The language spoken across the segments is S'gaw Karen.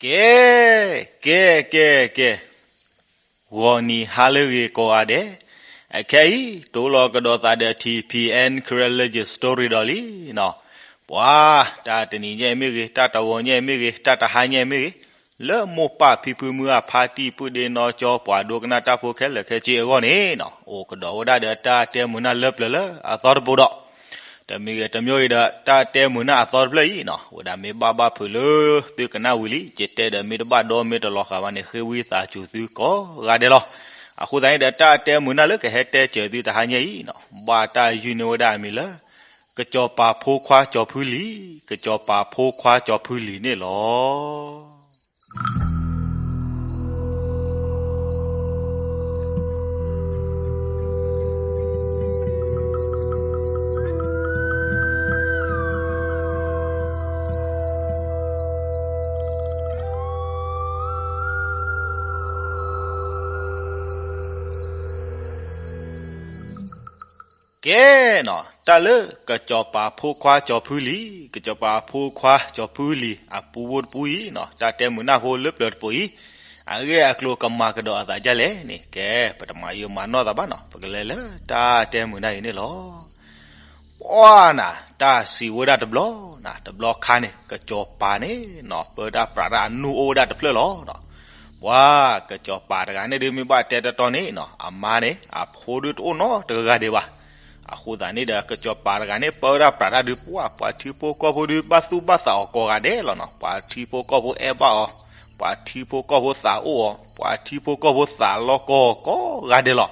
ကဲ, ကဲ, ကဲ, ကဲ, ဂီၤနံၤဟါလၢအဂ့ၤကိးဂၤဒဲး, အခဲအံၤ တိလီၤကဒီးသးဒီး ထံၣ်ဖံးအဲၣ် Karen Legend Story ဒီးလံနီၤ. ပှၤ, တၢ်တနံၤညါအံၤမ့ၢ်ဂ့ၤ, တၢ်တဂီၤညါအံၤမ့ၢ်ဂ့ၤ, တၢ်တဟါညါအံၤမ့ၢ်ဂ့ၤ, လၢမိၢ်ပၢ်ဖံဖုမုၢ်အဖါတံၢ်ပုၢ်ဒ့နီၢ်ကၠီ ပှၤဒိကနၣ်တၢ်ဖိခဲလၢာ်ခဲဆ့အဂီၢ်န့ၣ်နီၤ, အိၣ်ကဒီးဝဲဒၣ်ဒီးတၢ်တဲမုာ်နၢ်လၢပျၢၤလၢအသီတပူၤဒီး တမံၤဂ့ၤတမံၤဂ့ၤဒီး တၢ်တဲမုာ်နၢ်အသီတဖျၢၣ်အံၤနီၤ, ဝဲဒၣ်မ့ၢ်ဘၣ်ဘၣ်ဖုးလၢ သုကနၣ်ဝံၤလံ, ယတဲဒီးမ့ၢ်တဘၣ်ဒီမ့ၢ်တလီၤဃာ်ဘၣ်န့ၣ် ဃ့ဝံသးစူၤသုကိးဂၤဒဲးလီၤ. အဃိသတးန့ၣ်ဒီး တၢ်တဲမုာ်နၢ်လၢကဟဲတဲစၢၤသုတဟါညါအံၤနီၤ, ဘၣ်တၢ်ယုၢ်န့ၢ်ဝဲဒၣ်အမံၤလၢ ကစီၤပၤဖိခွါကၠီၤဖုလံၤ, ကစီၤပၤဖိခွါကၠီၤဖုလံၤန့ၣ်လီၤ. ကဲနီၤ, တၢ်လၢကစီၤပၤဖိခွါကၠီၤဖုလံၤ, ကစီၤပၤဖိခွါကၠီၤဖုလံၤ အပူဖိတပူအံၤနီၤ, တၢ်တဲမုာ်နၢ်ဖိလၢပျၢၤတပူအံၤ, အဂ့ၢ်အကျိၤကမၤကဒီးအသးဒ်လဲၣ်န့ၣ်, ကဲ, ပတမၤယိၤမၤနီၢ်သးဘၣ်နီၤ, ပကလဲၤလၢတၢ်တဲမုာ်နၢ်အံၤန့ၣ်လီၤ. ပှၤနၤ, တၢ်စံးဝဲဒၣ်တဘျီနၤ, တဘျီခါန့ၣ် ကစီၤပၤန့ၣ်နီၤ ပၢတၢ်ပြးတၢ်အနူၢ်အိၣ်ဝဲဒၣ်တဖျၢၣ်လီၤနီၤ. ပှၤ, ကစီၤပၤတဂၤန့ၣ်ဒုးမ့ၢ်ဘၣ်တဲတီတီန့ၣ်နီၤ, အမါန့ၣ် အဖိဒုးတအိၣ်နီတဂၤဒံးဘၣ်. အဃိသတးန့ၣ်ဒီး ကစီၤပၤတဂၤန့ၣ် ပၢတၢ်ပြးတၢ်ဒုး ပှၤ, ပှၤထံဖိကီၢ်ဖိဒုး ဘၣ်သူၣ်ဘၣ်သးအီၤကိးဂၤဒဲးလီၤနီၤ. ပှၤထံဖိကီၢ်ဖိအဲၣ်ဘၣ်အီၤ, ပှၤထံဖိကီၢ်ဖိသးအိၣ်အီၤ, ပှၤထံဖိကီၢ်ဖိသးလီကီၢ်ကိးဂၤဒဲးလီၤ.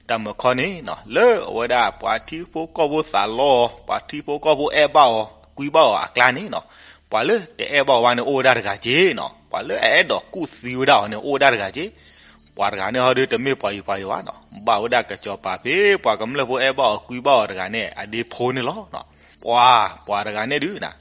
တၢ်မုာ်ခီန့ၣ်နီၤ, လၢအဝဲဒၣ်ပှၤထံဖိကီၢ်ဖိသးလီအီၤ, ပှၤထံဖိကီၢ်ဖိအဲၣ်ဘၣ်အီၤ, ကွံဘၣ်အီၤအကျါန့ၣ်နီၤ, ပှၤလၢတအဲၣ်ဘၣ်အီၤဘၣ်န့ၣ် အိၣ်ဝဲဒၣ်တဂၤက့နီၤ, ပှၤလၢအအဲၣ်ဒိးကူၣ်သံဝဲဒၣ်အီၤန့ၣ် အိၣ်ဝဲဒၣ်တဂၤက့. ပှၤတဂၤန့ၣ်ဟီဒုး တမ့ၢ်ပှၤယံၤပှၤယွၤဘၣ်နီၤ, ဘၣ်ဝဲဒၣ်ကစီၤပၤဖဲ ပှၤကမျၢၢ်ဖိအဲၣ်ဘၣ်အီၤကွံဘၣ်အီၤတဂၤန့ၣ် အဒ့ဖိန့ၣ်လီၤ. ပှၤ, ပှၤတဂၤန့ၣ်ဒုးနၤ,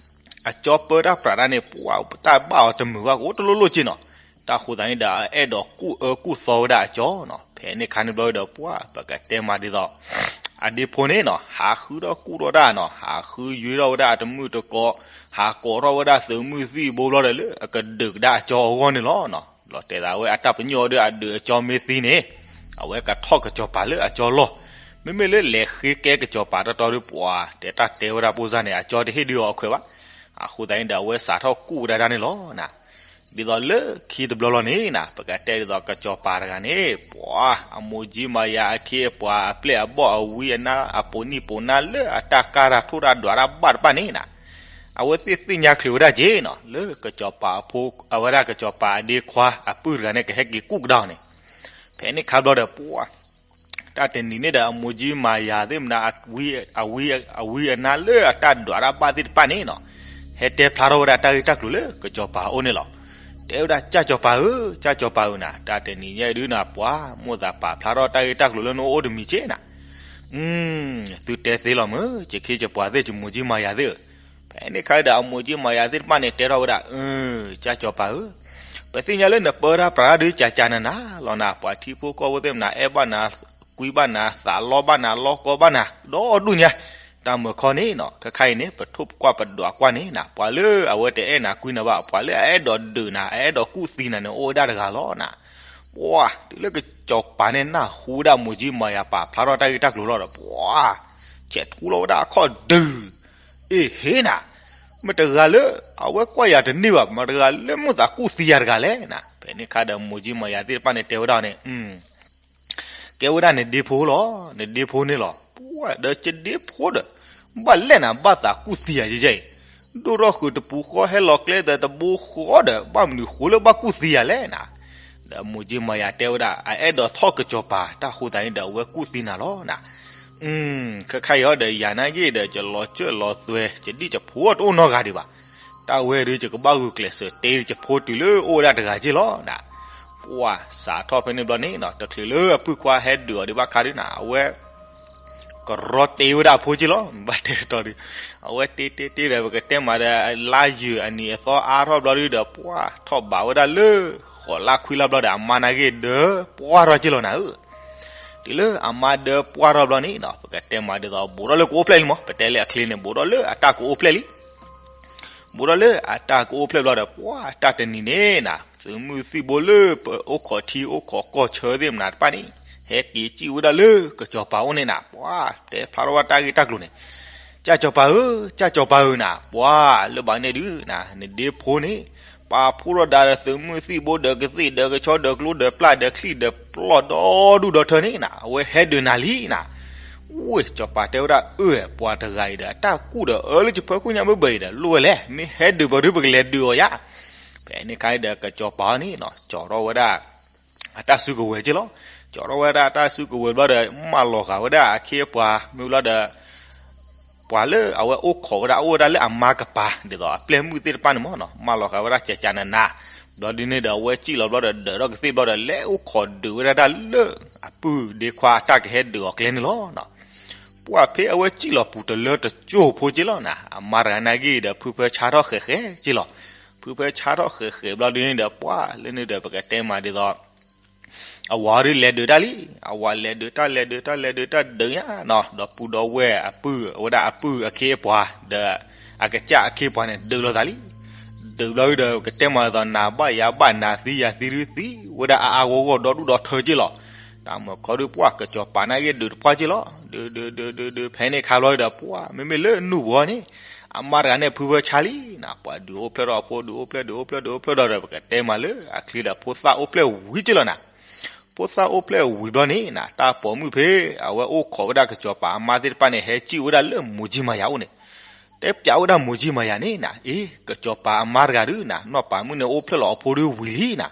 အကၠီပၢတၢ်ပြးတၢ်န့ၣ် ပှၤတၢ်ဘၣ်အီၤတမုာ်ဘၣ် ကအိၣ်တလိၣ်လိၣ်က့နီၤ. တၢ်ဃိသးန့ၣ်ဒီး အအဲၣ်ဒိးကူၣ်အၢကူၣ်သီဝဲဒၣ်အကၠီနီၤ. ဖဲန့ၣ်ခါန့ၣ်ဘျီဒီး ပှၤ, ပကတဲမးဒ်သိး အဒ့ဖိန့ၣ်နီၤ, ဟးဃုထီၣ်ကူၣ်ထီၣ်တၢ်နီၤ, ဟးဃုယွ့ထီၣ်ဝဲဒၣ်အတမုၣ်တကိး, ဟးကိးထီၣ်ဝဲဒၣ်သုးမုၢ်သံၣ်ဘိဘျီဒီး လၢအကဒုးကဒါအကၠီအဂီၢ်န့ၣ်လီၤ. လီၤတဲာ်သးဝဲအတၢ်ပညိၣ်အီၤဒီး အဒုးအကၠီမ့ၢ်သံန့ၣ်, အဝဲကထီၣ်ကစီၤပၤလၢအကၠီလီၢ်. မ့မ့ၢ်လၢလဲၤဃ့ကဲကစီၤပၤတီတီဒီး ပှၤ, တဲတၢ်တဲဝဲဒၣ်ဖိစၢ်န့ၣ် အကၠီတဟ့ၣ်ဒုးအီၤအခွဲးဘၣ်. အဃိသတးန့ၣ်ဒီး အဝဲစးထီၣ်ကူၣ်ကဒါတၢ်န့ၣ်လီၤနၤ. ဒ်သိးလၢခံတဘျီလီၤန့ၣ်နၤ, ပကတဲဒ်သိးကစီၤပၤတဂၤန့ၣ်, ပှၤ, အမိၢ်ကၠံမၤယၤအခ့အပှၤ အပျဲၢ်အဘီၣ်အဝံအနါ အပိာ်နံၣ်ပိာ်နါလၢအတၢ်ကၢ်တၢ်ထိၣ်တၢ်ဒွးတၢ်ဘၣ်တဖၣ်န့ၣ်နၤ, အဝဲသ့ၣ်သ့ၣ်ညါချုးဝဲဒၣ်က့နီၤ, လၢကစီၤပၤအဖိ, အဝဲဒၣ်ကစီၤပၤအဒ့ခွါအပုၢ်တဂၤန့ၣ် ကဟဲက့ၤကူၣ်ကဒါအီၤန့ၣ်. ဖဲန့ၣ်ခါဘျီဒီး ပှၤ, တၢ်တနံၤန့ၣ်ဒီး အမိၢ်ကၠံမၤယၤသ့ၣ်မနၤ အဝံ, အဝံ, အဝံအနါလၢအတၢ်ဒွးတၢ်ဘၣ်သ့ၣ်တဖၣ်န့ၣ်နီၤ, ဟဲတဲဖျါထီၣ်ဝဲဒၣ်တၢ်ဂ့ၢ်တၢ်ကျိၤလၢကစီၤပၤအအိၣ်န့ၣ်လီၤ. တဲဝဲဒၣ် ကၠၢ်ကစီၤပၤဧၢ, ကၠၢ်ကစီၤပၤဧၢနၤ, တၢ်တနံၤညါအံၤဒုးနၤ ပှၤ, မိၣ်သးပာ်ဖျါထီၣ်တၢ်ဂ့ၢ်တၢ်ကျိၤလၢနအိၣ်တမံၤက့နၤ. သုတဲသ့လီၤမ့ၢ်, ယခ့ယပှၤသ့ၣ် ယမိၢ်ကၠံမၤယၤသ့ၣ်ဧၢ. ဖဲန့ၣ်ခါဒီး အမိၢ်ကၠံမၤယၤသ့ၣ်တဖၣ်န့ၣ် တဲထီၣ်ဝဲဒၣ်, အၢ, ကၠၢ်ကစီၤပၤဧၢ, ပသ့ၣ်ညါလၢနပၢတၢ်ပြးတၢ်ဒုး ကၠးကၠးနးနးလီၤနၤ, ပှၤထံဖိကီၢ်ဖိသ့ၣ်မနၤ အဲၣ်ဘၣ်နၤ, ကွံဘၣ်နၤ, သးလီဘၣ်နၤ, လီကီဘၣ်နၤ, ဒီဒူၣ်ညါ. တၢ်မုာ်ခီန့ၣ်နီၤ, ခဲခါအံၤန့ၣ် ပထိၣ်ပကွၢ်ပဒွးကွၢ်န့ၣ်နၤ, ပှၤလၢအဝဲတအဲၣ်နၤကွံနၤဘၣ်, ပှၤလၢအအဲၣ်ဒိးဒုးနၤ အအဲၣ်ဒိးကူၣ်သံနၤန့ၣ် အိၣ်ဝဲဒၣ်တဂၤလီၤနၤ. ပှၤ, တုၤလၢကစီၤပၤန့ၣ်နၢ်ဟူဝဲဒၣ်မိၢ်ကၠံမၤယၤပာ်ဖျါထီၣ်တၢ်ဂ့ၢ်တၢ်ကျိၤလီၤဒီး ပှၤ, ဆဲးထူလီၤဝဲဒၣ်အခီၣ်ဒုး အ့ဟ့နၤ, မတဂၤလၢအဝဲကွၢ်ယၤတန့ၢ်ဘၣ်, မတဂၤလၢမုၢ်သးကူၣ်သံယၤတဂၤလဲၣ်နၤ. ဖဲန့ၣ်ခါဒီး မိၢ်ကၠံမၤယၤသ့ၣ်တဖၣ်န့ၣ် တဲဝဲဒၣ်န့ၣ်, ကဲဝဲဒၣ်နဒ့ဖိလီၤ, နဒ့ဖိန့ၣ်လီၤ. ပှၤ, ဒီးယဒ့ဖိဒီး ဘၣ်လဲၣ်နၤ ဘၣ်သးကူၣ်သံယၤယဲယဲအံၤ, ဒိၣ်ထီၣ်ဃုာ်တပူၤဃီ ဟဲလီၤကျဲဒီးတဘိဃီဒီး ဘၣ်မနုၤဃိလၢဘၣ်ကူၣ်သံယၤလဲၣ်နၤ. ဒီးမိၢ်ကၠံမၤယၤတဲဝဲဒၣ် အအဲၣ်ဒိးထီၣ်ကစီၤပၤ တၢ်ဃိသတးန့ၣ်ဒီး အဝဲကူၣ်သံနၤလီၤနၤ. ခဲခါအံၤဒီး ယၤနာ်က့ဒီး ယလီၤစၢၣ်လီၤသွဲၣ် ယဒံၣ်ယဖိတအိၣ်နီတဂၤဒံးဘၣ်. တၢ်ဝဲဒုး ယကဘၣ်ဂုာ်ကျဲးစၢး တ့ယဖိတုၤလၢအိၣ်ဝဲဒၣ်တဂၤက့လီၤနၤ. ပှၤ, စးထီၣ်ဖဲန့ၣ်ဘျီန့ၣ်နီၤ, တချုးလၢအပုၢ်ခွါဟဲဒုးအီၤဒံးဘၣ်ခါဒုးနၤ, အဝဲ ကရီတ့ဝဲဒၣ်အဖိက့လီၤ, ဘၣ်တဲတီၤဒုး, အဝဲတ့တ့တ့ဒီး ပကတဲမးဒီး လါယုာ်အနံၤအသီအါထီၣ်ဘျီဒုးဒီး ပှၤထီၣ်ဘးဝဲဒၣ်လၢ ဃိးလါခွံလါဘျီဒီး အမါနာ်က့ဒၢပှၢ်ထီၣ်က့လီၤနၤဧၢ. တုၤလၢအမါဒၢပှၢ်ထီၣ်ဘျီန့ၣ်နီၤ, ပကတဲမးဒ်သိး ဘူးထီၣ်လၢကအိၣ်ဖျဲၣ်လံမး, ပတဲလၢအချ့န့ၣ် ဘူးထီၣ်လၢအတၢ်ကအိၣ်ဖျဲၣ်လံ. ဘိးဒီးလၢအတၢ်ကအိၣ်ဖျဲၣ်ဘျီဒီး ပှၢ်တၢ်တနံၤန့ၣ်နၤ သုးမုၢ်သံၣ်ဘိလၢပအိၣ်ခိးထံအိၣ်ခိးကီၢ်ဆၢသ့ၣ်မနၤတဖၣ်န့ၣ် ဟဲက့ၤစံၣ်ဝဲဒၣ်လၢကစီၤပၤအိၣ်န့ၣ်နၤ ပှၢ်တဲဖျါထီၣ်ဝဲတၢ်ဂ့ၢ်တၢ်ကျိၤန့ၣ်, ကၢ်စီၤပၤဧၢ, ကၢ်စီၤပၤဧၢနၤ, ပှၢ်လၢဘၣ်န့ၣ်ဒုးနၤ နဒ့ဖိန့ၣ် ပာ်ဖှိၣ်ထီၣ်ဒၣ်ဒီးသုးမုၢ်သံၣ်ဘိဒီးကသ့ၣ်ဒီးကဆီဒီးကျိဒီးပျၢ်ဒီးချံၣ်ဒီးပျီဒီဒူၣ်ဒီထၢန့ၣ်နၤ အဝဲဟဲဒုးနၤလံနၤ ဝ့ၢ်စီၤပၤတဲဝဲဒၣ်အၢ ပှၤတဂၤအံၤဒီး အတၢ်ကူၣ်ဒီးအၢလၢကဖၢခိၣ်ညါဘၢဘၢအံၤဒီး လိၣ်ဝဲလဲၣ်, မ့ၢ်ဟဲဒုးဘၣ်ဒီး ပကလဲၤဒုးအီၤယါ. ဖဲန့ၣ်ခါဒီး ကစီၤပၤန့ၣ် ကၠီထီၣ်ဝဲဒၣ် အတၢ်စုကဝဲၤက့လီၤ. ကၠီထီၣ်ဝဲဒၣ်အတၢ်စုကဝဲၤဘျီဒီး မၢလီၤဃာ်ဝဲဒၣ်အခ့အပှၤ မ့ၢ်ဘျီဒီး ပှၤလၢအဝဲအိၣ်ခိးဝဲဒၣ် အိၣ်ဝဲဒၣ်လၢအမါကပၤ ဒ်သိးအပျဲၢ်မုၣ်သ့ၣ်တဖၣ်န့ၣ်မ့ၢ်နီၤ မၢလီၤဃာ်ဝဲဒၣ်ကကနနၤ, ဘျီဒ်န့ၣ်ဒီး အဝဲစံၣ်လီၤဘျီဒီး ဒၢးထီၣ်ကသ့ၣ်ဘျီဒီး လဲၤအိၣ်ခိးဒုးဝဲဒၣ်တၢ်လၢ အပုၢ်ဒ့ခွါအတၢ်ကဟဲဒုးအီၤကျဲန့ၣ်လီၤ. ပှၢ်ဖဲအဝဲစံၣ်လီၤပူၤတလၢတကၠိၢ်ဖိက့လီၤနၤ အမါတဂၤနာ်က့ဒီး ဖုဖၢဆါထီၣ်ဃဲးဃဲးက့လီၤ. ဖုဖၢဆါထီၣ်ဃဲးဃဲးဘျီဒ်န့ၣ်ဒီး ပှၢ်လၢန့ၣ်ဒီး ပကတဲမးဒ်သိး အဝၤဒုးလဲၤဒုးတၢ်လံ, အဝၤလဲၤဒုးတၢ်လဲၤဒုးတၢ်လဲၤဒုးတၢ်ဒုးညါနီၤ ဒီးပူၤဒီးဝဲၢ်အပုၢ် အဝဲဒၣ်အပုၢ်အခ့အပှၤ ဒီးအကစၢ်အခ့အပှၤန့ၣ် ဒုးလိာ်သးလံ. ဒုးဘျီဒုးဒီး ကတဲမးဒ်သိး နၤဘၣ်ယၤဘၣ် နၤသံယၤသံဒုးသံ, ဝဲဒၣ်အါအါဂီၢ်ဂီၢ်ဒီဒူၣ်ဒီထၢက့လီၤ. တၢ်မုၢ်ခီဒုး ပှၢ်ကစီၤပၤနာ်က့ဒုးတပှၢ်က့လီၤ. ဒုးဒုးဒုးဒုးဒုး ဖဲန့ၣ်ခါဘျီဒီး ပှၢ်မ့မ့ၢ်လၢနူၢ်ပူၤန့ၣ် အမါတဂၤန့ၣ်ဖုဖၢဆါလံနၤ ပှၤဒုးအိၣ်ဖျဲၣ်ထီၣ်အဖိ ဒုးအိၣ်ဖျဲၣ် ဒုးအိၣ်ဖျဲၣ် ဒုးအိၣ်ဖျဲၣ်ဒီး ပကတဲမးလၢအချံဒီး ဖိသၣ်အိၣ်ဖျဲၣ်ဝံၤက့လီၤနၤ. ဖိသၣ်အိၣ်ဖျဲၣ်ဝံၤဘျီန့ၣ်နၤ တၢ်ပိာ်မုၣ်ဖဲ အဝဲအိၣ်ခိးဝဲဒၣ်ကစီၤပၤအမါသ့ၣ်တဖၣ်န့ၣ် ဟဲစံၣ်ဝဲဒၣ်လၢမိၢ်ကၠံမၤယၤအိၣ်န့ၣ် တဲပျးဝဲဒၣ်မိၢ်ကၠံမၤယၤန့ၣ်နၤ အ့ ကစီၤပၤအမါတဂၤဒုးနၤ နီၢ်ပၤမုၣ်န့ၣ်အိၣ်ဖျဲၣ်လီၤအဖိဒုးဝံၤလံနၤ.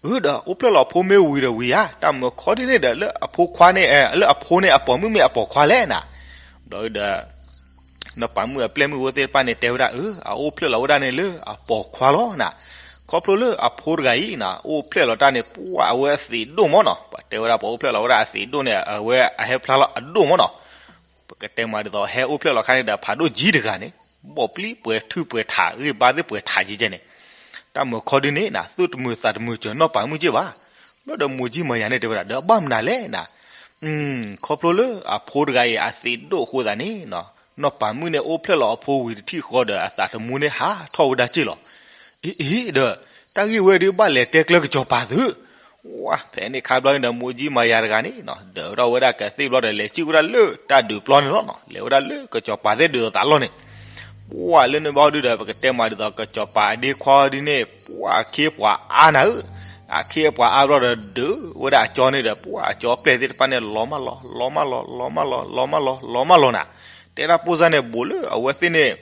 အၢ ဒီးအိၣ်ဖျဲၣ်လီၤအဖိမ့ၢ်ဝံၤဒီးဝံၤဧါ, တၢ်မုၢ်ခီဒ်န့ၣ်ဒီး လၢအဖိခွါန့ၣ် လၢအဖိန့ၣ်အပိာ်မုၣ်မ့ၢ်အပိာ်ခွါလဲၣ်နၤ. ဘျီဒီး နီၢ်ပၤမုၣ်အပျဲၢ်မုၣ်ဖိသ့ၣ်တဖၣ်န့ၣ် တဲဝဲဒၣ် အၢ အအိၣ်ဖျဲၣ်လီၤဝဲဒၣ်န့ၣ်လၢအပိာ်ခွါလီၤနၤ. ခီဖျိလၢအဖိတဂၤအံၤနၤ အိၣ်ဖျဲၣ်လီၤတၢ်န့ၣ် ပှၢ်အဝဲအသံးဒိၣ်မးနီၤ ပှၤတဲဝဲဒၣ်ပှၤအိၣ်ဖျဲၣ်လီၤဝဲဒၣ်အသံးဒိၣ်န့ၣ် အဝဲအဟဲဖျါလီၤအဒိၣ်မးနီၤ. ပကတဲမးဒ်သိး ဟဲအိၣ်ဖျဲၣ်လီၤခါန့ၣ်ဒီး ဖးဒိၣ်ကၠံတဂၤန့ၣ် ဘီၣ်ပျံၤပှဲၤထုးပှဲၤထး ဂံၢ်ဘါသ့ၣ်ပှဲၤထးကဲကဲန့ၣ် တၢ်မုၢ်ခီဒ်န့ၣ်နၤ သူၣ်တမုာ်သးတမုာ် စၢၤနီၢ်ပၤမုၣ်ကၠံဘၣ်. ဘျီဒီးမိၢ်ကၠံမၤယၤန့ၣ်တဲဝဲဒၣ် ဒီးအဘၣ်မနုၤလဲၣ်နၤ ခီဖျိလၢအဖိတဂၤအံၤအသံးဒိၣ်အဃိသတးန့ၣ် နီၢ်ပၤမုၣ်န့ၣ်အိၣ်ဖျဲၣ်လီၤအဖိဝံၤတထံၣ်ဃီဒီး အသးတမူန့ၣ်ဟးထီၣ်ဝဲဒၣ်က့လီၤ. အ့ အ့ ဒီး တၢ်ဂ့ၢ်ဝဲဒုးဘၣ်လဲၤတဲကျၢၤကစီၤပၤသု ဝါ ဖဲန့ၣ်ခါဘျီန့ၣ်ဒီး မိၢ်ကၠံမၤယၤတဂၤန့ၣ် ဒၢးထီၣ်ဝဲဒၣ်ကသ့ၣ်ဘျီဒီး လဲၤစံၣ်ဝဲဒၣ်လၢတၢ်ဒုးပျီန့ၣ်လီၤနီၤ လဲၤဝဲဒၣ်လၢကစီၤပၤသ့ၣ်ဒုးအသးလီၢ်န့ၣ် ပှၢ်လၢန့ၣ်ဘျီဒုးဒီး ပကတဲမးဒ်သိး ကစီၤပၤအဒ့ခွါဒုးန့ၣ် ပှၢ်အခ့အပှၤအါနၤဧၢ, အခ့အပှၤအါဘျီဒီး ဒုးဝဲဒၣ်အကၠီန့ၣ်ဒီး ပှၢ်အကၠီပျဲၢ်သ့ၣ်တဖၣ်န့ၣ် လီၤမးလီၤ လီၤမးလီၤ လီၤမးလီၤ လီၤမးလီၤ လီၤမးလီၤနၤ. တဲဒၣ်ပိၢ်စၢ်န့ၣ် ဘူးလၢအဝဲသ့ၣ်န့ၣ်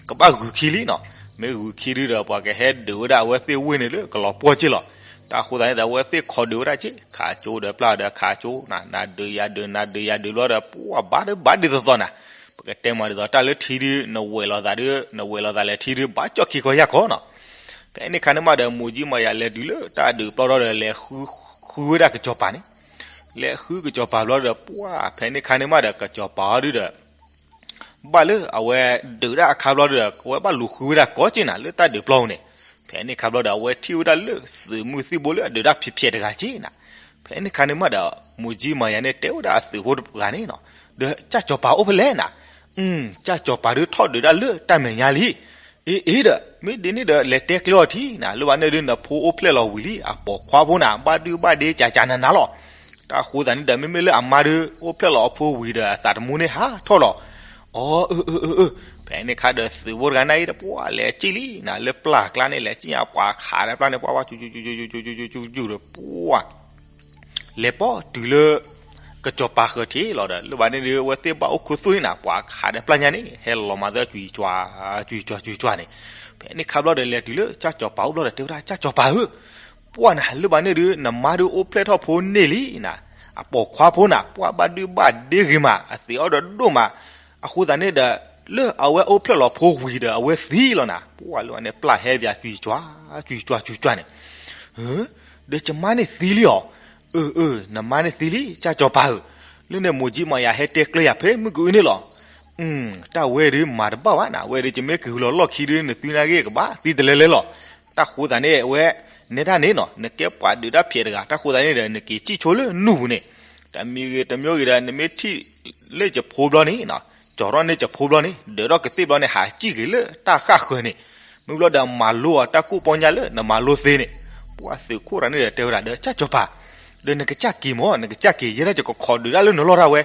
ကဘၣ်ဂုာ်ခံလံနီၤ. မ့ၢ်ဂုာ်ခံဒုးဒီး ပှၤကဟဲဒုးဝဲဒၣ်အဝဲသ့ၣ်ဝ့ၢ်န့ၣ်လၢကလီၤပှီၢ်က့လီၤ. တၢ်ဃိသတးန့ၣ်ဒီး အဝဲသ့ၣ်ခိးဒုးဝဲဒၣ်က့ ခးကၠိဒီးပျၢ်ဒီးခးကၠိ နၤဒုးယၤဒုး နၤဒုးယၤဒုးဘျီဒီး ပှၢ်ဘၣ်ဒုးဘၣ်ဒုးသီသီနၤ. ပကတဲမးဒ်သိး တၢ်လၢထံဒုး နဝဲၢ်လိာ်သးဒုး နဝဲၢ်လိာ်သးလဲၤထံဒုး ဘၣ်ကၠီၣ်ခံခီယၢ်ခီနီၤ. ဖဲန့ၣ်ခါန့ၣ်မးဒီး မိၢ်ကၠံမၤယၤလဲၤတုၤလၢတၢ်ဒုးပျီဒီး လဲၤဃုဝဲဒၣ်ကစီၤပၤန့ၣ် လဲၤဃုကစီၤပၤဘျီဒီး ပှၢ်ဖဲန့ၣ်ခါန့ၣ်မးဒီး ကစီၤပၤအီၤဒုးဒီး ဘၣ်လၢအဝဲဒုးတၢ်အခါဘျီဒီး အဝဲဘၣ်လူၤဃုဝဲဒၣ်ကိးက့နၤ လၢတၢ်ဒုးပျီပူၤန့ၣ်. ဖဲန့ၣ်ခါဘျီဒီး အဝဲထံၣ်ဝဲဒၣ်လၢသုးမုၢ်သံၣ်ဘိလၢအဒုးတၢ်ဖျဲးဖျဲးတဂၤက့နၤ. ဖဲန့ၣ်ခါန့ၣ်မးဒီး မိၢ်ကၠံမၤယၤန့ၣ် တဲဝဲဒၣ်အသုးဖိတဂၤန့ၣ်နီၤ, ဒီးကၢ်စီၤပၤအိၣ်ဖဲလဲၣ်နၤ. ကၢ်စီၤပၤဒုးထီၣ်ဒုးတၢ်လၢတၢ်မဲာ်ညါလံ. အ့ အ့ဒီး မ့ၢ်ဒ်န့ၣ်ဒီး လဲၤတဲကျဲအီၤထံနၤ, လၢဘၣ်န့ၣ်ဒုး နဖိအိၣ်ဖျဲၣ်လီၤဝံၤလံ အပိာ်ခွါဖိနၤ ဘၣ်ဒုးဘၣ်ဒ့ကၠးကၠးနးနးလီၤ. တၢ်ဃိသတးန့ၣ်ဒီး မ့မ့ၢ်လၢအမါဒုး အိၣ်ဖျဲၣ်လီၤအဖိဝံၤဒီး အသးတမူန့ၣ်ဟးထီၣ်လီၤ. အီ အၢ အၢ အၢ အၢ, ဖဲန့ၣ်ခါဒီးသုးဖိတဂၤန့ၣ် ပှၢ်လဲၤစံၣ်လံနၤ လၢပျၢ်ကျါန့ၣ် လဲၤစံၣ်ညါပှၤခးဒီးပျၢ်န့ၣ် ပှၢ်ပှၢ် စူၤစူၤစူၤဒီး ပှၢ် လဲၤပိာ်တုၤလၢ ကစီၤပၤဃၢၤထံးလီၤဒီး လၢဘၣ်န့ၣ်ဒုး အဝဲသ့ၣ်ဘၣ်အိၣ်ခူသူၣ်န့ၣ်နၤ ပှၤခးဒီးပျၢ်ညါန့ၣ် ဟဲလီၤမၤသၢကွံာ်ကွံာ်ကွံာ်ကွံာ်န့ၣ်. ဖဲန့ၣ်ခါဘျီဒီး လဲၤတုၤလၢကၢ်စီၤပၤအိၣ်ဘျီဒီး တဲဝဲဒၣ် ကၢ်စီၤပၤဧၢ, ပှၢ်နၤ လၢဘၣ်န့ၣ်ဒုး နမါဒုးအိၣ်ဖျဲၣ်ထီၣ်ဖိန့ၢ်လံနၤ, အပိာ်ခွါဖိနၤ ပှၢ်ဘၣ်ဒုးဘၣ်ဒ့ဂ့ၤမး အသံးအီၤဒီးဒိၣ်မး, အဃိသတးန့ၣ်ဒီး လၢအဝဲအိၣ်ဖျဲၣ်လီၤဖိဝံၤဒီးအဝဲသံလီၤနၤ, ပှၢ်လၢဘၣ်န့ၣ် ပျၢ်ဟဲပၠးကွံာ်ကွံာ်ကွံာ်ကွံာ်န့ၣ်. ဒီးယမါန့ၣ်သံလံအီၤ, အၢ အၢ နမါန့ၣ်သံလံ ကၢ်စီၤပၤဧၢ, လၢန့ၣ် မိၢ်ကၠံမၤယၤဟဲတဲကျဲယၤဖဲမုၢ်ကအုန့ၣ်လီၤ. တၢ်ဝဲဒုးမၤတဘၣ်ဘၣ်နၤ, ဝဲဒုး ယမ့ၢ်က့ၤဝံၤလီၤလီၢ်ခံဒုး နသုနာ်ဂ့ၢ်ကဘၣ်သံတလဲလဲလီၤ. တၢ်ဃိသတးန့ၣ် အဝဲ နဲဒၣ်န့ၣ်နီၤ နကဲပှၤဒုးတၢ်ဖျဲးတဂၤ တၢ်ဃိသတးန့ၣ်ဒီး နက့ၤစံၣ်ဆိလၢနူၢ်ပူၤန့ၣ်, တမံၤဂ့ၤတမံၤဂ့ၤဒီး နမ့ၢ်ထံၣ်လၢယဖိဘျီန့ၣ်နီၤ, ကၠီၤထီၣ်န့ၢ်ယဖိဘျီန့ၣ် ဒၢးထီၣ်ကသ့ၣ်ဘျီန့ၣ် ဟးစံၣ်က့ၤလၢတၢ်ဃၣ်ဃၢၤန့ၣ် မ့ၢ်ဘျီဒီးမၤလိအီၤတၢ်ကူၣ်ပီညါလၢနမၤလိသ့န့ၣ်, ပှၤသုးခိၣ်တဂၤန့ၣ်ဒီးတဲဝဲဒၣ်ဒီး ကၠၢ်စီၤပၤ, ဒီးနကစၢ်က့ၤမၢ်, နကစၢ်က့ၤ ယဲဒၣ်ယကခိးဒုးတၢ်လၢနလီၢ်တၢ်ဝဲ,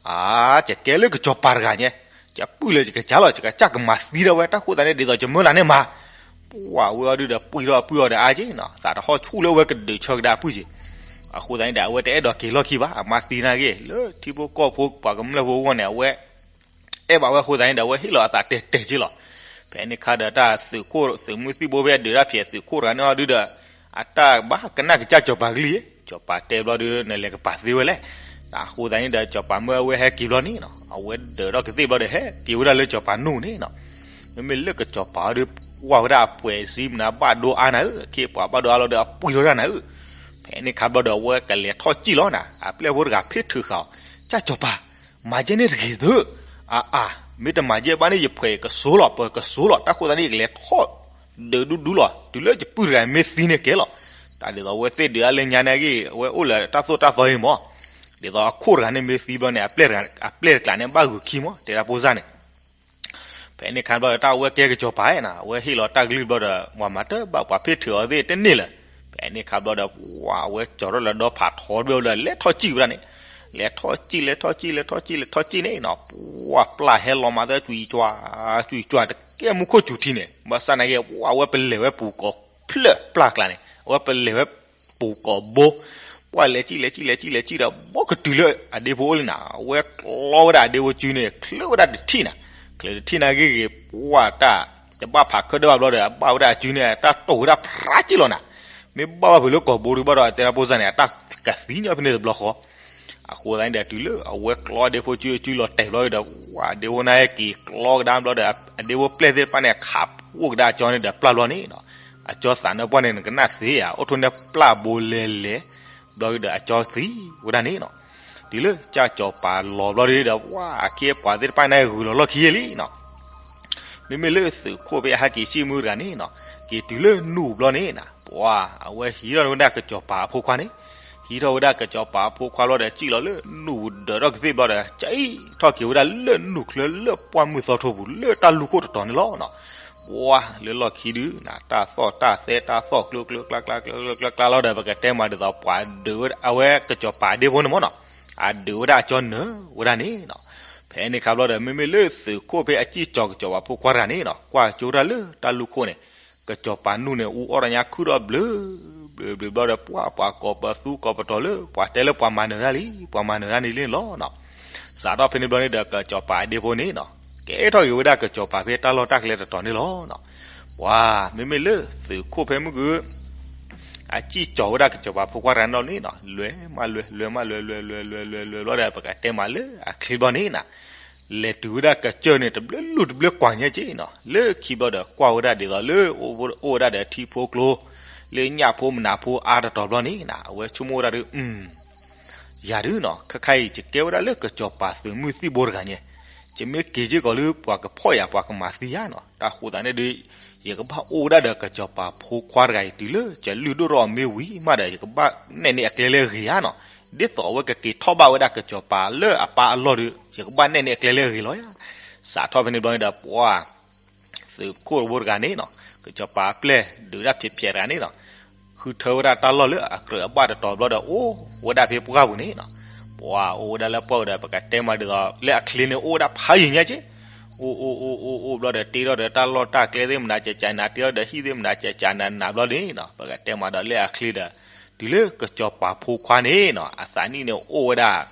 အါ, ယကဲလၢကစီၤပၤတဂၤညါ, ယပုၢ်လၢယကစၢ်လီၤ, ယကစၢ်ကမၤသံထီၣ်ဝဲ တၢ်ဃိသတးန့ၣ် ဒ်သိးယမၢလၢ်န့ၣ်မၤ ပှၤဝဲအီၤဒုဒီး ပှံၢ်ထီၣ်အပုၢ်အီၤဒီးအါက့နီၤ, သးတဟီၣ်ဆူၣ်လၢအဝဲကဒုးဆၢကဒါအပုၢ်က့ၤ, အဃိသတးန့ၣ်ဒီး အဝဲတအဲၣ်ဒိးက့ၤလီၢ်ခံဘၣ်, အမါသံနာ်က့ၤ လၢထံဖိကီၢ်ဖိပှၤကမျၢၢ်ဖိအဂီၢ်န့ၣ် အဝဲ အဲၣ်ဘၣ်ဝဲအဃိသတးန့ၣ်ဒီး အဝဲဟ့ၣ်လီၤအသးတဲာ်တဲာ်က့ၤလီၤ. ဖဲန့ၣ်ခါဒီးတၢ်သုးခိၣ်သုးမုၢ်သံၣ်ဘိဖဲအဒုးတၢ်ဖျဲးသုးခိၣ်တဂၤန့ၣ်အီၤဒုဒီး အတၢ်ဘၣ်ကနၣ်ကစၢ်စီၤပၤကလုၢ်, စီၤပၤတဲဘျီဒီး နလဲၤကပၤသ့ဝဲလဲၣ်. အဃိသတးန့ၣ်ဒီး စီၤပၤမၢအဝဲဟဲက့ၤဘျီန့ၣ်နီၤ, အဝဲဒၢးထီၣ်ကသ့ၣ်ဘျီဒီး ဟဲက့ၤဝဲဒၣ်လၢစီၤပၤနူၢ်န့ၣ်နီၤ. မ့မ့ၢ်လၢကစီၤပၤအီၤဒု ပှၢ်ဝဲဒၣ်အပှဲၤစံမနၤဘၣ်ဒိအါနၤဧၢ, အခ့အပှၤဘၣ်ဒိအါလီၤဒီး အပှံၢ်ထီၣ်ဒၣ်နၤဧၢ. ဖဲန့ၣ်ခါဘျီဒီး အဝဲကလဲၤထီၣ်စံၣ်လီၤနၤ, အပျဲၢ်ဖိတဂၤဖ့ၣ်ထုးဃာ်အီၤ, ကၢ်စီၤပၤ, မၤကဲန့ၣ်တဂ့ၤသု, အအါ, မ့ၢ်တမၤကဲဘၣ်န့ၣ် ယဖှဲးကစိၤလီၤ ပကစိၤလီၤ, တၢ်ဃိသတးန့ၣ် ယကလဲၤထီၣ်ဒုးဒူဒူလီၤ, တုၤလၢယပုၢ်တဂၤမ့ၢ်သံန့ၣ်ကဲလီၤ. တၢ်ဒ်သိးအဝဲသ့ၣ်ဒုးအါလၢညါန့ၣ်အဂ့ၢ် အဝဲအိၣ်လၢတၢ်သိၣ်တၢ်သီအံၤမၢ်, ဒ်သိးအခိၣ်တဂၤန့ၣ်မ့ၢ်သံဘျီန့ၣ် အပျဲၢ်တကျးန့ၣ် ဘၣ်ဂုာ်ခံမၢ် တဲဒၣ်ဖိစၢ်န့ၣ် ဖဲန့ၣ်ခါဘျီဒီး တၢ်အဝဲကဲကစီၤပၤနၤ, အဝဲဟ့ၣ်လီၤတၢ်ကလုၢ်ဘျီဒီး ပှၤမၤတဘၣ်ပှၤဖ့ၣ်ထုးအီၤသ့ၣ်တန့ၢ်လၢၤ. ဖဲန့ၣ်ခါဘျီဒီး ပှၤအဝဲကၠီၤထီၣ်လၢဒီဖးထီတဘ့ၣ်ဒီး လဲၤထီၣ်စံၣ်ဝဲဒၣ်န့ၣ်, လဲၤထီၣ်စံၣ် လဲၤထီၣ်စံၣ် လဲၤထီၣ်စံၣ် လဲၤထီၣ်စံၣ်န့ၣ်နီၤ, ပှၤပျၢ်ဟဲလီၤမးသၢ ကွံာ်ကွၢ်, ကွံာ်ကွၢ်တကဲမူခိၣ်စူၤထံန့ၣ်, ဘၣ်ဆၣ်နာ်က့ ပှၤအဝဲပလဲၤဝဲပူၤကိးဖျၢၣ်ပျၢ်ကျါန့ၣ်, အဝဲပလဲၤဝဲပူၤကိးဘိ ပှၤလဲၤစံၣ် လဲၤစံၣ် လဲၤစံၣ် လဲၤစံၣ်ဒီး ဘီကတုၤလၢအဒ့ဖိအိၣ်လံနၤ, အဝဲကျီဝဲဒၣ်အဒ့ဖိစုန့ၣ် ချုးဝဲဒၣ်တထံၣ်နၤ, ချုးတထံၣ်နာ်က့ဂ့ၤ ပှၤတၢ်တဘၣ်ဖးခၢၣ်ဒၢဘၣ်ဘျီဒီး အဘၣ်ဝဲဒၣ်အစုန့ၣ် တၢ်တိာ်ဝဲဒၣ်ဖြးက့လီၤနၤ, မ့ၢ်ဘၣ်ဘၣ်ဖုးလၢကိာ်ဘိဒုဘၣ်ဒီး အတဲဒၣ်ဖိစၢ်န့ၣ် အတၢ်ကသံညီဖဲန့ၣ်တဘျီဃီ အဃိသတးန့ၣ်ဒီး တုၤလၢအဝဲကျီဒ့ဖိစုစုလီၤတဲာ်ဘျီဒီး ဝၤဒ့ဖိနာ်က့ၤကျီကဒါဘျီဒီး အဒ့ဖိပျဲၢ်သ့ၣ်တဖၣ်န့ၣ် ခးပှိၢ်ကဒါအကၠီန့ၣ်ဒီးပျၢ်ဘျီန့ၣ်နီၤ, အကၠီသးနၢပှၢ်န့ၣ် နကနၣ်သ့ဧါ, အိၣ်ထိၣ်န့ၢ်ပျၢ်ဘိလဲၤလဲၤ ဘျီဒီးအကၠီသံဝဲဒၣ်န့ၣ်နီၤ. တုၤလၢကၢ်စီၤပၤလီၤဘျီဒီး ဝၤအခ့အပှၤသ့ၣ်တဖၣ်န့ၣ်ဂုာ်လီၤလီၢ်ခံလံနီၤ မ့မ့ၢ်လၢသုးခိၣ်ဖဲအဟဲက့ၤစံၣ်မုၢ်တဂၤန့ၣ်နီၤ, က့ၤတုၤလၢနူၢ်ဘျီန့ၣ်နၤ, ပှၤအဝဲဟံးထီၣ်ဝဲဒၣ်ကစီၤပၤအဖိခွါန့ၣ်, ဟံးထီၣ်ဝဲဒၣ်ကစီၤပၤအဖိခွါဘျီဒီး စံၣ်လီၤလၢနူၢ်ဒၢးထီၣ်ကသ့ၣ်ဘျီဒီး ကၠီထီၣ်က့ၤဝဲဒၣ်လၢနူၢ်ချၢလၢပှၢ်မုၢ်သီထိပူၤ လၢတၢ်လူၢ်ခိၣ်တတီၤန့ၣ်လီၤနီၤ. ပှၤလၢလီၢ်ခံဒုနၤ တၢ်သီၣ်တၢ်သဲတၢ်သီၣ်ကျိကျိကျါကျါကျါကျါကျါလီၤဒီး ပကတဲမးဒ်သိးပှၤဒုးဝဲအဝဲကစီၤပၤဒ့ဖိန့ၣ်မၢ်နီၤ, အဒုးဝဲဒၣ်အကၠီနၢၤဝဲဒၣ်န့ၣ်နီၤ. ဖဲန့ၣ်ခါဘျီဒီး မ့မ့ၢ်လၢသုးခိၣ်ဖဲအစံၣ်ကၠီၤကစီၤပၤဖိခွါတဂၤန့ၣ်နီၤ, ကွၢ်ကၠိတၢ်လၢတၢ်လူၢ်ခိၣ်န့ၣ်, ကစီၤပၤနူၢ်န့ၣ် အူအီၣ်တညါခုၣ်ထီၣ်ဘျၢ ဘျၢဘျၢဘျီဒီး ပှၤပှၤကိးပသူကိးပတီၤလၢ ပှၤတဲလၢပှၤမၤနၢၤတၢ်လံ ပှၤမၤနၢၤတၢ်န့ၣ်လံလီၤနီၤ. စးထီၣ်ဖဲန့ၣ်ဘျီန့ၣ်ဒီး ကစီၤပၤအဒ့ဖိန့ၣ်နီၤ, ကဲထီၣ်က့ၤဝဲဒၣ်ကစီၤပၤဖဲတၢ်လီၢ်တၢ်ကျဲတတီၤန့ၣ်လီၤနီၤ. ပှၤမ့မ့ၢ်လၢသုးခိၣ်ဖဲမုၢ်ဂုၤ အစံၣ်ကၠီၤဝဲဒၣ်ကစီၤပၤဖိခွါတဂၤန့ၣ်လီၤန့ၣ်နီၤ, လဲၤမးလဲၤ လဲၤမးလဲၤ လဲၤလဲၤလဲၤလဲၤလဲၤလဲၤဘျီဒီး ပကတဲမးလၢအချ့ဘျီန့ၣ်နၤ, လဲၤတုၤဝဲဒၣ်ကစၢၢ်န့ၣ် တဘျုးလူၢ်တဘျုးကွၢ်ညါက့နီၤ, လၢခံဘျီဒီး ကွၢ်ဝဲဒၣ်ဒ်သိးလၢ အိၣ်ဝဲဒၣ်ဒီးထံဖိကျိ လၢညၣ်ဖိမနၤဖိအါတတီၤဘျီန့ၣ်နၤ, အဝဲဆိကမိၣ်ဝဲဒၣ်ဒီး ယၤဒုနီၤ ခဲခါအံၤ ယကဲဝဲဒၣ်လၢကစီၤပၤသုးမုၢ်သံၣ်ဘိတဂၤညါ, ယမ့ၢ်က့ၤက့ၤကီးလၢပှၤကဖီၣ်ယၤ ပှၤကမၤသံယၤနီၤ, တၢ်ဃိသးန့ၣ်ဒီး ယကဘၣ်အိၣ်ဝဲဒၣ်ဒီးကစီၤပၤဖိခွါတဂၤအံၤ တုၤလၢယလုၢ်ဒိၣ်ထီၣ်အီၤမ့ၢ်ဝံၤမးဒီး ယကဘၣ်နဲၣ်န့ၢ်အကျဲလၢအဂ့ၤဧါနီၤ, ဒ်သိးအဝဲကက့ၤထီၣ်ဘၣ်ဝဲဒၣ်ကစီၤပၤလၢအပၢ်အလီၢ်ဒီး ယကဘၣ်နဲၣ်န့ၢ်အကျဲလၢအဂ့ၤလီၤဧါ. စးထီၣ်ဖဲန့ၣ်ဘျီန့ၣ်ဒီး ပှၤ သုးခိၣ်တဘိတဂၤန့ၣ်နီၤ, ကစီၤပၤအပျဲၢ်ဒုးတၢ်ဖျဲးဖျဲးတဂၤန့ၣ်နီၤ, ဃုထၢဝဲဒၣ်တၢ်လီၢ်လၢအကြၢးအဘၣ်တတီၤဘျီဒီး အိၣ်ဝဲဒၣ်ဖဲပှၢ်ပူၤန့ၣ်နီၤ, ပှၤအိၣ်ဝဲဒၣ်လၢပှၢ်ပူၤဒီး ပကတဲမးဒ်သိး လၢအချ့န့ၣ် အိၣ်ဝဲဒၣ်ဖးယံၤညါက့, အိၣ်အိၣ်အိၣ်အိၣ်အိၣ်ဘျီဒီး တ့ထီၣ်ဒီးတၢ်လီၢ်တၢ်ကျဲသ့ၣ်မနၤ ကကနၤ တ့ထီၣ်ဒီးဟံၣ်သ့ၣ်မနၤ ကကနၤနၤဘျီန့ၣ်နီၤ, ပကတဲမးဒီးလၢအချ့ဒီး တုၤလၢကစီၤပၤဖိခွါန့ၣ်နီၤ အသးနံၣ်န့ၣ်အိၣ်ဝဲဒၣ်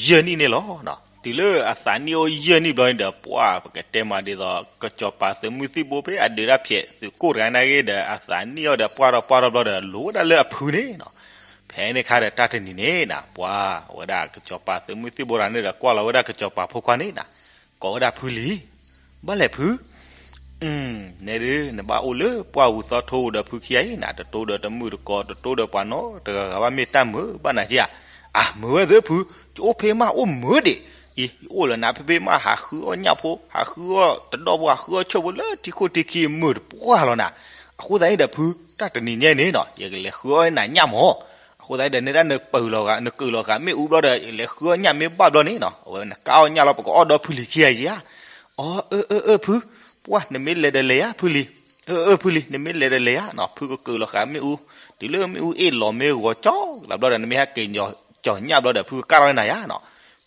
ယဲၢ်နံၣ်န့ၣ်လီၤ. တုၤလၢအသးနံၣ်အိၣ်ယဲၢ်နံၣ်ဘျီန့ၣ်ဒီး ပှၤပကတဲမးဒ်သိး ကစီၤပၤသုးမုၢ်သံၣ်ဘိဖဲအဒုးတၢ်ဖျဲးသုးခိၣ်တဂၤန့ၣ်ဂ့ၤဒီး အသးနံၣ်အီၤဒီး ပှၢ်ထီၣ်ပှၢ်ထီၣ်ဘျီဒီး လိၤဝဲဒၣ်လၢအဖုန့ၣ်နီၤ. ဖဲန့ၣ်ခါဒီးတၢ်တနံၤန့ၣ်နၤ ပှၤဝဲဒၣ်ကစီၤပၤသုးမုၢ်သံၣ်ဘိတဂၤန့ၣ်ဒီး ကွၢ်လီၤဝဲဒၣ်ကစီၤပၤဖိခွါန့ၣ်နၤ ကိးဝဲဒၣ်ဖုလံၤ, ဘၣ်လဲၣ်ဖု, နဲဒုး နဘၣ်အိၣ်လၢပှၢ်ပူၤသီထိပူၤဒီးဖုခံဂၤအံၤနၤ တတိဒီးတမုာ်တကိး တတိဒီးပှၤနီတဂၤဂၤဘၣ် မ့ၢ်တၢ်မုာ်ဘၣ်နၤက့ဧါ. အမုာ်ဝဲသ့ဖု, ယအိၣ်ဖဲမးအိၣ်မုာ်ဒံး, ယအိၣ်လၢနၤဖဲဖဲမး ဟးဃုအီၣ်ညၣ်ဖိ ဟးဃုအီၣ်တဒီဖိ ဟးဃုအီၣ်ဆၢဖိလၢထံခိၣ်ထံခံ မုာ်တပှၢ်လီၤနၤ. အဃိသတးန့ၣ်ဒီးဖု တၢ်တနံၤညါန့ၣ်နီၤ ယကလဲၤဃုအီၣ်နၤညၣ်မး အဃိသတးန့ၣ်ဒီး နဲဒၣ်နပၢၤလီၤဂာ် နကုာ်လီၤဂာ်မ့ၣ်အူဘျီဒီး ယလဲၤဃုအီၣ်ညၣ်မ့ၢ်ဘၣ်ဘျီန့ၣ်နီၤ အဝဲနကးအီၣ်ညၣ်လီၤ ပကအီၣ်ဒီဖုလံၤခံဂၤယၤ. အီ အၢ အၢ အၢ ဖု, ပှၢ် နမ့ၢ်လဲၤဒီးလဲၤယၤဖုလံၤ. အၢ အၢ ဖုလံၤ နမ့ၢ်လဲၤဒီးလဲၤယါနီၤ, ဖုကကၢးလီၤဃာ်မ့ၣ်အူ, တုၤလၢမ့ၣ်အူအ့ၣ်လီၤမ့ၢ်ဂီၤကၠီလီၤဘျီဒီး နမ့ၢ်ဟဲက့ၤကၠီၤညၣ်ဘျီဒီး ဖုကကၢ်ထီၣ်န့ၢ်နၤယါနီၤ.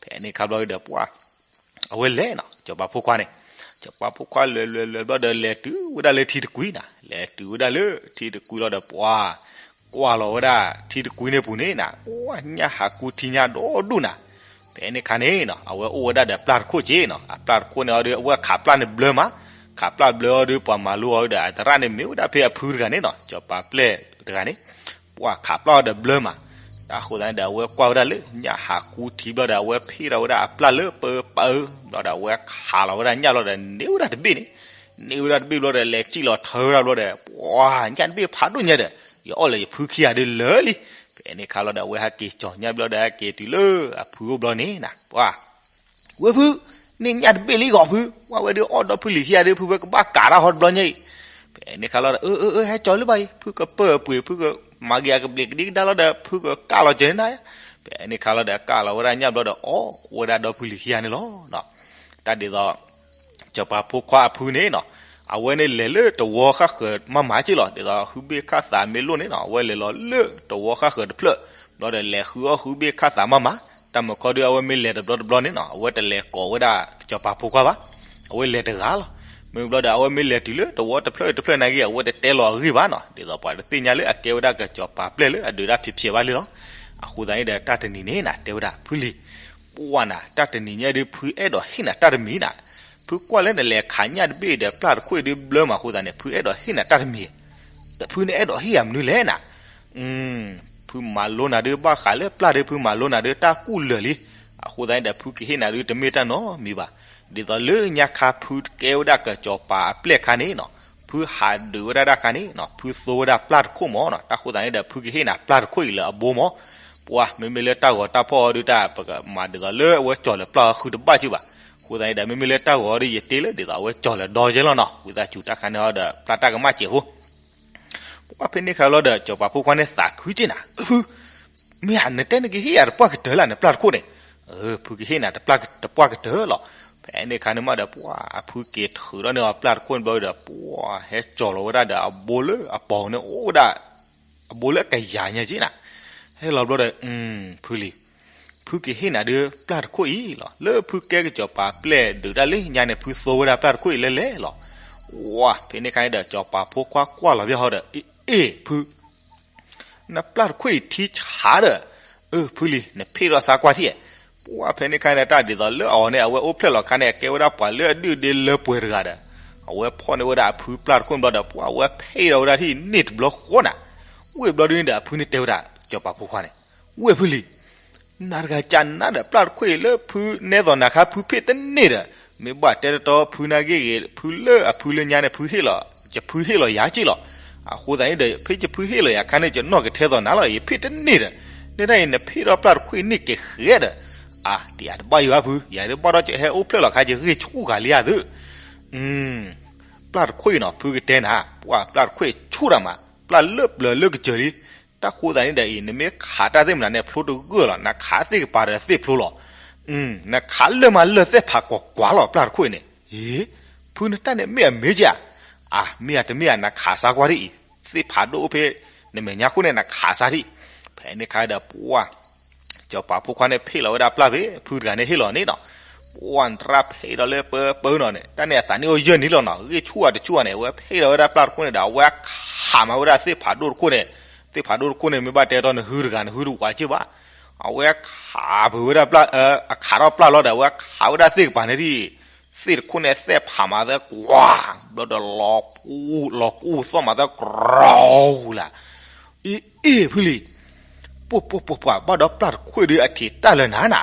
ဖဲန့ၣ်အခါဘျီဒီးပှၢ် အဝဲလဲၤနီၤ, စီၤပၤဖိခွါန့ၣ်, စီၤပၤဖိခွါလဲၤလဲၤလဲၤဘျီဒီး လဲၤတုၤဝဲဒၣ်လၢထံတကွံနီၤ, လဲၤတုၤဝဲဒၣ်လၢထံတကွံလီၤဒီး ပှၢ် ကွၢ်လီၤဝဲဒၣ်ထံတကွံန့ၣ်ပူၤန့ၣ်နီၤ, ပှၢ် ညၣ်ဟးကူထံညၣ်ဒီဒူၣ်နီၤ. ဖဲန့ၣ်အခါန့ၣ်နီၤ, အဝဲအိၣ်ဝဲဒၣ်ဒီးပျၢ်တခိၣ်က့နီၤ, အပျၢ်တခိၣ်န့ၣ်အီၤဒီး အဝဲခးပျၢ်န့ၣ်ဘျၢမး, ခးပျၢ်ဘျၢအီၤဒီး ပှၤမၤလိအီၤဒီး အသရၣ်န့ၣ်မ့ၢ်ဝဲဒၣ်ဖဲအဖုတဂၤန့ၣ်နီၤ, စီၤပၤပျဲၢ်တဂၤန့ၣ်, ပှၢ်ခးပျၢ်အီၤဒီးဘျၢမး. တၢ်ဃိသတးန့ၣ်ဒီး အဝဲကွၢ်ဝဲဒၣ်လၢညၣ်ဟးကူထံဘျီဒီး အဝဲဖ့ၣ်ထီၣ်ဝဲဒၣ်အပျၢ်လၢပၢပၢ, ဘျီဒီးအဝဲခးလီၤဝဲဒၣ်ညၣ်ဘျီဒီး န့ၢ်ဝဲဒၣ်တဘ့ၣ်န့ၣ်, န့ၢ်ဝဲဒၣ်တဘ့ၣ်ဘျီဒီး လဲၤစံၣ်လီၤထၢဝဲဒၣ်ဘျီဒီး ပှၢ် ညၣ်တဘ့ၣ်ဖးဒိၣ်ညါဒီး ယအီၣ်လၢယဖုခံဂၤဒီးလၢာ်လံ. ဖဲန့ၣ်အခါလီၤဒီး အဝဲဟဲက့ၤကၠီၤညၣ်ဘျီဒီး ဟဲက့ၤတုၤလၢအဖုအိၣ်ဘျီန့ၣ်နီၤ, ပှၢ် ဝဲဖု, န့ၢ်ညၣ်တဘ့ၣ်လံဂီၤဖု, ပှၢ် ဝဲဒုးအီၣ်ဒီဖုလံၤခံဂၤဒီး ဖုဝဲကဘၣ်ကးတၢ်ဟီတဘျီညါအံၤ. ဖဲန့ၣ်အခါလီၤဒီး အၢ အၢ အၢ ဟဲကၠီၤလၢၤဘၣ်အံၤ, ဖုကပၢၢ်အပှ့ၤ ဖုကမၤက့ၤအကဘျံးကဒံကဒါလီၤဒီး ဖုကကၢ်လီၤစၢၤန့ၣ်နၤ, ဖဲန့ၣ်အခါလီၤဒီး ကၢ်လီၤဝဲဒၣ်ညၣ်ဘျီဒီးအီၣ်ဝဲဒၣ်ဒီဖုလံၤခံဂၤန့ၣ်လီၤ. တၢ်ဒ်သိး စီၤပၤဖိခွါအဖုန့ၣ်နီၤ, အဝဲန့ၣ်လဲၤလၢတဝီဃၣ်ဃၢၤမးမးက့လီၤ. ဒ်သိးဟုဘ့ၣ်ခၣ်သးမ့ၢ်လိၣ်န့ၣ်နီၤ, အဝဲလဲၤလီၤလၢတဝီဃၣ်ဃၢၤတဖျၢၣ်, ဘျီဒီးလဲၤဃုအီၣ်ဟုဘ့ၣ်ခၣ်သးမးမး, တၢ်မုၢ်ခီဒီး အဝဲမ့ၢ်လဲၤတဘျီတဘျီန့ၣ်နီၤ, အဝဲတလဲၤကိးဝဲဒၣ်စီၤပၤဖိခွါဘၣ်, အဝဲလဲၤတဂၤလီၤ. မ့ၢ်ဘျီဒီး အဝဲမ့ၢ်လဲၤတုၤလၢတဝီတဖျၢၣ်တဖျၢၣ်နာ်က့ အဝဲတတဲလီၤအဂ့ၢ်ဘၣ်နီၤ, ဒ်သိးပှၤတသ့ၣ်ညါလၢအကဲဝဲဒၣ်ကစီၤပၤပျဲၢ်လၢအဒုးတၢ်ဖံးဖျဲးဘၣ်လံလီၤ. အဃိသတးန့ၣ်ဒီး တၢ်တနံၤန့ၣ်နီၤ တဲဝဲဒၣ် ဖုလံၤ, ပှၢ်နၤ တၢ်တနံၤညါဒုး ဖုအဲၣ်ဒိးဟ့ၣ်နၤတၢ်တမံၤနၤ, ဖုကွၢ်လၢနလဲၤခးညၣ်တဘ့ၣ်ဒီး ပျၢ်တခိၣ်အံၤဒုးဘျၢမးအဃိသတးန့ၣ် ဖုအဲၣ်ဒိးဟ့ၣ်နၤတၢ်တမံၤ, ဒီးဖုန့ၣ်အဲၣ်ဒိးဟ့ၣ်ယၤမနုၤလဲၣ်နၤ. ဖုမၤလိနၤဒုး ဘၣ်ဃးလၢပျၢ်ဒီး ဖုမၤလိနၤဒုး တၢ်ကူၣ်လၢာ်လံ. အဃိသတးန့ၣ်ဒီး ဖုကဟ့ၣ်နၤဒုး တမ့ၢ်တၢ်နီတမံၤဘၣ်. ဒ်သိးလၢညါခါဖုတကဲဝဲဒၣ်ကစီၤပၤအပျဲၢ်ခါန့ၣ်နီၤ, ဖုဟးဒုးဝဲဒၣ်တၢ်ခါန့ၣ်နီၤ, ဖုသိဝဲဒၣ်ပျၢ်တခိၣ်မးနီၤ. တၢ်ဃိသတးန့ၣ်ဒီး ဖုကဟ့ၣ်နၤပျၢ်တခိၣ်အံၤလၢအဘိမး. ပှၢ် မ့မ့ၢ်လၢတၢ်ဂီၤတၢ်ဖီၣ်အီၤဒုး တၢ်ပကမၤဒ်သိးလၢအဝဲကၠီၤလၢၤပျၢ်အီၤ ဃုတဘၣ်က့ဘၣ်. အဃိသတးန့ၣ်ဒီး မ့မ့ၢ်လၢတၢ်ဂီၤအီၤဒုး ယတ့လၢဒ်သိးအဝဲကၠီၤလၢၤဒီယဲလီၤနီၤ. ဝံသးစူၤ တၢ်ခါန့ၣ်အီၤဒီး ပျၢ်တၢ်ကမၣ်စဲးဖိ ပှၢ် ဖဲန့ၣ်ခါလီၤဒီး စီၤပၤဖိခွါန့ၣ်သးခုက့နၤ, ဖု, မ့ၢ်ဧါ နတဲနကဟ့ၣ်ယၤတပှၢ်ကတၢၢ်လၢနပျၢ်တခိၣ်န့ၣ်. အၢ ဖုကဟ့ၣ်နၤတပှၢ်ကတၢၢ်လီၤ. ဖဲန့ၣ်ခါန့ၣ်မးဒီး ပှၢ် အဖုက့ၤထုးထီၣ်န့ၢ်အီၤပျၢ်တခိၣ်န့ၣ်ဘျီဒီး ပှၢ် ဟဲကၠီၤလီၤဝဲဒၣ်ဒီးအဘိလၢအပိာ်န့ၣ်အိၣ်ဝဲဒၣ် အဘိလၢအကယၤညါက့နၤ. ဟဲလီၤဘျီဒီး ဖုလံၤ, ဖုကဟ့ၣ်နၤဒုးပျၢ်တခိၣ်အံၤလီၤ. လၢဖုကဲကစီၤပၤပျဲၢ်ဒုးတၢ်လၢညါန့ၣ် ဖုသိဝဲဒၣ်ပျၢ်တခိၣ်အံၤလဲၤလဲၤလီၤ. ဝါ ဖဲန့ၣ်ခါန့ၣ်ဒီး စီၤပၤဖိခွါကွၢ်လီၤဘၣ်ဟီဒီး အ့ အ့ ဖု နပျၢ်တခိၣ်အံၤထံဆးဒီး, အၢ ဖုလံၤ နဖ့ၣ်ထီၣ်စါကွၢ်ထံၣ်. ပှၢ် ဖဲန့ၣ်ခါန့ၣ် တၢ်ဒ်သိးလၢအီၤန့ၣ် အဝဲအိၣ်ဖျဲၣ်လီၤခါန့ၣ် အကဲဝဲဒၣ်ပှၤလၢအဒုၣ်ဒ့လၢပှဲၤတဂၤဒီး အဝဲဖီၣ်န့ၢ်ဝဲဒၣ်အဖုပျၢ်တခိၣ်ဘျီဒီး ပှၢ် အဝဲဖ့ၣ်ထီၣ်ဝဲဒၣ်ထံၣ်န့ၢ်တဘျီဃီနၤ. ဝ့ၢ်ဘျီဒုန့ၣ်ဒီး အဖုန့ၣ်တဲဝဲဒၣ် စီၤပၤဖိခွါန့ၣ်, ဝ့ၢ်ဖုလံၤ နတဂၤကနၣ်ဒီးပျၢ်တခိၣ်အံၤလၢဖုနဲသိးနၤခါ ဖုဖ့ၣ်တန့ၢ်ဒီး, မ့ၢ်ဘၣ်တဲတတီ ဖုနာ်ဂ့ၢ်ဂ့ၤ ဖုလၢအဖုလၢညါန့ၣ် ဖုဟ့ၣ်လီၤ, ယဖုဟ့ၣ်လီၤယၤက့လီၤ. အဃိသတးန့ၣ်ဒီး ဖဲယဖုဟ့ၣ်လီၤယၤခါန့ၣ် ယနီၢ်ကထဲသိးနၤလီၤ ယဖ့ၣ်တန့ၢ်ဒီး, န့ၣ်ဒၣ်အံၤ နဖ့ၣ်ထီၣ်ပျၢ်တခိၣ်အံၤန့ၢ်ကဲဃဲဒီး, အါ တယၤတဘၣ်ယၤဘၣ်ဖု ယၤတဘၣ်ဒီး ယဟဲအိၣ်ဖျဲၣ်လီၤခါ ယဂံၢ်ဆူၣ်ဂၤလံဧါသု ပျၢ်တခိၣ်အံၤနီၤ ဖုကတဲနၤ, ပှၢ် ပျၢ်တခိၣ်အံၤဆူၣ်တၢ်မး, ပျၢ်လၢပျၢၤလၢကစၢၤလံ. တၢ်ဃိသတးန့ၣ်ဒီးအံၤ နမ့ၢ်ခးတၢ်သ့ၣ်မနုၤန့ၣ် ဖျိတဂၢၢ်လီၤ, နခးသ့ၣ်ကပၤဒီးသ့ၣ်ဖျိလီၤ. နခးလၢာ်မးလၢာ်သ့ၣ်ဖးကွၢ်ကွၢ်လီၤ ပျၢ်တခိၣ်အံၤန့ၣ်. အ့ ဖုနတၢ်န့ၣ်မ့ၢ်အမ့ၢ်ကဧါ. အါ မ့ၢ်ဧါတမ့ၢ်ဧါ နခးစါကွၢ်ဒ်အံၤ, သ့ၣ်ဖးဒိၣ်အိၣ်ဖဲ နမဲာ်ညါခိၣ်န့ၣ် နခးစါဒ်အံၤ. ဖဲန့ၣ်ခါဒီး ပှၢ် စီၤပၤဖိခွါန့ၣ် ဖ့ၣ်လီၤဝဲဒၣ်ပျၢ်ဖဲ ဖုတဂၤန့ၣ်ဟ့ၣ်လီၤန့ၣ်နီၤ. ပှၢ် နတရၣ်ဖ့ၣ်ဒီးလၢပၢပၢနီၤန့ၣ် တၢ်န့ၣ်အသးန့ၣ်အိၣ်ယဲၢ်နံၣ်လီၤနီၤ, ဂံၢ်ဆူၣ်ဧါတဆူၣ်ဧါန့ၣ် အဝဲဖ့ၣ်ဒီးဝဲဒၣ်ပျၢ်တခိၣ်န့ၣ်ဒီး အဝဲခးမၤဝဲဒၣ်သ့ၣ်ဖးဒိၣ်တခိၣ်န့ၣ်, သ့ၣ်ဖးဒိၣ်တခိၣ်န့ၣ် မ့ၢ်ဘၣ်တဲတီနဟုတဂၤ နဟုတဝးက့ဘၣ်. အဝဲခးဖုးဝဲဒၣ်ပျၢ်, အခးထီၣ်ပျၢ်လီၤဒီး အဝဲခးဝဲဒၣ်သ့ၣ်ကပၤန့ၣ်ဒ် သ့ၣ်တခိၣ်န့ၣ် သဲၣ်ဖးမၤသၢကွၢ်, ဘျီဒီးလီၤကူၣ်သီၣ်မၤသၢကရီလၢ်. အ့ အ့ ဖုလံၤ, ပှၢ်ပှၢ်ပှၢ်ပှၢ်, ဘၣ်ဒီးပျၢ်တခိၣ်ဒုးအထံးတၢ်လၢနၤနၤ,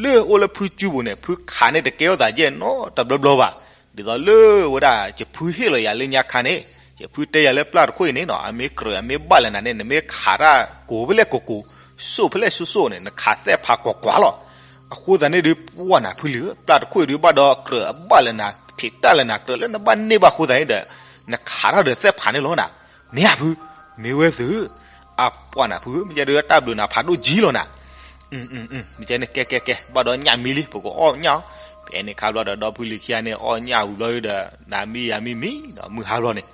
လၢအိၣ်လၢဖုစုပူၤန့ၣ် ဖုခးန့ၣ်တကဲထီၣ်သးယဲၢ်နီတဘျီဘျီဘၣ်. ဒ်သိးလၢဝဲဒၣ် ယဖုဟ့ၣ်လီၤယၤလၢညါခါန့ၣ်, ယဖုတဲယၤလၢပျၢ်တခိၣ်အံၤန့ၣ်နီၤ, အမ့ၢ်ကြၢးအမ့ၢ်ဘၣ်လၢနၤန့ၣ် နမ့ၢ်ခးတၢ်ကိးဖဲလဲၣ်ကိးကိး, စိၣ်ဖဲလဲၣ်စိၣ်စိၣ်န့ၣ် နခးသဲၣ်ဖးကွၢ်ကွၢ်လီၤ. အဃိသတးန့ၣ်ဒုး ပှၢ်နၤဖုလံၤဧၢ, ပျၢ်တခိၣ်အံၤဒုးဘၣ်ဒီးကြၢးအဘၣ်လၢနၤ, ထံးတၢ်လၢနၤ, ကြၢးလၢနဘၣ်န့ၢ်ဘၣ်အဃိသတးန့ၣ်ဒီး နခးတၢ်ဒီးသဲၣ်ဖးန့ၣ်လီၤနၤ. မ့ၢ်ဧါဖု, မ့ၢ်ဝဲသု, အပှၢ်နၤဖု, မ့ၢ်ကဲဒုးတၢ်ဘျုးနၤဖးဒိၣ်ကံလီၤနၤ. မ့ၢ်ကဲန့ၣ် ကဲကဲကဲ, ဘၣ်ဒီးညၣ်မံလံ, ပကအီၣ်ညၣ်အီၤ. ဖဲန့ၣ်ခါဘျီဒီး ဒီဖုလံၤခံဂၤန့ၣ် အီၣ်ညၣ်ဝံၤဘျီဒီး နၤမံယၤမံမံဒီး မုၢ်ဟါဘျီန့ၣ်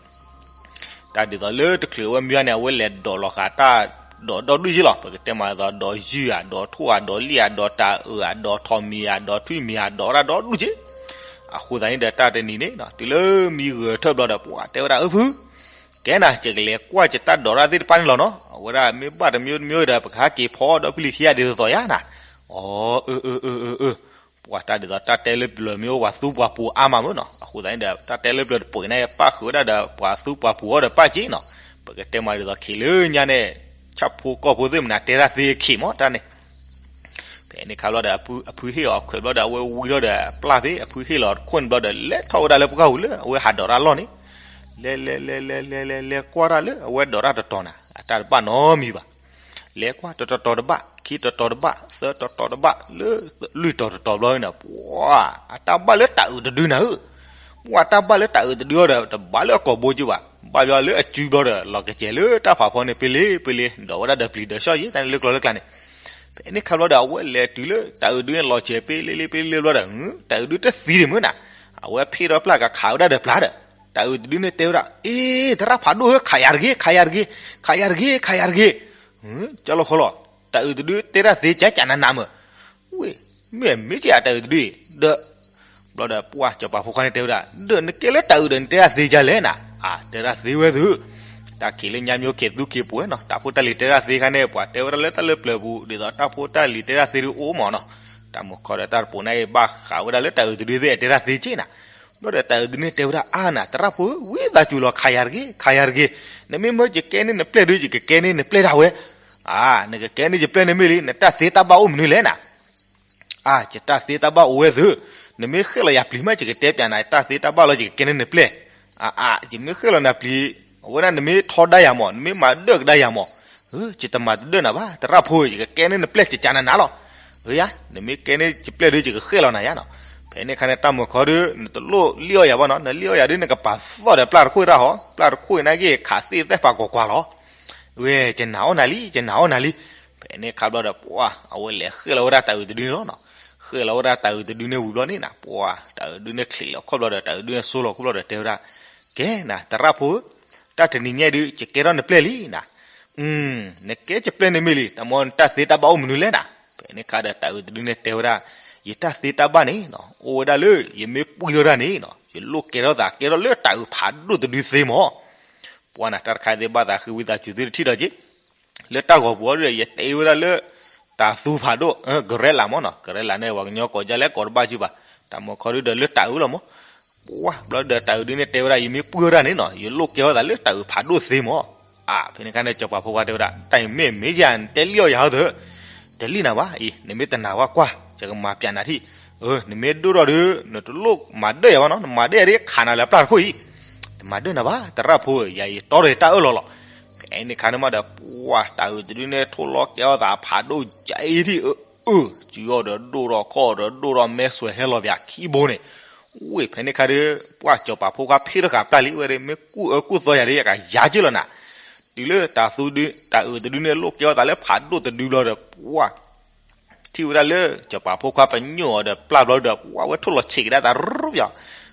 တၢ်ဒ်သိးလၢတချုးအဝဲမံဘၣ်န့ၣ် အဝဲလဲၤဒိးလီၤဃာ်တၢ်ဒိးဒီဒူၣ်က့လီၤ. ပကတဲမးဒ်သိး ဒိးယုၢ်ဧါ, ဒိးထိၣ်ဧါ, ဒိးလံၣ်ဧါ, ဒိးတၤအုးဧါ, ဒိးထိးမံၤဧါ, ဒိးထွံၣ်မံၤဧါ, ဒိးတၢ်ဒီဒူၣ်က့. အဃိသတးန့ၣ်ဒီး တၢ်တနံၤန့ၣ်နီၤ တုၤလၢမံဂၢၢ်ထၢၣ်ဘျီဒီး ပှၤတဲဝဲဒၣ် အၢ ဖု ကဲနၤ ယကလဲၤကွၢ်ယတၢ်ဒိးတၢ်သ့ၣ်တဖၣ်န့ၣ်လီၤနီၤ. အဝဲဒၣ်မ့ၢ်ဘၣ်တမံၤတမံၤဒီး ပကဟဲက့ၤဖီဒီးဖုလံၤခံဂၤဒ်သိးသိးယါနၤ. အၢ အၢ အၢ အၢ အၢ ပှၤတၢ်ဒ်သိး တၢ်တဲလၢပျၢၤမ့ၢ်အိၣ်ပှၤသူပှၤပူၤအါမးမ့ၢ်နီၤ. အဃိသတးန့ၣ်ဒီး တၢ်တဲလၢပျၢၤတပှဲၤန့ၣ် ပၣ်ဃုာ်ဝဲဒၣ်ဒီး ပှၤသူပှၤပူၤအီၤဒီးပၣ်က့နီၤ. ပကတဲမးဒ်သိး ခံးလၢညါန့ၣ် ဆၣ်ဖိကီၢ်ဖိသ့ၣ်မနၤ တဲတၢ်သ့ခံးမးတၢ်န့ၣ် ဖဲန့ၣ်ခါဘျီဒီး အဖုဟ့ၣ်အီၤခွဲးဘျီဒီး အဝဲဝံထီၣ်ဒီးပျၢ်ဖဲ အဖုဟ့ၣ်လီၤတခိၣ်န့ၣ်ဘျီဒီး လဲၤထီၣ်ဝဲဒၣ်လၢပှၢ်ပူၤလၢအဝဲဟးဒိးတၢ်လီၢ်န့ၣ် လဲၤလဲၤလဲၤလဲၤလဲၤလဲၤလဲၤကွၢ်တၢ်လၢအဝဲဒိးတၢ်တတီၤနၤ အတၢ်တဘၣ်နီတမံၤဘၣ်. လဲၤကွၢ်တတီၤတဘၣ်, ခံတီၤတီၤတဘၣ်, သၢတီၤတီၤတဘၣ်, လၢလွံၢ်တီၤတတီၤဘျီန့ၣ် ပှၤ အတၢ်ဘၣ်လၢတၤအုးတဒုနၤဧၢ. ပှၤတၢ်ဘၣ်လၢတၤအုးတဒုအီၤဒီး တဘၣ်လၢအကိာ်ဘိက့ဘၣ်, ဘၣ်ဘျီလၢအစုဘျီဒီး လီၤကစဲၤလၢတၢ်ဖးဖီန့ၣ် ပ့လ့ပ့လ့ ဒိးဝဲဒၣ်ဒီးပျံၤဒီးဆှီယံၤ တၢ်န့ၣ်လၢကျီလၢကျါန့ၣ် ဖဲန့ၣ်ခါဘျီဒီး အဝဲလဲၤတုၤလၢတၤအုးတဒုန့ၣ် လီၤကစဲၤပ့လ့လ့ပ့လ့ဘျီဒီး တၤအုးတဒုတသံဒံးမုၢ်နၤ, အဝဲဖ့ၣ်ဒီးပျၢ်ကခးဝဲဒၣ်ဒီးပျၢ်ဒီး တၤအုးတဒုန့ၣ်တဲဝဲဒၣ် အ့ သရၣ်ဖးဒိၣ်ဧၢ ခးယၤတဂ့ၤ, ခးယၤတဂ့ၤ, ခးယၤတဂ့ၤ, ခးယၤတဂ့ၤ. ကၢ်လီၤဃီလီၤ, တၤအုးတဒုတဲတၢ်သ့ကကနးနးမုၢ်, ဝ့ၢ် မ့ၢ်မ့ၢ်က့အတၤအုးတဒုအံၤ ဒီး ဘျီဒီးပှၢ်စီၤပၤဖိခွါန့ၣ်တဲဝဲဒၣ် ဒီးနကဲလၢတၤအုးဒီးနတဲတၢ်သ့ကလဲၣ်နၤ, အတဲတၢ်သ့ဝဲသု, တၢ်ခံးလၢညါ မ့ၢ်အိၣ်ခံးသူခံးပှဲၤနီၤ, တၢ်ဖိတၢ်လံၤတဲတၢ်သ့ခါန့ၣ် ပှၤတဲဝဲဒၣ်လၢတၢ်လၢပျၢၤပူၤ ဒ်သိးတၢ်ဖိတၢ်လံၤတဲတၢ်သ့ဒုအိၣ်မးနီၤ, တၢ်မုၢ်ခီဒီးတၢ်တပိၤန့ၣ်အံၤ ဘၣ်ဃးဝဲဒၣ်လၢတၤအုးတဒုသ့ၣ်အတဲတၢ်သ့က့နၤ, ဘျီဒီးတၤအုးတဒုန့ၣ်တဲဝဲဒၣ် အါနၤ သရၣ်ဖိဧၢ ဝံသးစူၤလီၤ ခးယၤတဂ့ၤ, ခးယၤတဂ့ၤ, နမ့ၢ်မၢယကဲန့ၢ်နပျဲၢ်ဒု ယကကဲန့ၢ်နပျဲၢ်ဒၣ်ဝဲ အါ နကကဲန့ၢ်ယပျဲၢ်န့ၣ်မ့ၢ်လံ နတၢ်သ့တၢ်ဘၣ်အိၣ်မနုၤလဲၣ်နၤ, အါ ယတၢ်သ့တၢ်ဘၣ်အိၣ်ဝဲသု, နမ့ၢ်ဃဲၣ်လီၤယၤပျံၤမး ယကတဲပျးနၤ တၢ်သ့တၢ်ဘၣ်လီၤ ယကကဲန့ၢ်နပျဲၢ်, အါအါ ယမ့ၢ်ဃဲၣ်လီၤနၤပျံၤ, အဝဲဒၣ်နမ့ၢ်ထီဒါယၤမး နမ့ၢ်မၤဒၢၣ်ကဒါယၤမး, ယတမၤတဒၢၣ်နၤဘၣ် သရၣ်ဖိဧၢ ယကကဲန့ၢ်နပျဲၢ်ကကနးနးလီၤ, ဧၢယါ နမ့ၢ်ကဲန့ၢ်ယပျဲၢ်ဒု ယကဃဲၣ်လီၤနၤယါနီၤ, ဖဲန့ၣ်ခါန့ၣ် တၢ်မုၢ်ခီဒု နတလိၣ်လံၣ်အီၣ်ယၤဘၣ်နီၤ, နလံၣ်အီၣ်ယၤဒု နကပာ်သီၣ်ဒီးပျၢ်တခိၣ်တၢ်ဟီ, ပျၢ်တခိၣ်အံၤနာ်က့ ခးသ့ၣ်သဲၣ်ပာ်ကွၢ်ကွၢ်လီၤ ဝဲ ယနာ်အီၣ်နၤလံ ယနာ်အီၣ်နၤလံ, ဖဲန့ၣ်ခါဘျီဒီး ပှၤ အဝဲလဲၤဃဲၣ်လီၤဝဲဒၣ်တၤအုးတဒုန့ၣ်လီၤနီၤ, ဃဲၣ်လီၤဝဲဒၣ်တၤအုးတဒုန့ၣ်ဝံၤဘျီန့ၣ်နၤ ပှၤ တၤအုးတဒုန့ၣ်ချံးလီၤခီၣ်ဘျီဒီး တၤအုးတဒုန့ၣ်ဆိလီၤခီၣ်ဘျီဒီးတဲဝဲဒၣ်, ကဲနၤ သရၣ်ဖိဧၢ, တၢ်တနံၤညါဒု ယကဲထီၣ်နပျဲၢ်လံနၤ, နကဲယပျဲၢ်န့ၣ်မ့ၢ်လံ တၢ်မ့ၢ်နတၢ်သ့တၢ်ဘၣ်အိၣ်မနုၤလဲၣ်နၤ, ဖဲန့ၣ်ခါဒီးတၤအုးတဒုန့ၣ်တဲဝဲဒၣ်, ယတၢ်သ့တၢ်ဘၣ်န့ၣ်နီၤ အိၣ်ဝဲဒၣ်လၢ ယမ့ၢ်ပှံၢ်ထီၣ်တၢ်န့ၣ်နီၤ ယလိၣ်ကဲထီၣ်သးကဲထီၣ်လၢတၤအုးဖးဒိၣ်တဒုသ့မး ပှၤနၤ တၢ်တခါသ့ၣ်ဘၣ်သးဃ့ဝံသးစူၤသုတထံၣ်ဒီးက့, လၢတၢ်ဂီၤပူၤအီၤဒုဒီး ယတဲဝဲဒၣ်လၢ တၤသူဖးဒိၣ် ကရဲလးမးနီၤ, ကရဲလးန့ၣ် ပှၤကညီကိးဒ်လဲၣ်ကိးတဘၣ်က့ဘၣ်, တၢ်မုၢ်ခီဒုဒီးလၢတၤအုးလီၤမး, ပှၤ ဘျီဒီးတၤအုးဒုန့ၣ်တဲဝဲဒၣ် ယမ့ၢ်ပှံၢ်ထီၣ်တၢ်န့ၣ်နီၤ ယလိၣ်ကဲထီၣ်သးလၢတၤအုးဖးဒိၣ်သ့မး အါ ဖဲန့ၣ်ခါန့ၣ် စီၤပၤဖိခွါတဲဝဲဒၣ် တၢ်အံၤမ့ၢ်မ့ၢ်ယၤ နတဲလံၣ်အီၣ်ယၤဟီသၢ, တလံၣ်နၤဘၣ်အံၤ နမ့ၢ်တနာ်ဝဲကွၢ် ယကမၤပျးနၤထံၣ်, နမ့ၢ်ဒိၣ်ထီၣ်ဒု နတလိၣ်မၤဒၢၣ်ယၤဘၣ်နီၤ နမၤဒၢၣ်ယၤဒ်ခးနၤလၢပျၢ်တခိၣ်အံၤ, တမၤဒၢၣ်နၤဘၣ် သရၣ်ဖိဧၢ ယၤယတီဒီးယတၢ်အၢၣ်လီၤလီၤ, ဖဲန့ၣ်ခါန့ၣ်မးဒီး ပှၤ တၤအုးတဒုန့ၣ် ထိၣ်လီၤကဲထီၣ်သးဖးဒိၣ်ကအံၤထံၣ်အၢ အၢ စုအီၤဒီးဒိၣ်ထီၣ်ခီၣ်ဒီးဒိၣ်ထီၣ်မဲဆွဲးဟဲလီၤပၠးခံဘိန့ၣ်, ဝ့ၢ် ဖဲန့ၣ်ခါဒီး ပှၤစီၤပၤဖိခွါဖ့ၣ်ထီၣ်ဃာ်ပျၢ်လံ ဝဲဒီးမ့ၢ်ကူၣ်အၢကူၣ်သီယၤဒီး ယကယၤက့လီၤနၤ, တုၤလၢတၤသူဒု တၤအုးတဒုန့ၣ် လိၣ်ကဲထီၣ်သးလၢဖးဒိၣ်တဒုဘျီဒီး ပှၤ ထံၣ်ဝဲဒၣ်လၢ စီၤပၤဖိခွါပညိၣ်အီၤဒီးပျၢ်ဘျီဒီး ပှၤဝဲထိၣ်လီၤဆံးကဒါသးရူပျီ,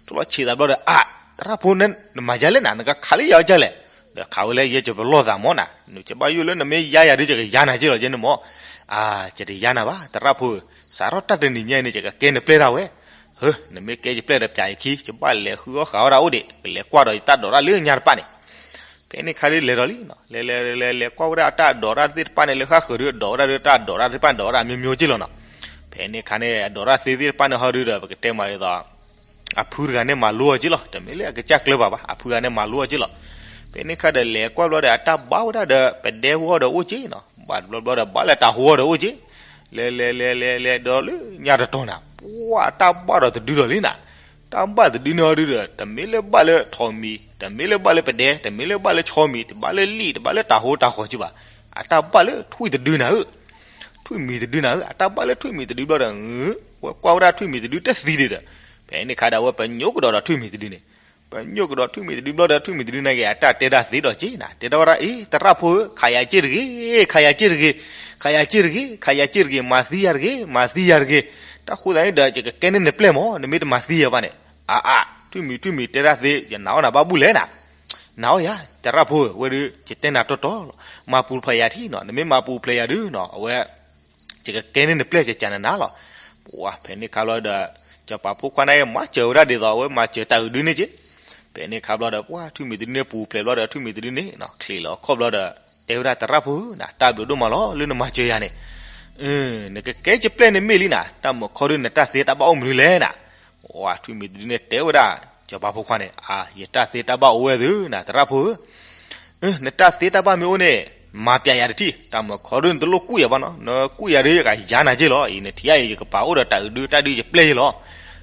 ထိၣ်လီၤဆံးသးဘျီဒီး အါ သရၣ်ဖိန့ၣ် နမၤယၤလဲၣ်နၤ နကခးလၢယၤအီၤကလဲၣ်, ဒီးခးဝဲလၢယဲကပလီၢ်သးမးနၤ, နကဘၣ်ယိၣ်လၢနမ့ၢ်ယါယၤဒု ယကယါနၤက့လီၤကဲန့ၣ်မး, အါ ယတယါနၤဘၣ် သရၣ်ဖိဧၢ, စးထီၣ်တၢ်တနံၤညါအံၤန့ၣ် ယကကဲနပျဲၢ်ဒၣ်ဝဲ, ဟၢ နမ့ၢ်ကဲယပျဲၢ်ဒီးပၠးယခံ ယဘၣ်လဲၤဃုအီၣ်ဃာ်အီၣ်ဒၣ်အိၣ်ဒံး ကလဲၤကွၢ်ဒီးယတၢ်ဒိးတၢ်လၢညါတပၣ်န့ၣ် ဖဲန့ၣ်ခါဒုးလဲၤဒီးလံနီၤ, လဲၤလဲၤလဲၤလဲၤကွၢ်ဝဲဒၣ်အတၢ်ဒိးတၢ်သ့ၣ်တဖၣ်န့ၣ် လၢဃၣ်ဃုာ်ဒုး ဒိးဝဲဒၣ်ဒုးတၢ်ဒိးတၢ်သ့ၣ်တဖၣ်န့ၣ် ဒိးဝဲဒၣ်မျိုးမျိုးက့လီၤနီၤ. ဖဲန့ၣ်ခါန့ၣ် အဒိးတၢ်သ့သ့ၣ်တဖၣ်န့ၣ်ဟီဒုးဒီး ပကတဲမးဒ်သိး အဖုတဂၤန့ၣ်မၤလိအီၤက့လီၤ. တမ့ၢ်လၢအကစၢ်ကျၢၤဘၣ်ဘၣ်, အဖုတဂၤန့ၣ်မၤလိအီၤက့လီၤ. ဖဲန့ၣ်ခါဒီးလဲၤကွၢ်ဘျီဒီး အတၢ်ဘၣ်ဝဲဒၣ်ဒီး ပဒဲဟူအီၤဒီးအိၣ်က့နီၤ, ဘၣ်တဘျီဘျီဒီး ဘၣ်လၢတၤဟူအီၤဒီးအိၣ်က့ လဲၤလဲၤလဲၤလဲၤလဲၤဒီးလၢညါတတီၤနၤ, ပှၤအတၢ်ဘၣ်ဒီးတဒုလီၤလံနၤ. တၢ်ဘၣ်တဒုန့ၣ်ဟီဒုးဒီး တမ့ၢ်လၢဘၣ်လၢထိးမံၤ, တမ့ၢ်လၢဘၣ်လၢပဒဲ, တမ့ၢ်လၢဘၣ်လၢဆီမံၤ, တဘၣ်လၢလံၣ်, တဘၣ်လၢတၤဟူတၤဃီၤက့ဘၣ်. အတၢ်ဘၣ်လၢထွံၣ်တဒုနၤဧၢ, ထွံၣ်မံၤတဒုနၤဧၢ, အတၢ်ဘၣ်လၢထွံၣ်မံၤတဒုဘျီဒီး ဝဲကွၢ်ဝဲဒၣ်ထွံၣ်မံၤတဒုတသံဒံးဒီး, ဖဲန့ၣ်ခါဒီး အဝဲပညိၣ်ကဒီးဒီးထွံၣ်မံၤတဒုန့ၣ် ပညိၣ်ကဒီးထွံၣ်မံၤတဒုဘျီဒီး ထွံၣ်မံၤတဒုန့ၣ်က့ၤ အတၢ်တဲတၢ်သ့ဒီးက့နၤ, တဲထီၣ်ဝဲဒၣ် အ့ သရၣ်ဖိဧၢ, ခးယၤက့ၢ်တဂ့ၤ, ခးယၤက့ၢ်တဂ့ၤ, ခးယၤက့ၢ်တဂ့ၤ, ခးယၤက့ၢ်တဂ့ၤ, မၤသံယၤတဂ့ၤ, မၤသံယၤတဂ့ၤ. တၢ်ဃိသတးန့ၣ်ဒီး ယကကဲန့ၢ်နပျဲၢ်မး, နမ့ၢ်တမၤသံယၤဘၣ်န့ၣ်. အါအါ, ထွံၣ်မံၤထွံၣ်မံၤတဲတၢ်သ့, ယနာ်အီၣ်နၤဘၣ်ဘူၣ်လဲၣ်နၤ. နၤအီၣ်ယၤ သရၣ်ဖိဧၢ, ဝဲဒုး ယတဲနၤတီတီလီၤ. မၤပူၤဖျဲးယၤထံနီၤ, နမ့ၢ်မၤပူၤဖျဲးယၤဒုနီၤ, အဝဲ ယကကဲန့ၢ်နပျဲၢ် ယကကးနနၤလီၤ. ပှၤဖဲန့ၣ်ခါဘျီဒီး စီၤပၤဖိခွါန့ၣ်မၤစၢၤဝဲဒၣ်ဒ်သိး အဝဲမၤစၢၤတၢ်အုးဒုန့ၣ်က့. ဖဲန့ၣ်ခါဘျီဒီး ပှၤထွံၣ်မံၤတဒုန့ၣ်ပူၤဖျဲးဘျီဒီး ထွံၣ်မံၤတဒုန့ၣ်နီၤ ချံးလီၤခီၣ်ဘျီဒီး တဲဝဲဒၣ် သရၣ်ဖိဧၢ, တၢ်ဘျုးဒိၣ်မးလီၤ လၢနမၤစၢၤယၤန့ၣ်. နကကဲယပျဲၢ်န့ၣ်မ့ၢ်လံနၤ, တၢ်မုာ်ခီဒုနတၢ်သ့တၢ်ဘၣ်အိၣ်မနုၤလဲၣ်နၤ. ပှၤထွံၣ်မံၤတဒုန့ၣ်တဲဝဲဒၣ် စီၤပၤဖိခွါန့ၣ်, အါ ယတၢ်သ့တၢ်ဘၣ်အိၣ်ဝဲသုနၤ သရၣ်ဖိဧၢ. နတၢ်သ့တၢ်ဘၣ်မ့ၢ်အိၣ်န့ၣ် မၤပျဲယၤတထံၣ်, တၢ်မုာ်ခီဒုနတလိၣ်ကူၣ်ယၤဘၣ်နီၤ, နကူၣ်ယၤဒုယကယၤနၤက့လီၤ. အံၤနထံၣ်အံၤ ယကပာ်အိၣ်ဒီးတၢ်အုးဒု တၢ်ဒုယပျဲၢ်ယ့လီၤ.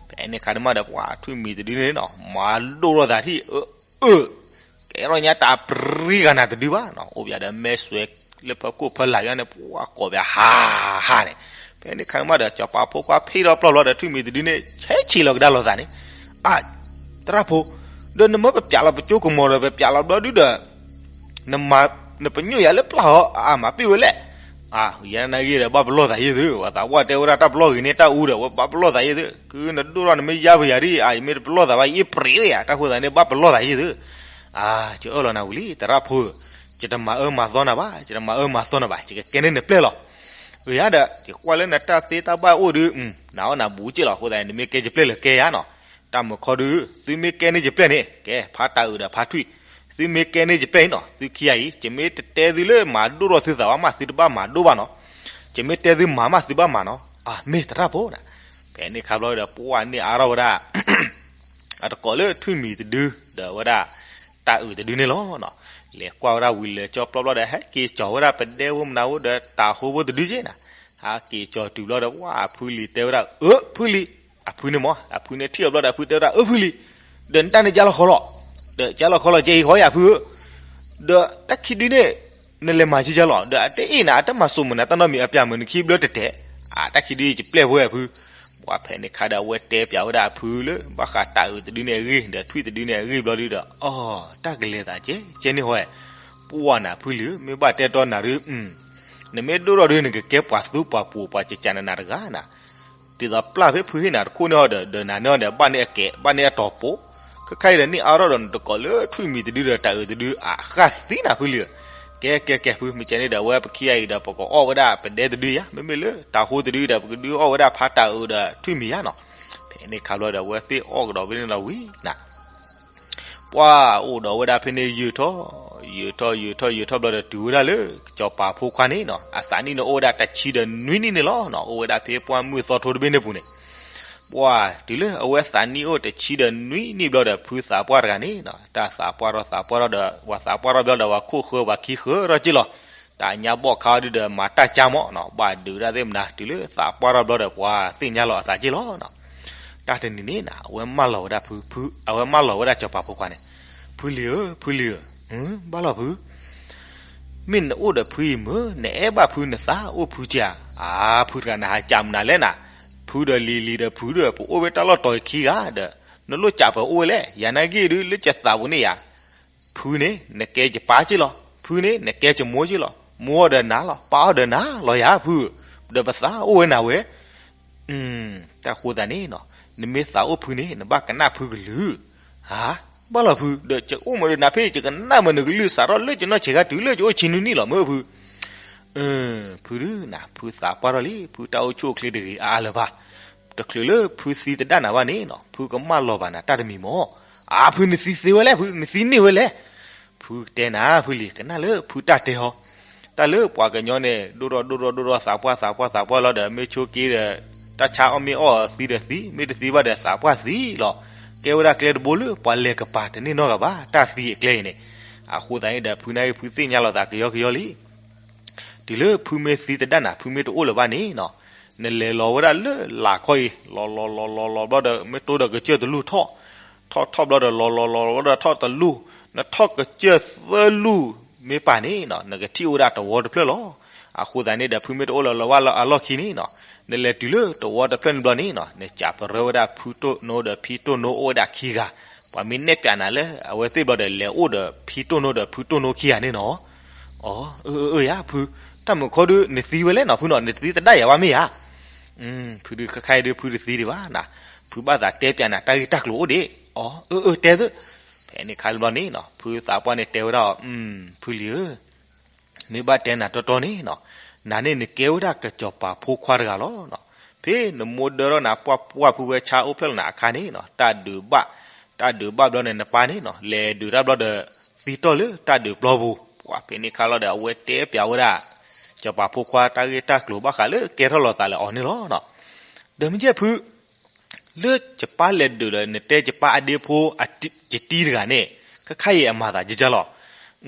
ဖဲန့ၣ်ခါန့ၣ်မးဒီး ပှၤထွံၣ်မံၤတဒုန့ၣ်နီၤ မၤဒိၣ်ထီၣ်သးထံၣ် အၢ အၢ ကဲထီၣ်ညါတၢ်ပြံဂၤနၤတဒုဘၣ်နီၤ, အိၣ်ပယၤဒီးမဲာ်ဆွဲလၢဖၢခိၣ်ဖၢလၢ်ယါန့ၣ် ပှၤကိးပယၤဟါဟါန့ၣ်. ဖဲန့ၣ်ခါန့ၣ်မးဒီး စီၤပၤဖိခွါဖံးထီၣ်ပျီၢ်ဘျီဒီး ထွံၣ်မံၤတဒုန့ၣ် ဆဲးဆံးလီၤကဒါလိာ်သးန့ၣ်, အါ သရၣ်ဖိ, ဒီးနမ့ၢ်ပပျဲလီၤပကၠိကမီၤဒီး ပပျဲလီၤဘျီဒုဒီး နပညိၣ်ယၤလၢပျၢ်ဧါ, အါ မၤပ့ၢ်ဝဲလဲၣ်. အါ ယဲနာ်ဂ့ၤဒီး ဘၣ်ပလီၢ်သးယ့ၢ်သု, ပှၤသးပှၢ်တဲဝဲဒၣ်တၢ်ပလီၢ်ဂ့ၤန့ၣ် တၢ်အူဒီး ပဘၣ်ပလီၢ်သးယ့ၢ်သု, ခုနဒိၣ်ထီၣ်နမ့ၢ်ယါပယၤဒ်အံၤ ယမ့ၢ်တပလီၢ်သးဘၣ် ယအ့ၣ်ပြံးဝဲယၤ, တၢ်ဃိသးန့ၣ် ဘၣ်ပလီၢ်သးယ့ၢ်သု. အါ ယအၢၣ်လီၤနၤဝံၤလံ သရၣ်ဖိဧၢ, ယတမၤအၢမၤသီနၤဘၣ်, ယတမၤအၢမၤသီနၤဘၣ်, ယကကဲန့ၢ်နပျဲၢ်လီၤ. အၢ ယၤဒီး ယကွၢ်လၢနတၢ်သ့တၢ်ဘၣ်အိၣ်ဒု နၤအီၣ်နၤဘူးက့လီၤ, အဃိသတးန့ၣ် နမ့ၢ်ကဲယပျဲၢ်လၢကဲယၤနီၤ. တၢ်မုာ်ခီဒု သုမ့ၢ်ကဲန့ၢ်ယပျဲၢ်န့ၣ် ကဲ ဖးတၢ်အုးဒီးဖးထွံၣ်, သုမ့ၢ်ကဲန့ၢ်ယပျဲၢ်န့ၣ်နီၤ သုခံဂၤအံၤ ယမ့ၢ်တတဲသုလၢမၤဒိၣ်ထီၣ်သုသးဘၣ်မး သုတဘၣ်မၤဒိၣ်ဘၣ်နီၤ. ယမ့ၢ်တဲသုမၤမး သုဘၣ်မၤနီၤ. အါ မ့ၢ်သရၣ်ဖိနၤ. ဖဲန့ၣ်ခါဘျီဒီး ပှၤန့ၢ်အါထီၣ်ဝဲဒၣ် အတကိးလၢထွံၣ်မံၤတဒု ဒီးဝဲဒၣ် တၢ်အုးတဒုန့ၣ်လီၤ. လဲၤကွၢ်ဝဲဒၣ်ဝံၤလၢာ်ကၠီပျီၢ်ဘျီဒီး ဟဲက့ၤကီၤဝဲဒၣ်ပဒဲဝဲမနုၤအိၣ်ဒီး တၢ်ဟိဖိတဒုက့နၤ. ဟဲက့ၤကီၤတုၤဘျီဒီး ပှၤဖုလံၤတဲဝဲဒၣ် အၢ ဖုလံၤ, အဖုန့ၣ်မ့ၢ် အဖုန့ၣ်ထံၣ်အီၤဘျီဒီး အဖုတဲဝဲဒၣ် အၢ ဖုလံၤ, ဒီးနတၢ်န့ၣ်ကၢလီၤဃီလီၤ, ဒီးကၢလီၤဃီလီၤကဲအံၤဃီယၤဖုဧၢ, ဒီးတၢ်ခံဒုန့ၣ် နလဲၤမၤက့ကၢလီၤ, ဒီးအတအ့ၣ်နၤ အတမၤစိာ်မုာ်နၤ တၢ်နီတမံၤ အပျၢ်မုာ်နခံဘျၢတတဲာ်, အါ တၢ်ခံဒုယပျဲၢ်ဖိဝဲအဖု. ပှၤဖဲန့ၣ်ခါဒီး အဝဲတဲပျးဝဲဒၣ်အဖုလၢ ဘၣ်ဃးတၢ်အုးတဒုန့ၣ်အဂ့ၢ် ဒီးထွံၣ်တဒုန့ၣ်အဂ့ၢ်ဘျီဒုဒီး အီ တၢ်ကလဲၤသးကဲကဲန့ၣ်ဃီ, ပှၤနၤဖုလံၤဧၢ, မ့ၢ်ဘၣ်တဲတီနၤဒု နမ့ၢ်ဒိၣ်ထီၣ်ဒု နကကဲပှၤသူပှၤပှိၤပှၤကကးနနၤတဂၤနၤ. ဒ်သိးပျၢ်ဖဲဖုဟ့ၣ်နၤတခိၣ်န့ၣ်အီၤဒီး ဒီးနၤန့ၣ်အီၤဒီး ဘၣ်န့ၢ်အကဲး ဘၣ်န့ၢ်အတီၤပိာ်, ခဲခါအံၤဒီး န့ၢ်အါထီၣ်ဒီးနတကိးလၢထွံၣ်မံၤတဒုဒီး တၢ်အုးတဒု အဃၣ်သံနၤဖုလံၤဧၢ. ကဲကဲကဲဖု မ့ၢ်ကဲန့ၣ်ဒီး အဝဲပခံဂၤအံၤဒီး ပကအီၣ်ဝဲဒၣ်ပဒဲတဒုယၤ, မ့မ့ၢ်လၢတၢ်ဟိတဒုဒီး ပကဒုးအီၣ်ဝဲဒၣ်ဖးတၢ်အုးဒီးထွံၣ်မံၤယၤနီၤ. ဖဲန့ၣ်ခါဘျီဒီး အဝဲသ့ၣ်အီၣ်ကဒီးဖဲန့ၣ်လီၤဝံၤနၤ ပှၤအိၣ်ဒီးဝဲဒၣ်ဖဲန့ၣ်ယုာ်ထီၣ် ယုာ်ထီၣ် ယုာ်ထီၣ် ယုာ်ထီၣ်ဘျီဒီး တုၤဝဲဒၣ်လၢ စီၤပၤဖိခွါန့ၣ်နီၤ အသးနံၣ်န့ၣ်အိၣ်ဝဲဒၣ်တဆံဒီးနွံနံၣ်န့ၣ်လီၤနီၤ. အိၣ်ဝဲဒၣ်ဖဲပှၢ်မုၢ်သီထိတဘ့ၣ်န့ၣ်ပူၤန့ၣ် ပှၤတုၤလၢအဝဲသးနံၣ်အိၣ်တဆံဒီးနွံနံၣ်ဘျီဒီး ဖုသးပှၢ်တဂၤန့ၣ်နီၤ တၢ်သးပှၢ်ထီၣ်သးပှၢ်ထီၣ်ဒီး ပှၤသးပှၢ်ထီၣ်ဘျီဒီး ပှၤခိၣ်ဃၢပှၤခံဃၢထီၣ်က့လီၤ. တၢ်ညါဘီၣ်ခါဒုဒီး မၤတၢ်ကၢ်မီၣ်နီၤ ဘၣ်ဒုးဒၣ်သ့ၣ်မနၤ တုၤလၢသးပှၢ်ထီၣ်ဘျီဒီး ပှၤသ့ၣ်ညါလီၤအသးက့လီၤနီၤ. တၢ်တနံၤန့ၣ်နၤ အဝဲမၢလီၤဝဲဒၣ်ဖု ဖု အဝဲမၢလီၤဝဲဒၣ်စီၤပၤဖိခွါန့ၣ်, ဖုလံၤဧၢ ဖုလံၤဧၢ, ဘၣ်လီၤဖု မ့ၢ်နအိၣ်ဒီးဖုအံၤမ့ၢ် နအဲၣ်ဘၣ်ဖုနသးအိၣ်ဖုကဧါ. အါ ဖုတဂၤနဟးကးမနုၤလဲၣ်နၤ, ဖုဒီးလံၤ လံၤဒီးဖုဒီး ပအိၣ်ဝဲတၢ်လီၢ်တီၤခံဂၤဒီး နလိၣ်ကးပှၤအိၣ်ဝဲလဲၣ်. ယၤနာ်ဂ့ၢ်ဒုလၢကသးပူၤန့ၣ်ယၤ ဖုန့ၣ် နကဲယပၢ်က့လီၤ, ဖုန့ၣ် နကဲယမိၢ်က့လီၤ, မိၢ်အီၤဒီးနၤလီၤ, ပၢ်အီၤဒီးနၤလီၤယၤဖု, ဒီးပသးအိၣ်ဝဲနၤဝဲ တၢ်ဃိသးန့ၣ်နီၤ နမ့ၢ်သးအိၣ်ဖုန့ၣ် နဘၣ်ကနၣ်ဖုကလုၢ်. ဟါ, ဘၣ်လီၤဖု, ဒီးယအိၣ်မးဒီးနၤဖဲ ယကနၣ်မးနကလုၢ် စးထီၣ်လၢယနီၢ်ဆံးခါတုၤလၢယအိၣ်ဆံနွံနံၣ်လီၤ မ့ၢ်ဖု. ဖုဒုနၤ ဖုသးပှၢ်ထီၣ်လံ ဖုတၢ်အိၣ်ဆူၣ်အိၣ်ချ့တဂ့ၤအါအါလၢၤဘၣ်. တချုးလၢဖုသံတဒၣ်နၤဘၣ်န့ၣ်နီၤ ဖုကမၢလီၤဘၣ်နၤတၢ်တမံၤမး. အါ ဖုနသံသ့ဝဲလဲၣ် ဖု နသံန့ၢ်ဝဲလဲၣ်. ဖုတဲနၤ ဖုလံၤ ကနၣ်လၢဖုတၢ်တဲဟီ, တၢ်လၢပှၤကညီန့ၣ် ဒိၣ်ထီၣ်ဒိၣ်ထီၣ်ဒိၣ်ထီၣ်သးပှၢ်သးပှၢ်သးပှၢ်လီၤဒီး မ့ၢ်ဆိက့ဒီး တၢ်ဆါအီၣ်မ့ၢ်အီၣ်သံဒီးသံ မ့ၢ်တသံဘၣ်ဒီးသးပှၢ်သံလီၤ. ကဲဝဲဒၣ်ကျဲတဘိလၢပှၤလဲၤကပၤတန့ၢ်နီတဂၤဘၣ် တၢ်သံအကျဲအံၤန့ၣ်. အဃိသတးန့ၣ်ဒီး ဖုနာ်က့ ဖုသ့ၣ်ညါလီၤသးကယီကယီလံ. တုၤလၢဖုမ့ၢ်သံတဒၣ်နၤ ဖုမ့ၢ်တအိၣ်လၢၤဘၣ်န့ၣ်နီၤ, နလဲၤလီၤဝဲဒၣ်လၢလာ်ခီအံၤ လီၤလီၤလီၤလီၤလီၤဘျီဒီး မ့ၢ်တိဒီးကစၢၢ်တလူၢ်ထီၣ်, ထီၣ်ထီၣ်ဘျီဒီး လီၤလီၤလီၤလီၤဘျီဒီး ထီၣ်တလူၢ်, နထီၣ်ကစၢၢ်သၢလူၢ်မ့ၢ်ပာ်န့ၣ်နီၤ နကထံၣ်အိၣ်ဝဲဒၣ်တဝီတဖျၢၣ်လီၤ. အဃိသတးန့ၣ်ဒီး ဖုမ့ၢ်တအိၣ်လၢၤဘၣ်လၢအလီၢ်ခံန့ၣ်နီၤ, နလဲၤတုၤလၢတဝီတဖျၢၣ်န့ၣ်ဘျီန့ၣ်နီၤ နကးပရၢဝဲဒၣ်ဖုတိၢ်နိဒီးဖံတိၢ်နိအိၣ်ဝဲဒၣ်ခံဂၤ, ပှၤမ့ၢ်နဲၣ်ပၠးနၤလၢအဝဲသ့ၣ်ဘျီဒီး လဲၤအိၣ်ဒီးဖံတိၢ်နိဒီးဖုတိၢ်နိခံဂၤန့ၣ်နီၤ. အၢ အၢ အၢ ယၤဖု, တၢ်မုာ်ခီဒုး နသံဝဲလဲၣ်နီၤဖုနီၤ, နသံသဒၣ်ယၤဘၣ်မ့ၢ်ဧါ. ဖုဒုးခဲခါအံၤဒုး ဖုတသံဒံးဘၣ်နၤ, ဖုဘၣ်သးတဲပၠးနၤတၢ်ဂ့ၢ်တၢ်ကျိၤအိၣ်ဒံး. အၢ အၢ အၢ တဲသု, ဖဲန့ၣ်ခါတဘျီန့ၣ်နီၤ ဖုသးပှၢ်န့ၣ်တဲဝဲဒၣ်အီၤ, ဖုလံၤဧၢ, မ့ၢ်ဘၣ်တဲနၤတီတီန့ၣ်နီၤ, နၤန့ၣ်နကဲဝဲဒၣ်ကစီၤပၤဖိခွါတဂၤလီၤ. ဖဲနမိၢ်ဒၢထီၣ်နၤပှၢ်ပှၢ်ဖုဝဲဆါအိၣ်ဖျဲၣ်လီၤနၤအခါန့ၣ်နီၤ တၢ်ဒုးဘၣ်, တၢ်ဒုးဘၣ်ဘျီန့ၣ်နပၢ်န့ၣ်နီၤ လဲၤဒုးတၢ်ဘျီဒီး သံတီၢ်လၢတၢ်ဒုးပျီပူၤ. ပှၤဖဲန့ၣ်ခါလီၤဒီး အဝဲတဲပျးဝဲဒၣ် စီၤပၤဖိခွါတၢ်ဂ့ၢ်တၢ်ကျိၤဘၣ်ဃးလၢကဲထီၣ်လီၤသးလၢအီၤန့ၣ်လီၤ. ဒီးမ့ၢ်ကဲဖု လၢယပၢ်လဲၤဒုးဒီး နတဲယပၢ်အဒ့ဖိ ယတံၤတဂၤန့ၣ် ခဲခါအံၤအမၤသးကကလီၤ.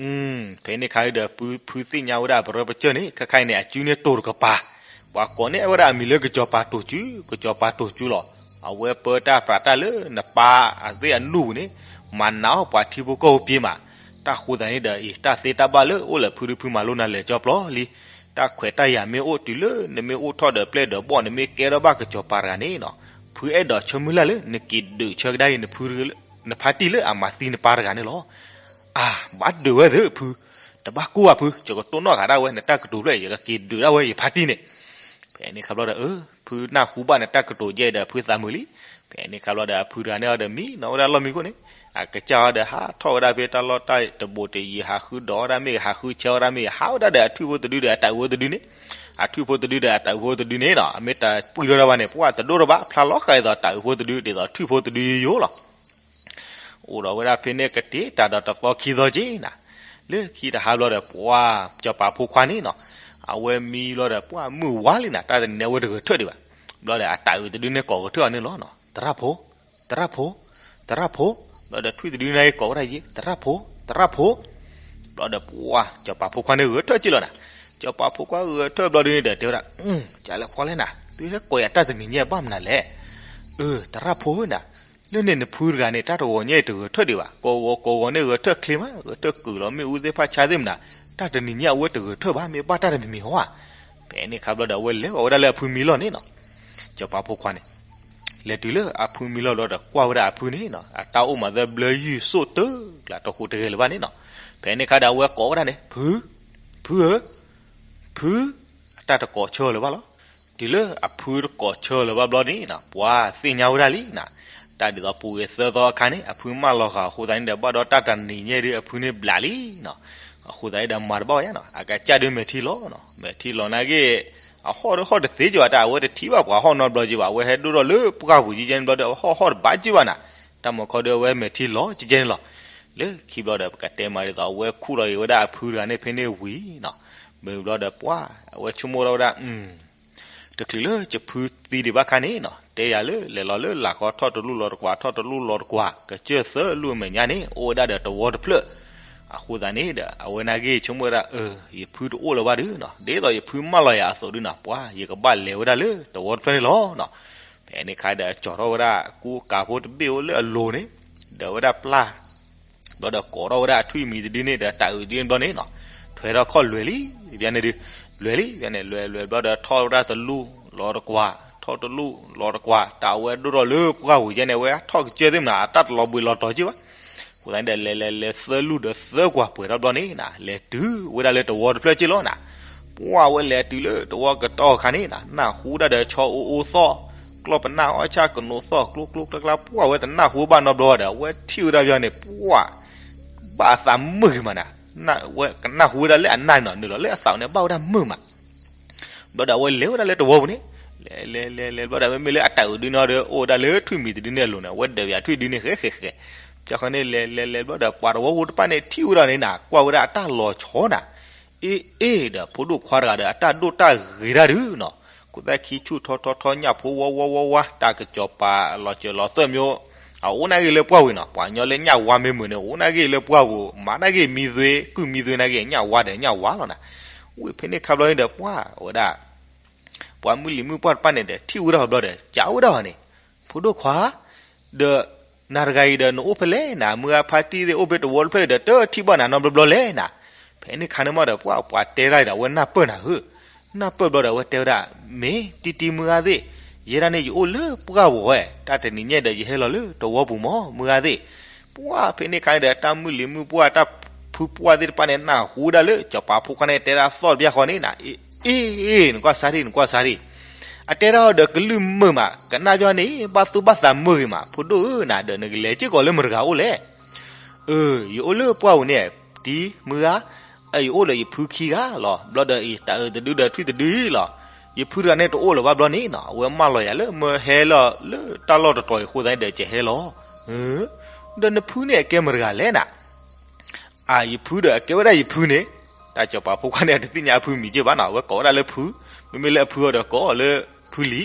ဖဲန့ၣ်ခါဒီး ဖုသ့ၣ်ညါဝဲဒၣ်ပရၢပကၢၢ်န့ၣ် ခဲခါအံၤန့ၣ် အစုန့ၣ်တိၢ်တကပၤ, ပှၤကိးန့ၢ်ဝဲဒၣ်အမံၤလၢကစီၤပၤတိၢ်စု, ကစီၤပၤတိၢ်စုလီၤ. အဝဲပၢတၢ်ပြးတၢ်လၢနပၢ်အသ့ၣ်အနူၢ်ပူၤန့ၣ် မၤနးအီၣ်ပှၤထံဖိကီၢ်ဖိပှ့ၤမး. တၢ်ဃိသတးန့ၣ်ဒီး အံၤ တၢ်သ့တၢ်ဘၣ်လၢအိၣ်လၢဖုဒုဖုမၤလိနၤလဲၤကၠီပျီလံ. တၢ်ခွဲးတၢ်ယာ်မ့ၢ်အိၣ်တုၤလၢ နမ့ၢ်အိၣ်ထီၣ်ဒီးပျဲၢ်ဒီးဘီၣ် နမ့ၢ်ကဲထီၣ်ဘၣ်ကစီၤပၤတဂၤန့ၣ်နီၤ, ဖုအဲၣ်ဒိးဆၢမုၢ်လၢ်လၢ နက့ၤဒုးဆၢကဒါက့ၤ နဖါတံၢ်လၢအမၤသံနပၢ်တဂၤန့ၣ်လီၤ. အၢ ဘၣ်ဒုးဝဲသ့ၣ်ဖု, တဘၣ်ကိၢ်ဘၣ်ဖု, ယကတိၢ်နီၣ်ဃာ်ဒၣ်ဝဲ နတၢ်ကတိၤဖျၢၣ် ယကက့ၤဒုးဒၣ်ဝဲယဖါတံၢ်န့ၣ်. ဖဲန့ၣ်ခါဘျီဒီး အၢ ဖုနၢ်ဟူဘၣ်နတၢ်ကတိၤယဲဒီး ဖုသးမုာ်လံ. ဖဲန့ၣ်ခါဘျီဒီး အဖုတဂၤန့ၣ်အီၤဒီးမံနီၤဝဲဒၣ်လီၢ်မံခိၣ်န့ၣ် အကစၢ်အီၤဒီးဟးထီၣ်ဝဲဒၣ်ဖဲတၢ်လီၢ်တၢ်တဘိးတယံၤ ဟးဃုဒီးဝဲဒၣ်မ့ၢ်ဂ့ၤ ဟးဃုဆၢဝဲဒၣ်မ့ၢ်ဂ့ၤ ဟးဝဲဒၣ်ဒီးအထွံၣ်ဖိတဒုဒီးအတၢ်အုးဖိတဒုန့ၣ်, အထွံၣ်ဖိတဒုဒီးအတၢ်အုးဖိတဒုန့ၣ်နီၤ အမ့ၢ်တပှံၢ်ထီၣ်ဒၣ်ဘၣ်န့ၣ် ပှၢ်တဒိၣ်ထီၣ်ဘၣ် ဖျါလီၤဃာ်ဒ်သိးတၢ်အုးဖိတဒု ဒ်သိးထွံၣ်ဖိတဒုယိယိလီၤ. အိၣ်ဒီးဝဲဒၣ်ဖဲန့ၣ်ကတ့ၢ်တၢ်ဒီးတသီခံသီက့ၤနၤ, လၢခံတဟါဘျီဒီး ပှၢ်စီၤပၤဖိခွါန့ၣ်နီၤ အဝဲမံဘျီဒီး ပှၢ်မုၢ်ဝါလံနၤ တၢ်တနံၤညါအဝဲတဂဲၤထၢၣ်ဒံးဘၣ်. ဘျီဒီး အတၢ်အုးတဒုန့ၣ်ကိးဂဲၤထၢၣ်အီၤန့ၣ်လီၤ. သရၣ်ဖိ, သရၣ်ဖိ, သရၣ်ဖိ, ဘျီဒီးထွံၣ်တဒုန့ၣ်ကိးဝဲဒၣ်ယဲ သရၣ်ဖိ, သရၣ်ဖိ. ဘျီဒီး ပှၢ် စီၤပၤဖိခွါန့ၣ်ဂဲၤထၢၣ်က့ၤလီၤနၤ. စီၤပၤဖိခွါဂဲၤထၢၣ်ဘျီဒုန့ၣ်ဒီး တဲဝဲဒၣ်, ကလဲၤဃီလဲၣ်နၤ, သုဟဲကိးယၤတၢ်တနံၤညါဘၣ်မနုၤလဲၣ်. အၢ သရၣ်ဖိဧၢနၤ, လၢန့ၣ်နဖုတဂၤန့ၣ် တၢ်တဂီၤညါအံၤတဂဲၤထၢၣ်ဒံးဘၣ်, ကိးဂီၤကိးဂီၤန့ၣ်ဂဲၤထၢၣ်ချ့မး, ဂဲၤထၢၣ်ကုာ်လီၤမ့ၣ်အူသ့ၣ်ဖးဆါသ့ၣ်မနၤ, တၢ်တနံၤညါအဝဲတဂဲၤထၢၣ်ဘၣ် မ့ၢ်ဘၣ်တၢ်တမံၤမံၤဧါ. ဖဲန့ၣ်ခါဘျီဒီး အဝဲလဲၤဃီၤဝဲဒၣ်လၢအဖုမံလီၢ်န့ၣ်နီၤ. စီၤပၤဖိခွါန့ၣ် လဲၤတုၤလၢအဖုမံလီၢ်ဘျီဒီး ကွၢ်ဝဲဒၣ်အဖုန့ၣ်နီၤ အတၢ်အိၣ်မးသၢဘျၢယုၢ်စိၣ်တၢ်ကျး တဃိးတဂဲၤလၢၤဘၣ်န့ၣ်နီၤ. ဖဲန့ၣ်ခါဒီး အဝဲကိးဝဲဒၣ်န့ၣ် ဖု, ဖုဧၢ, ဖု, အတၢ်တကိးဆၢလၢၤဘၣ်လီၤ. တုၤလၢအဖုတကိးဆၢလၢၤဘၣ်ဘျီန့ၣ်နီၤ ပှၢ်သ့ၣ်ညါဝဲဒၣ်လံနၤ. တၢ်ဒ်သိးပူၤဂ့ၤသၢသီအခါန့ၣ် အဖုမၢလီၤဃာ်အဃိသတးန့ၣ်ဒီး ဘၣ်ဒီးတၢ်တနံၤညါဒုး အဖုန့ၣ်ဘျးလံနီၤ. အဃိသတးန့ၣ်ဒီး မၤတဘၣ်ဝဲယါနီၤ အကစၢ်ဒုးမဲာ်ထံလီၤနီၤ. မဲာ်ထံလီၤနာ်က့ အဟီၣ်ဟီၣ်တသ့ကဘၣ် တၢ်အဝဲတထံၣ်ဘၣ်ပှၤဟီၣ်နီတဘျီက့ၤဘၣ် အဝဲဟဲဒိၣ်ထီၣ်လၢပှၢ်ပူၤကကဲန့ၣ်ဘျီဒီး အဟီၣ်ဟီၣ်တဘၣ်က့ၤဘၣ်နၤ. တၢ်မီၤခီဒီးအဝဲမဲာ်ထံလီၤကကဲန့ၣ်လီၤ. လၢခံဘျီဒီး ပကတဲမးဒ်သိး အဝဲခူၣ်လီၤက့ၤဝဲဒၣ်အဖုတဂၤန့ၣ်ဖဲန့ၣ်ဝံၤနီၤ. မ့ၢ်ဘျီဒီးပှၢ် အဝဲဆိကမိၣ်ထီၣ်ဝဲဒၣ် တချုးလၢယဖုသံဒံးဘၣ်ခါန့ၣ်နီၤ တဲယၤလၢလဲၤလီၤလၢလာ်ခီ ထီၣ်တလူၢ်လီၤတကွၢ် ထီၣ်တလူၢ်လီၤတကွၢ် ကစၢၢ်သၢလူၢ်အမဲာ်ညါန့ၣ် အိၣ်ဝဲဒၣ်ဒီးတဝီတဖျၢၣ်. အဃိသတးန့ၣ်ဒီး အဝဲနာ်က့ဆိကမိၣ်ဝဲဒၣ် အၢ ယဖုတအိၣ်လၢၤဘၣ်ဒုးနီၤ ဒ်သိးယဖုမၢလီၤယၤအသိးဒုးနီၤ ပှၢ် ယကဘၣ်လဲၤဝဲဒၣ်လၢတဝီတဖျၢၣ်န့ၣ်လီၤနီၤ. ဖဲန့ၣ်ခါဒီး ကၠီၤထီၣ်ဝဲဒၣ်ကူကၤဖိတဘ့ၣ်အိၣ်လၢအလိၤန့ၣ် ဒီးဝဲဒၣ်ပျၢ် ဘျီဒီးကိးထီၣ်ဝဲဒၣ်အထွံၣ်မံၤတဒုန့ၣ်ဒီးတၢ်အုးတဒုန့ၣ်ဘျီန့ၣ်နီၤ ထွဲထီၣ်ခီၣ်လွဲၤလံ ဘၣ်န့ၣ်ဒုး လွဲၤလံ ဘၣ်န့ၣ် လွဲၤလွဲၤဘျီဒီးထီၣ်ဝဲဒၣ်တလူၢ်လီၤတကွၢ် ထီၣ်တလူၢ်လီၤတကွၢ် တၢ်အဝဲဒိၣ်ထီၣ်လၢပှၢ်ပူၤကဲန့ၣ် အဝဲထီၣ်ကစၢၢ်သ့ၣ်မနၤ အတၢ်တလီၤဘှံးလီၤတီၤက့ၤဘၣ်. အဃိသတးန့ၣ်ဒီး လဲၤလဲၤလဲၤသၢလူၢ်ဒီးသၢကွၢ်ပှဲၤထီၣ်ဘျီန့ၣ်နီၤ လဲၤတုၤဝဲဒၣ်လၢတဝီတဖျၢၣ်က့ၤလီၤနီၤ. ပှၢ်ဝဲလဲၤတုၤလၢတဝီကတီၢ်အခါန့ၣ်နီၤ နၢ်ဟူဒၣ်ဒီးဆီအိၣ်အိၣ်သီၣ် ကျီၢ်ပနၢ်အီၣ်ဆၣ်ကနိးသီၣ်ကျိကျိကျါကျါ ပှၢ်ဝဲတနၢ်ဟူဘၣ်နီတဘျီဒီး အဝဲထံၣ်ဝဲဒၣ်ဘျီန့ၣ် ပှၢ် ဘၣ်အသးမုာ်ဂ့ၤမးနီၤ. ဝဲကနၢ်ဟူဝဲဒၣ်လၢအနၢ်န့ၣ်နီၤ နုာ်လီၤလၢအသးန့ၣ် ဘၣ်ဝဲဒၣ်မုာ်မး. ဘျီဒီးအဝဲလဲၤဝဲဒၣ်လၢတဝီပူၤန့ၣ် လဲၤလဲၤလဲၤလဲၤဘျီဒီး မ့မ့ၢ်လၢအတၢ်အုးဒုနီၤဒီး အိၣ်ဝဲဒၣ်လၢထွံၣ်မံၤတဒုန့ၣ်အလိၤန့ၣ် အဝဲဒၢးပယၤထွံၣ်ဒုန့ၣ်ဃဲဃဲဃဲ ဘျီဃီန့ၣ်လဲၤလဲၤလဲၤဘျီဒီး ပှၤတဝီပူၤတဖၣ်န့ၣ် ထံၣ်ဝဲဒၣ်န့ၣ်နီၤ ကွၢ်ဝဲဒၣ်အတၢ်လီၤဆီနီၤ အ့ၣ်အ့ၣ်ဒီး ဖိဒိၣ်ခွါတဂၤဒီး အတၢ်ဒိၣ်တၢ်ဂ့ၤတၢ်ဒုးနီၤ ခိၣ်သၣ်ခံဆူၣ်ထီထီထီညၣ်ဖိဝါဝါဝါဝါ တၢ်ကစီၤပၤလီၤစၢၤလီၤသွဲၣ်မၠိ အအိၣ်နာ်ဂ့ၤလၢပှၢ်ဝံၤနီၤ ပှၤကညီလၢညၣ်ဝါမ့ၢ်မုာ်န့ၣ် အိၣ်နာ်ဂ့ၤလၢပှၢ်ပူၤ မၤနာ်ဂ့ၤမံသွ့ ကုၢ်မံသွ့နာ်ဂ့ၤ ညၣ်ဝါဒီးညၣ်ဝါလီၤနီၤ ဝံၤဖဲန့ၣ်ခါဘျီန့ၣ်ဒီး ပှၢ်ဝဲဒၣ် ပှၤမုၢ်လံၤမုၢ်ပှၢ်တဖၣ်န့ၣ်ဒီး ထံၣ်ဝဲဒၣ်ဘျီဒီး ကးဝဲဒၣ်အီၤန့ၣ် ဖိဒိၣ်ခွါ ဒီး နၤတဂၤအံၤဒီးနအိၣ်ဖဲလဲၣ်နၤ မုၢ်ဂၤဖါတံၢ်သ့ၣ်အိၣ်ဖဲတဝီတဖျၢၣ်ဒီး တထံၣ်ဘၣ်နၤနီတဘျီဘျီလဲၣ်နၤ ဖဲန့ၣ်ခါန့ၣ်မးဒီး ပှၢ်ပှၤတဲဒၣ်ဒီး အဝဲနၢ်ပၢၢ်နၤဧၢ နၢ်ပၢၢ်ဘျီဒီး အဝဲတဲဝဲဒၣ် မ့ၢ်တံတံမုၢ်ဂၤသ့ၣ် ယဲဒၣ်န့ၣ် ယအိၣ်လၢပှၢ်ပူၤဝဲ တၢ်တနံၤညါဒီး ယဟဲလီၤလၢတဝီပူၤမး မုၢ်ဂၤသ့ၣ် ပှၢ်ဖဲန့ၣ်ခါန့ၣ်ဒီး တၢ်မုၢ်လံၤမုၢ်ပှၢ် တၢ်ဖုပှၢ်သ့ၣ်တဖၣ်န့ၣ် နၢ်ဟူဒၣ်လၢ စီၤပၤဖိခွါန့ၣ်တဲဒၣ်သီၣ်တဘျီဃီန့ၣ်နၤ အ့ၣ် အ့ၣ် နကွၢ်စၢ်ဒံး နကွၢ်စၢ်ဒံး အတဲဒၣ်အီၤဒီးကလုၢ်မုာ်မး ကနၣ်ဘၣ်န့ၣ် ဘၣ်သူၣ်ဘၣ်သးမုာ်ဂ့ၤမး ဖိဒိၣ်ဧၢနၤ ဒီးနကလဲၤစ့ၢ်ကီးလၢမတၤတဂၤအိၣ်လဲၣ် အၢ ယအိၣ်လၢပှၢ်ပူၤန့ၣ် တံၤမုၢ်ဂၤ, အၢ ယအိၣ်ဒီးယဖုခံဂၤလီၤ. ဘျီဒီးအံၤ တၤအုးတဒုဒီးထွံၣ်တဒုလီၤ. ယဖုတဂၤန့ၣ်တအိၣ်လၢၤဘၣ်ဘျီန့ၣ်နီၤ, အဝဲမၢလီၤယၤလၢမၢဟဲလီၤလၢတၢ်လီၢ်တတီၤအံၤအဃိသတးန့ၣ်ဒီး ယဟဲလီၤ. အၢ ဒီးနဖုန့ၣ်အကဲမတၤတဂၤလဲၣ်နၤ. အၢ ယဖုဒီးအကဲဝဲဒၣ်ယဖုန့ၣ်, တၢ်စီၤပၤဖိခွါန့ၣ် အတသ့ၣ်ညါအဖုမံၤက့ဘၣ်နီၤ, အဝဲကိးဝဲဒၣ်လၢဖု, မ့မ့ၢ်လၢအဖုအီၤဒီးကိးအီၤလၢဖုလံ.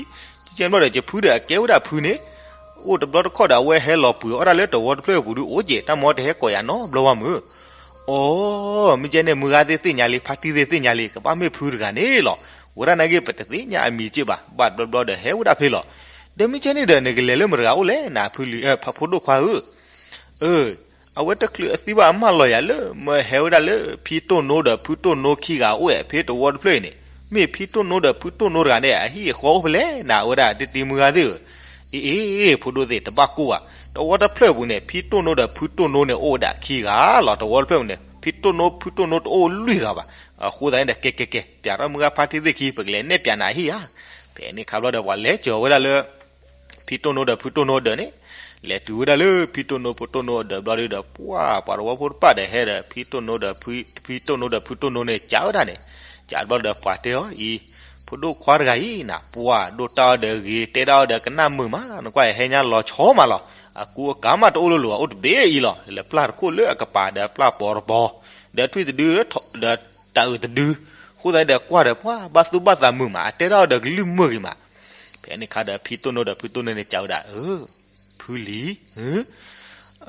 ကဲဘျီဒီး ယဖုဒီးအကဲဝဲဒၣ်ဖုန့ၣ်, အိၣ်တဘျီတခီၣ်ဒီး အဝဲဟဲလီၤပှ့ၤအီၣ်တၢ်လၢတဝီတဖျၢၣ်အပူၤဒုအိၣ်က့ၤ, တၢ်မၤတဟဲကိးယၤနီတဘျီဘၣ်မုၢ်. အိ မ့ၢ်ကဲန့ၣ် မုၢ်ဂၤသ့ၣ်သ့ၣ်ညါလံ, ဖါတံၢ်သ့ၣ်သ့ၣ်ညါလံ, ကဘၣ်မ့ၢ်ဖုတဂၤန့ၣ်လီၤ. ဝဲဒၣ်နာ်က့ ပတသ့ၣ်ညါအမံၤက့ဘၣ်, ဘၣ်တဘျီဘျီဒီးဟဲဝဲဒၣ်ဖဲလီၤ. ဒီးမ့ၢ်ကဲန့ၣ်ဒီး နကလဲၤလၢမတၤတဂၤအိၣ်လဲၣ်နၤ ဖုလံ, ဖးဖိဒိၣ်ခွါဧၢ. အၢ အဝဲတချုးအသံဘၣ် အမၢလီၤယၤလၢ မၢဟဲဝဲဒၣ်လၢဖံတိၢ်နိဒီးဖုတိၢ်နိခံဂၤအိၣ်ဝဲဖဲတဝီတဖျၢၣ်အံၤန့ၣ်, မ့ၢ်ဖံတိၢ်နိဒီးဖုတိၢ်နိတဂၤန့ၣ် အဟံၣ်အဃီအိၣ်ဖဲလဲၣ်နၤ အဝဲဒၣ်တံၤမုၢ်ဂၤသ့ၣ်ဧၢ. အ့ အ့ အ့ ဖိဒိၣ်သ့ၣ် တဘၣ်ကိၢ်ဘၣ်, တဝီတဖျၢၣ်အပူၤန့ၣ် ဖံတိၢ်နိဒီးဖုတိၢ်နိန့ၣ် အိၣ်ဝဲဒၣ်ခံဂၤလီၤ. တဝီတဖျၢၣ်အပူၤန့ၣ် ဖံတိၢ်နိဖုတိၢ်နိတအိၣ်လွံၢ်ဂၤဘၣ်. အဃိသတးန့ၣ်ဒီး ကဲ ကဲ ကဲ ပျးထီၣ်မုၢ်ဂၤဖါတံၢ်သ့ၣ်ခံ ပကလဲၤနဲၣ်ပျးနၤအဟံၣ်ဧါ. ဖဲန့ၣ်ခါဘျီဒီး ပှၤလဲၤစၢၤဝဲဒၣ်လၢ ဖံတိၢ်နိဒီးဖုတိၢ်နိအဒၢးန့ၣ်, လဲၤတုၤဝဲဒၣ်လၢဖံတိၢ်နိဖုတိၢ်နိအဒၢးဘျီဒီး ပှၢ်ပှၤတဝီဖိတဖၣ်ဒီးဟဲဒီး ဖံတိၢ်နိဒီးဖုတိၢ်နိန့ၣ် စံးဝဲဒၣ်န့ၣ်, စံးဘျီဒီးပှၤတဲအီၤအံၤ, ဖိဒိၣ်ခွါတဂၤအံၤနၤ ပှၢ်ဒိၣ်တၢ်အီၤဒီးဂ့ၤ တဲဒၣ်အီၤဒီးကနၣ်မုာ်မး, နကွၢ်ဟဲညါလီၤဆီမးလီၤ. အကူအကၤမးတအိၣ်လိၤလိၤ အိၣ်တဘ့ၣ်အံၤလီၤ. လဲၤပျၢ်တခိၣ်လၢအကပၤဒီးပျၢ်ပီၤတပီၤ, ဒီးထွံၣ်တဒု ဒီးတၤအုးတဒု, အဃိသတးဒီးကွၢ်ဒီး ပှၢ်ဘၣ်သူၣ်ဘၣ်သးမုာ်မး, အတဲဒၣ်အီၤဒီးကလုၢ်မုာ်ဂ့ၤမး. ဖဲန့ၣ်ခါဒီးဖံတိၢ်နိဒီးဖုတိၢ်နိန့ၣ် စံးဝဲဒၣ်, အၢ ဖုလံၤ,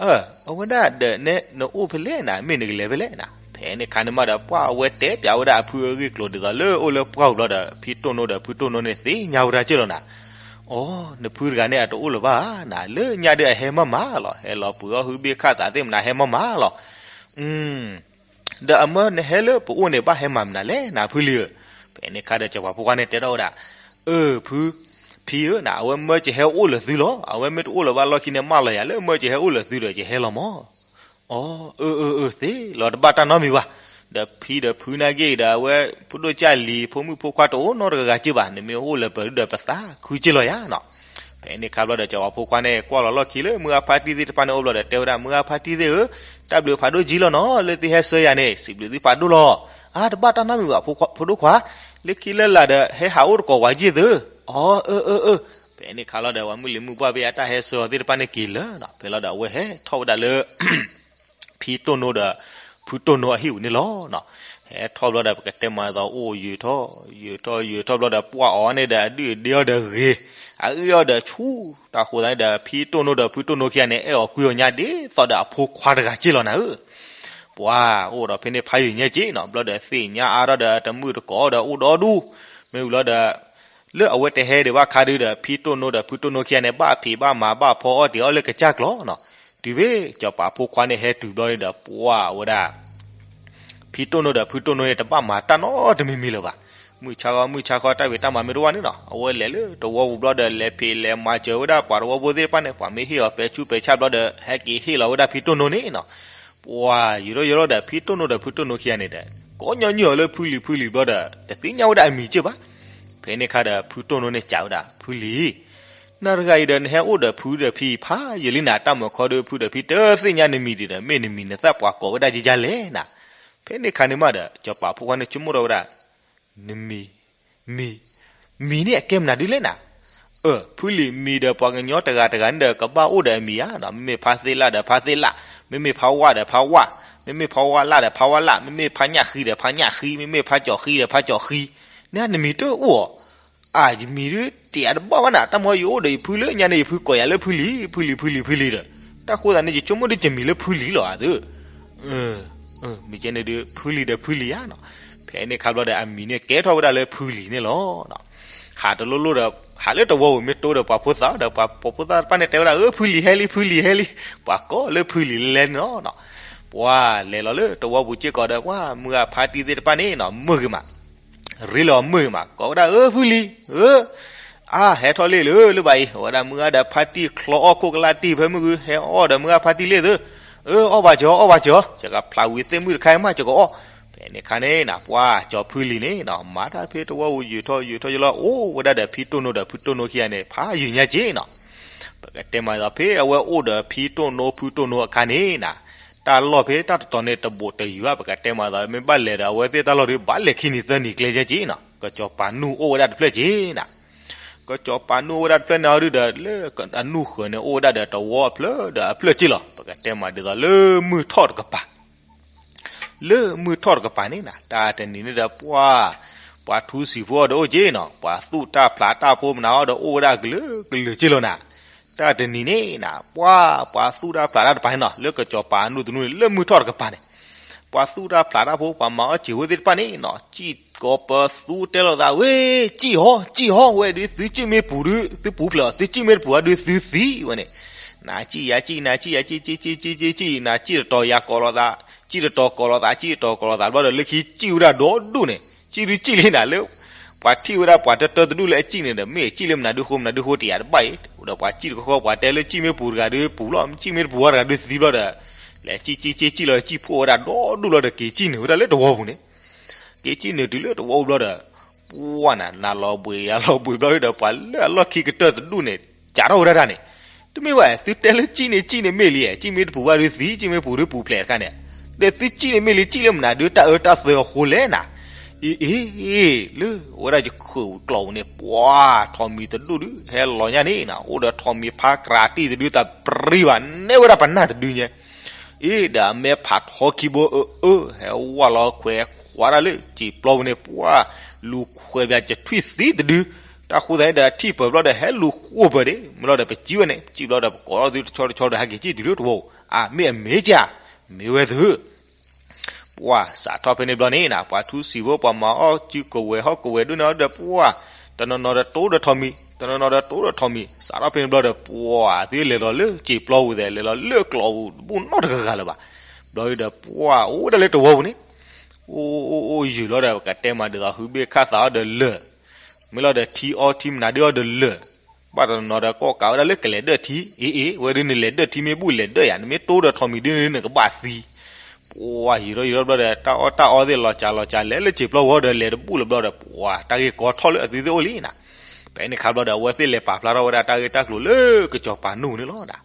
အၢ အဝဲဒၣ်ဒီးနဲ နအိၣ်ဖဲလဲၣ်နၤ မ့ၢ်နကလဲၤဖဲလဲၣ်နၤ. ဖဲန့ၣ်ခါန့ၣ်မးဒီး ပှၢ်အဝဲတဲပျးဝဲဒၣ်အဖုအဂ့ၢ်ကျိၤဒ်သိးလၢအိၣ်လၢပှၢ်ပူၤဘျီဒီး ဖံတိၢ်နိဒီးဖုတိၢ်နိန့ၣ် သ့ၣ်ညါဝဲဒၣ်က့လီၤနၤ. အိ နဖုတဂၤန့ၣ် အတအိၣ်လၢၤဘၣ်နၤ, လၢညါဒီးအဟဲမးမးလီၤ, ဟဲလီၤပှ့ၤအီၣ်ဟုဘ့ၣ်ခၣ်သးသ့ၣ်မနၤဟဲမးမးလီၤ. ဒီးအမၢနဟဲလၢပအိၣ်န့ၣ် ဘၣ်ဟဲမၤမနုၤလဲၣ်နၤ ဖုလံၤဧၢ. ဖဲန့ၣ်ခါဒီးစီၤပၤဖိခွါန့ၣ်တဲထီၣ်ဝဲဒၣ်, အၢ ဖု, ဖံဧၢနၤ, အဝဲမၢကဟဲအိၣ်လၢသုလီၤ. အဝဲမ့ၢ်တအိၣ်လၢၤဘၣ်လီၢ်ခံန့ၣ် မၢလီၤယၤလၢမၢကဟဲအိၣ်လၢသုဒီး ယဟဲလီၤမး. အိ အၢ အၢ အၢ သ့လီၤ တဘၣ်တၢ်နီတမံၤဘၣ်. ဒီးဖံဒီးဖုနာ်က့ဒီး အဝဲဖိဒိၣ်ကၢ်လံၤ ဖိမုၣ်ဖိခွါတအိၣ်နီတဂၤဂၤက့ဘၣ်, နမ့ၢ်အိၣ်လၢၤပှဲၤဒီးပသးခုက့လီၤယၤနီၤ. ဖဲန့ၣ်ခါဘျီဒီး စီၤပၤဖိခွါန့ၣ် ကွၢ်လီၤလီၢ်ခံလၢမုၢ်ဂၤဖါတံၢ်သ့ၣ်တဖၣ်န့ၣ်အိၣ်ဘျီဒီး တဲဝဲဒၣ်မုၢ်ဂၤဖါတံၢ်သ့ၣ်ဧၢ, တၢ်ဘျုးဖးဒိၣ်က့လီၤနီၤ, လၢသုဟဲဆှၢယၤန့ၣ် စံးဘျုးသုဖးဒိၣ်လီၤ. အါ တဘၣ်တၢ်နီတမံၤဘၣ် ဖိဒိၣ်ခွါ, လၢခံလၢလာ်ဒီး ဟဲဟးအိၣ်တကိးဝဲက့ၢ်သု. အိ အၢ အၢ အၢ. ဖဲန့ၣ်ခါလီၤဒီး ပှၤမုၢ်လံၤမုၢ်ပှၢ်ဖဲအတၢ်ဟဲဆှၢအီၤသ့ၣ်တဖၣ်န့ၣ်က့ၤလၢာ်နီၤ. ဖဲလီၤဒီး အဝဲဟဲထီၣ်ဝဲဒၣ်လၢ ဖံတိၢ်နိဒီး ဖုတိၢ်နိအဟံၣ်ပူၤန့ၣ်လီၤ. ဟဲထီၣ်ဘျီဒီး ပကတဲမၤသီ အိၣ်ယုာ်ထီၣ် ယုာ်ထီၣ်ယုာ်ထီၣ်ဘျီဒီး ပှၢ်အီၤန့ၣ်ဒီး အဒုၣ်အဒ့အီၤဒီးဂ့ၤ, အအုၣ်အီၤဒီးဆူၣ်, တၢ်ဃိသတးန့ၣ်ဒီး ဖံတိၢ်နိဒီးဖုတိၢ်နိခံဂၤန့ၣ် အဲၣ်အီၤကွံအီၤညါ ဒ်သိးဒီးအဖိခွါတဂၤက့ၢ်လီၤနၤဧၢ. ပှၤအိၣ်ဒီးဖဲန့ၣ်ဖးယုာ်ညါက့နီၤ. ဘျီဒီးသ့ၣ်ညါအါထီၣ်ဒီး တမုၣ်တကိးဒီးအိၣ်ဒီဒူၣ်, မ့ၢ်ဝံၤလီၤဒီး လၢအဝဲတဟဲဒံးဘၣ်ခါဒုဒီး ဖံတိၢ်နိဒီးဖုတိၢ်နိခံဂၤန့ၣ် ဘၣ်ဖံးဘၣ်မၤဘၣ်ဖီအီၣ်တ့ၤအီၣ်လၢကစၢ်ကျီနီၤ. တုၤဖဲစီၤပၤဖိခွါန့ၣ်ဟဲတုၤဘျီန့ၣ်ဒီး ပှၢ်ဝဲဒၣ် ဖံတိၢ်နိဒီးဖုတိၢ်နိန့ၣ် တဘၣ်မၤတၢ်နီတမံၤမံၤလၢၤဘၣ်. မုၢ်ဆါခီမုၢ်ဆါခီ တၢ်ဝံၤတၢ်မၤမ့ၢ်တအိၣ်န့ၣ်နီၤ, အဝဲလဲၤလၢတဝီပူၤဘျီဒီး လဲၤဖံးလဲၤမၤစၢၤဝဲဒၣ်ပှၤတဝီဖိသ့ၣ်တဖၣ်န့ၣ် ပှၤမ့ၢ်ဟ့ၣ်အီၤပဲဆူပဲဆၣ်ဘျီဒီး ဟဲက့ၤဟ့ၣ်လီၤဝဲဒၣ်ဖံတိၢ်နိန့ၣ်နီၤ. ပှၤယုာ်ထီၣ်ယုာ်ထီၣ်ဒီး ဖံတိၢ်နိဒီးဖုတိၢ်နိခံဂၤန့ၣ်ဒီး ကိးညီနုၢ်အီၤလၢဖုလံၤဖုလံၤဘျီဒီး တသ့ၣ်ညါဝဲဒၣ်အမံၤက့ၢ်ဘၣ်. ဖဲန့ၣ်ခါဒီး ဖုတိၢ်နိန့ၣ်စံးဝဲဒၣ် ဖုလံၤ, နၤတဂၤအံၤဒီး နဟဲအိၣ်ဒီးဖုဒီးဖံဖးယံာ်လံနၤ, တၢ်မၤခီဒီး ဖုဒီးဖံတသ့ၣ်ညါနမံၤဒံးဒီး မ့ၢ်နမံၤနသၣ်ပှၤကိးဝဲဒၣ်ယဲယဲလဲၣ်နၤ. ဖဲန့ၣ်ခါန့ၣ်မးဒီး စီၤပၤဖိခွါန့ၣ်ဆိကမိၣ်ထီၣ်ဝဲဒၣ် နမံၤ, မံၤ, မံၤန့ၣ်အကဲမနုၤဒ်လဲၣ်နၤ. အၢ ဖုလံၤ, မံၤဒီးပှၤကညီတဂၤတဂၤန့ၣ်ဒီး ကဘၣ်အိၣ်ဒီးအမံၤဧါနီၤ. မ့မ့ၢ်ဖါသ့ၣ်လၣ်ဒီးဖါသ့ၣ်လၣ်, မ့မ့ၢ်ဖါဝၣ်ဒီးဖါဝၣ်, မ့မ့ၢ်ဖါဝၣ်လၣ်ဒီးဖါဝၣ်လၣ်, မ့မ့ၢ်ဖါညၣ်ဃံဒီးဖါညၣ်ဃံ, မ့မ့ၢ်ဖါကၠီၤဃံဒီးဖါကၠီၤဃံ, န့ၣ်နမံၤတအိၣ်ဧါ. အၢ ယမံၤဒုးတ့ၢ်အါတဘၣ်ဘၣ်နၤ, တၢ်မၤယအိၣ်ဒီးယဖုလၢညါန့ၣ် ယဖုကိးယၤလၢဖုလံၤ, ဖုလံၤ, ဖုလံၤ, ဖုလံၤဒီး, တၢ်ဃိသတးန့ၣ် ယဆိကမိၣ်ဒ်ယမံၤလၢဖုလံၤလီၤဧါသၢ. မ့ၢ်ကဲန့ၣ်ဒုး ဖုလံၤဒီးဖုလံၤဧါနီၤ. ဖဲန့ၣ်ခါဘျီဒီး အမံၤန့ၣ်ကဲထီၣ်ဝဲဒၣ်လၢဖုလံၤန့ၣ်လီၤ. ဟးတလိၣ်လိၣ်ဒီး ဟးလၢတဝီပူၤမ့ၢ်တိဒီးပှၤဖိသၣ်ဒီး ပှၤဖိသၣ်တဖၣ်န့ၣ်တဲဝဲဒၣ် အၢ ဖုလံၤဟဲလံ ဖုလံၤဟဲလံ, ပှၤကိးလၢဖုလံၤလဲၤလဲၤန့ၣ်လီၤ. ပှၤလဲၤလီၤလၢတဝီပူၤစ့ၢ်ကီးဒီး ပှၤမုၢ်ဂၤဖါတံၢ်သ့ၣ်တဖၣ်န့ၣ်နီၤ မုာ်ဂ့ၤမး ရ့လီၤမုာ်ဂ့ၤမး ကိးဝဲဒၣ် အၢ ဖုလံၤ, အၢ အါ ဟဲထီၣ်လံလၢ လၢဘၣ်အံၤ အဝဲဒၣ်မုၢ်ဂၤဒီးဖါတံၢ်ချီအီၣ်ခိၣ်ကလၢ်တံၢ်ဖဲမုၢ်ဂုၢ် ဟဲအီၣ်ဒီးမုၢ်ဂၤဖါတံၢ်လံသု, အၢ အီၣ်ဘၣ်ကၠီ အီၣ်ဘၣ်ကၠီ, ယကဖျးဝံၤသ့ၣ်မုၣ်တခါမး ယကအီၣ်. ဖဲန့ၣ်ခါန့ၣ်နီၤ ပှၤကၠီၤဖုလံၤန့ၣ်နီၤ မၤတၢ်ဖဲတဝီပူၤ ယုာ်ထီၣ်ယုာ်ထီၣ်ယလီၤ အိၣ်ဝဲဒၣ်ဒီးဖံတိၢ်နိဒီးဖုတိၢ်နိခံဂၤန့ၣ် ဖးယုာ်ညါက့နီၤ. ပကတဲမးဒီး ဖဲအဝဲအိၣ်ဒီးဖံတိၢ်နိဖုတိၢ်နိအခါန့ၣ်နီၤ တၢ်လီၢ်ဖဲတၢ်တတီၤန့ၣ်တဘူးတယုၢ်ဘၣ် ပကတဲမးသး မ့ၢ်ဘၣ်လဲၤဒီး အဝဲသ့ၣ်တၢ်လီၢ်ဒုး ဘၣ်လဲၤခံနံၤသၢနံၤကျဲက့နီၤ. ကစီၤပၤနူၢ်အိၣ်ဝဲဒၣ်တဖျၢၣ်က့နီၤ. ကစီၤပၤနူၢ်အိၣ်ဝဲဒၣ်တဖျၢၣ်န့ၣ်အီၤဒုးဒီး လၢအနူၢ်ဃၢၤန့ၣ် အိၣ်ဝဲဒၣ်ဒီးတဝီအဖျၢၣ်ဒီးအဖျၢၣ်က့လီၤ. ပကတဲမးဒ်သိးလၢမုၢ်ထီၣ်တကပၤ လၢမုၢ်ထီၣ်တကပၤန့ၣ်နီၤ တၢ်တနံၤန့ၣ်ဒီးပှၢ် ပှၤထူစံာ်ဖိအီၤဒီးအိၣ်က့နီၤ, ပှၤသူၣ်တၢ်ဖျးတၢ်ဖိမနုၤအီၤဒီးအိၣ်ဝဲဒၣ်ကလုာ်ကလုာ်က့လီၤနီၤ. တၢ်တနံၤန့ၣ်နီၤ ပှၢ် ပှၤသူၣ်တၢ်ဖျးတၢ်တပၤန့ၣ်နီၤ လၢကစီၤပၤအနူၢ်တနူၢ်န့ၣ် လၢမုၢ်ထီၣ်တကပၤန့ၣ် ပှၤသူၣ်တၢ်ဖျးတၢ်ဖိ ပှၤမၤအီၣ်စံာ်ဖိသ့ၣ်တဖၣ်န့ၣ်နီၤ စံၣ်ကိးပသူတဲလိာ်သး ဝ့ၢ် စံၣ်ဟီ စံၣ်ဟီ ဝဲဒုး သုစံၣ်မ့ၢ်ပူၤဒုး သုပူၤဖျဲးအီၤ, သုစံၣ်မ့ၢ်တပူၤဘၣ်ဒုး သုသံဝဲန့ၣ်. နၤစံၣ်ယၤစံၣ် နၤစံၣ်ယၤစံၣ် စံၣ်စံၣ်စံၣ်စံၣ် နၤစံၣ်တတီၤယၤကိးလိာ်သး စံၣ်တတီၤကိးလိာ်သး စံၣ်တတီၤကိးလိာ်သး ဘျီဒီးလၢခံစံၣ်ဝဲဒၣ်ဒီဒူၣ်န့ၣ် စံၣ်ဒုးစံၣ်လံနၤလၢ ပှၤထံၣ်ဝဲဒၣ်ပှၤတၢတၢတဒူၣ်လၢအစံၣ်န့ၣ်ဒီး မ့ၢ်စံၣ်လၢမနုၤဒုးဃိ မနုၤဒုးဃိတယာ်တဘၣ်အံၤ ဒီးပှၤစံၣ်တခီခီ ပှၤတဲလၢစံၣ်မ့ၢ်ပူၤတဂၤဒုးပူၤလီၤ စံၣ်မ့ၢ်တပူၤဝဲတဂၤဒုးသံဘျီဒီး လဲၤစံၣ်စံၣ်စံၣ်စံၣ်လီၤ စံၣ်ဖှိၣ်ဝဲဒၣ်ဒီဒူၣ်လီၤဒီး က့ၤစံၣ်နုာ်ဝဲဒၣ်လၢတဝီပူၤန့ၣ် က့ၤစံၣ်နုာ်တုၤလၢတဝီပူၤဘျီဒီး ပှၢ်နၤ နၤလီၤဘှံးယၤလီၤဘှံးဘျီဒီး ပှၤလၢအလီၢ်ခံကတၢၢ်တဒူၣ်န့ၣ် စးထီၣ်ဝဲဒၣ်တၢ်န့ၣ် တမ့ၢ်ဘၣ် သုတဲလၢစံၣ်န့ၣ် စံၣ်န့ၣ်မ့ၢ်လံ စံၣ်မ့ၢ်တပူၤဘၣ်ဒုးသံ စံၣ်မ့ၢ်ပူၤဒုးပူၤဖျဲးတခါန့ၣ် ဒီးသုစံၣ်န့ၣ်မ့ၢ်လံ စံၣ်လၢမနုၤဒုးတၢ်အၢတၢ်သီအဃိလဲၣ်နၤ အ့ အ့ လၢဝဲဒၣ်ယခုၣ်ကျီၢ်ပူၤန့ၣ် ပှၢ် ထိးမံၤတဒူၣ်ဒုး ဟဲလီၤညါန့ၣ်နီၤ အိၣ်ဒီးထိးမံၤဖါကြၤတံၢ်တဒုတပြံဘၣ် နဲၣ်ဝဲဒၣ်ပနၢ်တဒုညါ အ့ ဒီးအမဲဖးထီခံဘိအၢအၢ ဟဲဝဲလီၤခွဲးခွးဒၣ်လၢစံာ်ပျီပူၤန့ၣ် ပှၢ် လူၤခွဲးပၠးကထွံၣ်သံတဒု တၢ်ဃိသတးန့ၣ်ဒီး ထံၣ်ပၢၤဘျီဒီး ဟဲလူၤဃိၣ်ပၢၤဒၣ် မ့ၢ်လီၤဒီး ပစံၣ်ဝဲန့ၣ် ပစံၣ်ဘျီဒီး ပကိးထီၣ်သုတဆီတဆီဒီး ဟဲက့ၤစံၣ်တုၤလၢတဝီပူၤ အမ့ၢ်အမ့ၢ်ကၢ် မ့ၢ်ဝဲသု ပှၢ် စးထီၣ်ဖဲန့ၣ်ဘျီန့ၣ်နီၤ ပှၤထူစံာ်ဖိ ပှၤမၤအီၣ်စုကဝဲၤဟီၣ်ကဝဲၤဒိၣ်န့ၣ်အီၤဒီး ပှၢ် တနီၤနီၤဒီးတိဒီးထိးမံၤ တနီၤနီၤဒီးတိဒီးထိးမံၤ စးထီၣ်ဖဲန့ၣ်ဘျီဒီး ပှၢ် သုလဲၤလီၤလၢစံာ်ပျီပူၤသ့ၣ် လဲၤလီၤလၢကျီၢ်ပူၤတဘူၣ်နီတဂၤဂၤလၢၤဘၣ် ဘျီဒီး ပှၢ် အိၣ်ဝဲဒၣ်လၢတဝီပူၤန့ၣ် အိၣ်အိၣ်အိၣ်ယုာ်လီၤဒီး ပကတဲမးဒ်သိး ဟုဘ့ၣ်ခၣ်သးအီၤဒီးလၢာ် မ့ၢ်လီၤဒီး ထံအီထံမနုၤဒုးအီၤဒီးလၢာ် ဘၣ်တနီၤနီၤဒီး ကိးကးဝဲဒၣ်လၢကလဲၤဒၢၣ်ထံ အ့ အ့ ဝဲဒုးနလဲၤဒၢၣ်ထံမ့ၢ်ဘူၣ်လဲၤဒၢၣ်ယၤ နမ့ၢ်တိဒီးထိးမံၤဒုးနကဘၣ်သံ ပှၢ် ယံာ်ထီၣ်ယံာ်ထီၣ်ဘျီဒီး တၢ်အီၣ်တၢ်အီသ့ၣ်လီၤစှၤလီၤစှၤ လဲၤလၢစံာ်ပျီပူၤဒီး လဲၤတဘူၣ်လၢၤဘျီဒီး ပှၢ် တၢ်ဂ့ၢ်ကီထီၣ်လၢအသုသ့ၣ်အိၣ်လံနီၤ ဖဲန့ၣ်ခါဘျီဒီး အဝဲသ့ၣ်လဲၤပာ်ဖျါထီၣ်ဝဲဒၣ်တၢ်ဂ့ၢ်တၢ်ကျိၤလၢကစီၤပၤနူၢ်န့ၣ်လီၤနီၤ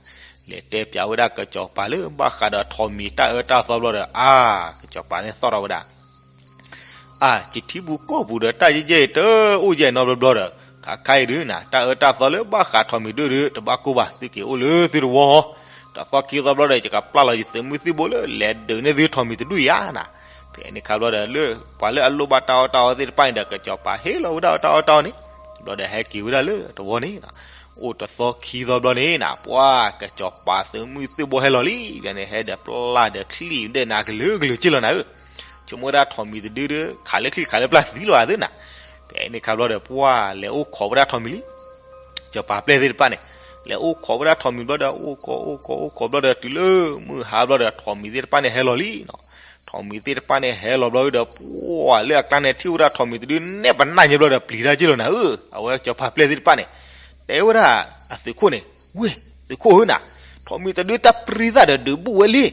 လဲၤတဲပၠးဝဲဒၣ်ကစီၤပၤလၢ ဘၣ်ဃးဒီးထိးမံၤတၢ်အၢတၢ်သီဘျီဒီး အါ ကစီၤပၤန့ၣ်သီၣ်ထီၣ်ဝဲဒၣ် အါ ယထံပူၤကီၢ်ပူၤဒီး တၢ်ယဲၢ်ယဲၢ်အံၤတအိၣ်ယဲၢ်နီတဘျီဘျီဒီး ခါခါအံၤဒုးနၤ တၢ်အၢတၢ်သီလၢဘၣ်ဃးထိးမံၤဒုးဒီး တဘၣ်ကိၢ်ဘၣ် သုက့ၤအိၣ်လၢသုတဝီ တသီခံသီဘျီဒီး ယကပျၢ်လီၤယသုးမုၢ်သံၣ်ဘိလၢ လဲၤဒုးန့ၢ်သုထိးမံၤတဒူၣ်ယၤနၤ ဖဲန့ၣ်ခါဘျီဒီး လၢပှၤလၢအလိၣ်ဘၣ်တၢ်အီၣ်တၢ်အီသ့ၣ်တဖၣ်န့ၣ်ဒီး ကစီၤပၤဟ့ၣ်လီၤဝဲဒၣ်တၢ်အီၣ်တၢ်အီန့ၣ် ဘျီဒီးဟဲက့ၤဝဲဒၣ်လၢတဝီန့ၣ်နီၤ အိၣ်တသီခံသီဘျီန့ၣ်နၤ ပှၢ် ကစီၤပၤသုးမုၢ်သံၣ်ဘိဟဲလီၤလံ ဘၣ်န့ၣ် ဟဲဒီးပျၢ်ဒီးချံၣ်ဒီးနၤကလုာ်ကလုာ်က့လီၤနၤဧၢ ဆိကမိၣ်ဝဲဒၣ်ထိးမံၤတဒုဒီး ခးလၢချံၣ်ခးလၢပျၢ်သံလီၤဧါသ့ၣ်နၤ ဖဲန့ၣ်ခါဘျီဒီး ပှၢ် လဲၤအိၣ်ခိးဝဲဒၣ်ထိးမံၤလံ စီၤပၤပျဲၢ်သ့ၣ်တဖၣ်န့ၣ် လဲၤအိၣ်ခိးဝဲဒၣ်ထိးမံၤဘျီဒီး အိၣ်ခိး အိၣ်ခိး အိၣ်ခိးဘျီဒီး တုၤလၢမုၢ်ဟါဘျီဒီး ထိးမံၤသ့ၣ်တဖၣ်န့ၣ်ဟဲလီၤလံနီၤ ထိးမံၤသ့ၣ်တဖၣ်န့ၣ်ဟဲလီၤဘျီဒီး ပှၢ် လၢအကျါန့ၣ် ထံၣ်ဝဲဒၣ်ထိးမံၤတဒုနဲၣ်ပနၢ်ညါဘျီဒီး ပျံၤတၢ်က့လီၤနၤဧၢ အဝဲစီၤပၤပျဲၢ်သ့ၣ်တဖၣ်န့ၣ် တဲဝဲဒၣ်အသုးခိၣ်န့ၣ် ဝ့ၢ် သုးခိၣ်ဧၢနၤ ထိးမံၤတဒုတၢ်ပြံသၣ်ဒီးဒုးဘူၣ်ဝဲလံ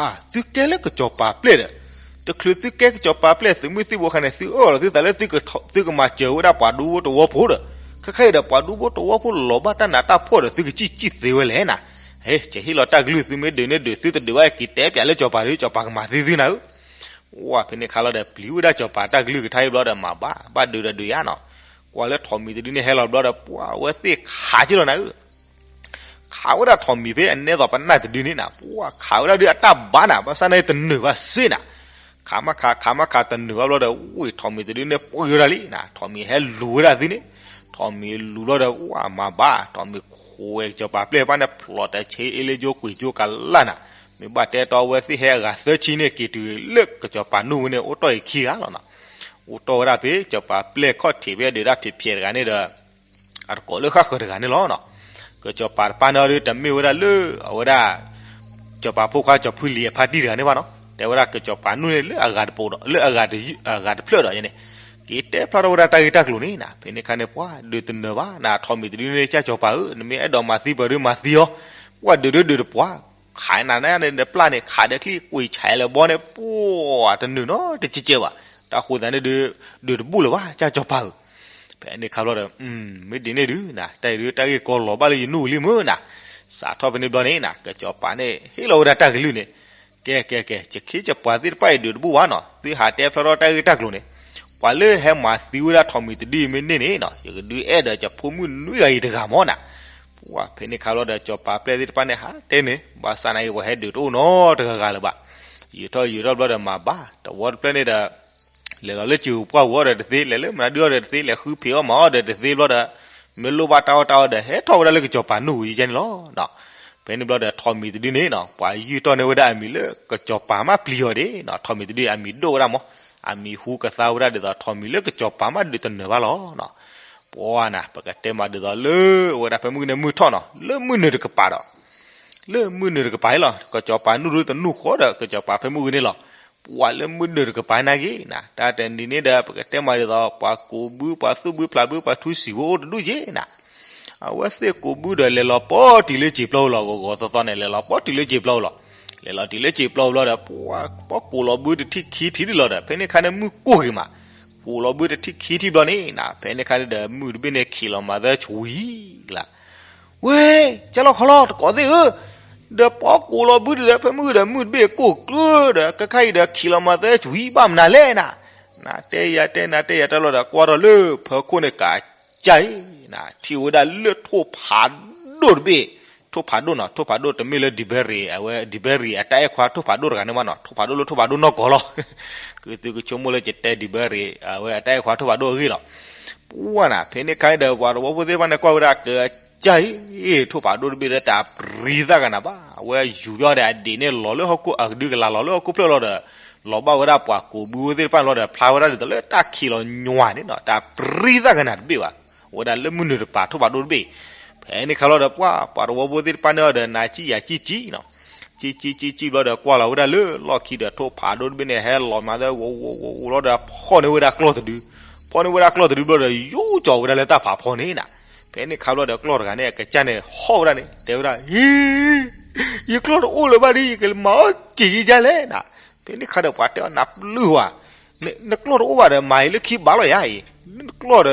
အၢ သုကဲလၢကစီၤပၤပျဲၢ်ဒီး တချုးသုကဲကစီၤပၤပျဲၢ်သုးမုၢ်သံၣ်ဘိအခါန့ၣ် သုအၢၣ်လီၤသုသးလၢ သုကမၤစၢၤဝဲဒၣ်ပှၤဒူဖိတဝီဖိဒီး ခဲခါအံၤဒီး ပှၤဒူဖိတဝီဖိလီၤဘၣ်တၢ်နးတၢ်ဖှီၣ်ဒီး သုကစံၣ်စံၣ်သ့ဝဲလဲၣ်နၤ ဟဲ ကဟ့ၣ်လီၤတၢ်ကလုၢ် သုမ့ၢ်ဒုးန့ၢ်ဒုး သုတဒုးဘၣ်က့ၤတဲပၠးလၢစီၤပၤဒီး စီၤပၤကမၤသံသုနၤဧၢ ဝဲဖဲန့ၣ်ခါလီၤဒီး ပျံၤဝဲဒၣ်စီၤပၤတၢ်ကလုၢ်ကထါအံၤဘျီဒီး မၤဘၣ် ဘၣ်ဒုးဒီးဒုးယါနီၤ ကွၢ်လၢထိးမံၤတဒုန့ၣ်ဟဲလီၤဘျီဒီး ပှၢ် အဝဲသ့ၣ်ခးက့လီၤနၤဧၢ ခးဝဲဒၣ်ထိးမံၤဖဲအနဲသိးပနၢ်တဒုန့ၣ်နၤ ပှၢ်ခးဝဲဒၣ်ဒုးအတၢ်ဘါနၤ ဘၣ်ဆၣ်န့ၣ်တနုာ်ဘၣ်စ့ၢ်နၤ ခးမးခး ခးမးခးတနုာ်ဘၣ်ဘျီဒီး ဝ့ၢ်ထိးမံၤတဒုန့ၣ်ပှ့ၤဝဲဒၣ်လံနၤ ထိးမံၤဟဲလူၤဝဲဒၣ်သုန့ၣ် ထိးမံၤလူၤဘျီဒီး ဝဲမၤဘၣ် ထိးမံၤခွဲးကစီၤပၤပျဲၢ်တဖၣ်န့ၣ် ဖျိးတဆ့အ့လ့ကၠိကွံာ်ကၠိကလၢ်နၤ မ့ၢ်ဘၣ်တဲတီအဝဲသ့ၣ်ဟဲအဂၤသၢဆံန့ၣ် က့ၤတုၤလၢကစီၤပၤနူၢ်ဝဲန့ၣ် အိၣ်တီၢ်အံၤခံဂၤလီၤနၤ အိၣ်တီၢ်ဝဲဒၣ်ဖဲ စီၤပၤပျဲၢ်ခီၣ်ထံးဖဲအဒုးတၢ်ဖျဲးဖျဲးတဂၤန့ၣ်ဒီး အတကိးလၢဃၣ်ဃၢၤတဂၤန့ၣ်လီၤနီၤ. ကစီၤပၤတဖၣ်န့ၣ်ဒီး တမ့ၢ်ဝဲဒၣ်လၢ အဝဲဒၣ် စီၤပၤဖိခွါ စီၤဖုလံၤအဖါတံၢ်တဂၤန့ၣ်ဘၣ်နီၤ. တဲဝဲဒၣ်ကစီၤပၤနူၢ်န့ၣ် လၢအဂၤတပိာ်ဒီး လၢအဂၤတဖျၢၣ်ဒီးန့ၣ် က့ၤတဲဖျါထီၣ်ဝဲဒၣ်တၢ်ဂ့ၢ်တၢ်ကျိၤန့ၣ်နီၤ. ဖဲန့ၣ်ခါန့ၣ် ပှၤဒုးတနၢၤဘၣ်နီၤ ထိးမံၤတဒုန့ၣ် ကၢ်စီၤပၤဧၢ, နမ့ၢ်အဲၣ်ဒိးမၤသံပှၤဒုးမၤသံအီၤ, ပှၤဒုးဒုးဒုးတပှၢ် ခးနၤန့ၣ် နပျၢ်န့ၣ် ခးဒီးချံၣ်ကွံာ်ဆဲးလၢဘီန့ၣ် ပှၤတနုာ်နီတကဲကဲဘၣ်. တၢ်ဃိသတးန့ၣ်ဒီး ဒုးတဘူၣ်လၢၤဘၣ် ကၢ်စီၤပၤဧၢ. ဖဲန့ၣ်ခါဘျီဒီး မ့ၢ်ဒ်န့ၣ်ဒုးနီၤ တၢ်အံၤဒုးတၢ်ဂ့ၢ်ကီလီၤဘၣ်လၢယနူၢ်လံမ့ၢ်နီၤ. စးထီၣ်ဖဲန့ၣ်ဘျီန့ၣ်နီၤ ကစီၤပၤန့ၣ် ဟ့ၣ်လီၤဝဲဒၣ်တၢ်ကလုၢ်န့ၣ် ကဲ ကဲ ကဲ ကခ့ကပှၤသ့ၣ်တဖၣ်အံၤဒုးတဘူၣ်ဘၣ်နီၤ, သုဟးတဲဖျါထီၣ်တၢ်ဂ့ၢ်တၢ်ကျိၤန့ၣ်, ပှၤလၢဟဲမၤသံဝဲဒၣ်ထိးမံၤတဒုအံၤမ့ၢ်န့ၢ်န့ၣ်နီၤ, ယကဒုးအဲၣ်ဒီးကဖိမုၣ်နွံဂၤအံၤတဂၤမ့ၢ်နီၤ. ပှၤဖဲန့ၣ်ခါဘျီဒီး စီၤပၤပျဲၢ်သ့ၣ်တဖၣ်န့ၣ် ဟးတဲန့ၣ် ဘၣ်ဆၣ်နာ်က့ ပှၤဟဲဒုးတအိၣ်နီတဂၤဂၤလၢၤဘၣ်. ယံာ်ထီၣ်ယံာ်ထီၣ်ဘျီဒီးမၤဘၣ် တဝီတဖျၢၣ်န့ၣ်ဒီး လဲၤလီၤလၢစၢၤပှၢ်ပူၤအီၤဒီးတသ့, လဲၤလၢမနုၤဒုအီၤဒီးတသ့, လဲၤဃုဖံးအီၣ်မၤအီၣ်ဒီးတသ့ဘျီဒီး မ့ၢ်လိၣ်ဘၣ်တၢ်အီၣ်တၢ်အီဒီး ဟဲထီၣ်ဝဲဒၣ်လၢကစီၤပၤနူၢ်ဝံၤယဲန့ၣ်လီၤ. ဖဲန့ၣ်ဘျီဒီး ထိးမံၤတဒုန့ၣ်နီၤ, ပှၤယုၢ်တီၢ်န့ၢ်ဝဲဒၣ်အမံၤလၢကစီၤပၤမးပျံၤအီၤဒၣ်နီၤ, ထိးမံၤတဒုအမံၤဒိၣ်ဝဲဒၣ်မး, အမံၤဟူကသါဝဲဒၣ်ဒ်သိးထိးမံၤလၢကစီၤပၤမးဒုးတနၢၤဘၣ်လီၤ. ပှၤနၤ ပကတဲမးဒ်သိးလၢဝဲဒၣ်ဖဲမုၢ်ဂီၤန့ၣ်မုၢ်ထီၣ်နီၤ, လၢမုၢ်နုာ်တကပၤဒီး လၢမုၢ်နုာ်တကပၤအံၤလီၤ, ကစီၤပၤနူၢ်ဒုတနူၢ်ဃီဒီး ကစီၤပၤဖဲမုၢ်ဂီၤန့ၣ်လီၤ. ပှၤလၢမုၢ်နုာ်တကပၤနာ်က့နၤ, တၢ်တနံၤန့ၣ်ဒီး ပကတဲမးဒ်သိး ပှၤကူးဘု ပှၤသူၣ်ဘုဖျးဘု ပှၤထူစံာ်ဝဲအိၣ်တဒူၣ်က့နၤ, အဝဲသ့ၣ်ကူးဘုဒီး လဲၤလီၤပီတံၢ်လၢစံာ်ပျီဧိၤလီၤ, ဂီၤဂီၤသီသီန့ၣ် လဲၤလီၤပီတံၢ်လၢစံာ်ပျီဧိၤလီၤ. လဲၤလီၤတံၢ်လၢစံာ်ပျီဘျီဒီး ပှၤကူးလီၤဘုတထံၣ်ခံထံၣ်ဒ်လီၤဒီး ဖဲန့ၣ်ခါန့ၣ်မုၢ်ကိၢ်က့ၤမး, ကူးလီၤဘုတထံၣ်ခံထံၣ်ဘျီန့ၣ်နၤ, ဖဲန့ၣ်ခါန့ၣ်ဒီး မုၢ်တဘ့ၣ်န့ၣ်ခံးလီၤမၤသၢဆှံလီၤ ဝဲ, ကၢ်လီၤခီလီၤ တကိးသ့ၣ်ဧၢ, ဒီးပှၤကူးလီၤဘုဒ်သိး ဖဲမုၢ်ဂီၤဒီး မုၢ်တဘ့ၣ်ကိၢ်ကျၢၤဒီး ခဲခါအံၤဒီး ခံးလီၤမၤသၢဆှံဘၣ်မနုၤလဲၣ်နၤ, နတဲယၤတဲနၤတဲယၤတၢ်လီၤဒီး ကွၢ်ထီၣ်လၢဖၢခိၣ်န့ၣ်ကးကၢ်အံၤနၤ, ထံၣ်ဝဲဒၣ်လၢထိၣ်ဖးဒိၣ်တဘ့ၣ်, ထိၣ်ဖးဒိၣ်နီၤ, ထိၣ်ဖးဒိၣ်တမ့ၢ်လၢဒံဘဲရံၤ အဝဲ ဒံဘဲရံၤ အတၢ်အဲၣ်ခွါထိၣ်ဖးဒိၣ်တဂၤန့ၣ်မးနီၤ, ထိၣ်ဖးဒိၣ်လၢထိၣ်ဖးဒိၣ်နီၢ်ကီၢ်လီၤ. ကသုကဆိကမိၣ်လၢယတဲဒံဘဲရံၤ အဝဲအတၢ်အဲၣ်ခွါထိၣ်ဖးဒိၣ်အဂ့ၢ်လီၤ. ပှၤနၤ ဖဲန့ၣ်ခါဒီး ပှၤသဝီဖိသ့ၣ်တဖၣ်န့ၣ် ကွၢ်ဝဲဒၣ်ကးကၢ်အံၤ, ထိၣ်ဖးဒိၣ်တဘ့ၣ်ဒီး တၢ်ပြံသၣ်ကနၤဘၣ်, အဝဲယူၤဘၣ်ဒီးအဒံးန့ၣ်လီၤလၢဟီၣ်ခိၣ် အကဒုကလၤလီၤလၢဟီၣ်ခိၣ်ဖျၢၣ်လီၤဒီး လီၤဘၣ်ဝဲဒၣ်ပှၤကူးဘုဝဲသ့ၣ်တဖၣ်န့ၣ်လီၤဒီး ဖျါဝဲဒၣ်ဒ်သိးလၢတၢ်ခံးလီၤညွၤန့ၣ်နီၤ, တၢ်ပြံသၣ်ကနၤတဘ့ၣ်ဘၣ်, အဝဲဒၣ်လၢမုၢ်နုာ်တကပၤထိၣ်ဖးဒိၣ်တဘ့ၣ်. ဖဲန့ၣ်ခါလီၤဒီး ပှၤ ပှၤသဝီဖိသ့ၣ်တဖၣ်န့ၣ်ဒီး နၤကံၣ်ယၤကံၣ်ကံၣ်နီၤ, ကံၣ်ကံၣ်ကံၣ်ကံၣ်ဘျီဒီး ကွၢ်လီၤဝဲဒၣ်လၢလီၢ်ခံဒီး ထိၣ်ဖးဒိၣ်တဘ့ၣ်န့ၣ် ဟဲလီၤမၤသၢဝိးဝိးဝိးဝိးလီၤဒီး ဖီၣ်န့ၢ်ဝဲဒၣ်ကျီၢ်တဒု, ဖီၣ်န့ၢ်ဝဲဒၣ်ကျီၢ်တဒုဘျီဒီး ယူၤကီၤဝဲဒၣ်လၢတၢ်ဖးဖီန့ၣ်နၤ. ဖဲန့ၣ်ခါဘျီဒီး ကျီၢ်တဂၤန့ၣ် အကစၢ်န့ၣ် ဟီၣ်ဝဲဒၣ်န့ၣ် တဲဝဲဒၣ်, ဟ့, ယကျီၢ်တအိၣ်လၢၤဘၣ်ဒီး ယကမၤအီၣ်စ့ၢ်ကီးယလဲၣ်နၤ. ဖဲန့ၣ်ခါဒီး ပှၤတဲအီၤ နပျုၢ်ဝဲ, နကျီၢ်တအိၣ်ဘၣ်ဒီး မၤအံၤလၢခံဘၣ်လီၤယၤအံၤ, နကျီၢ်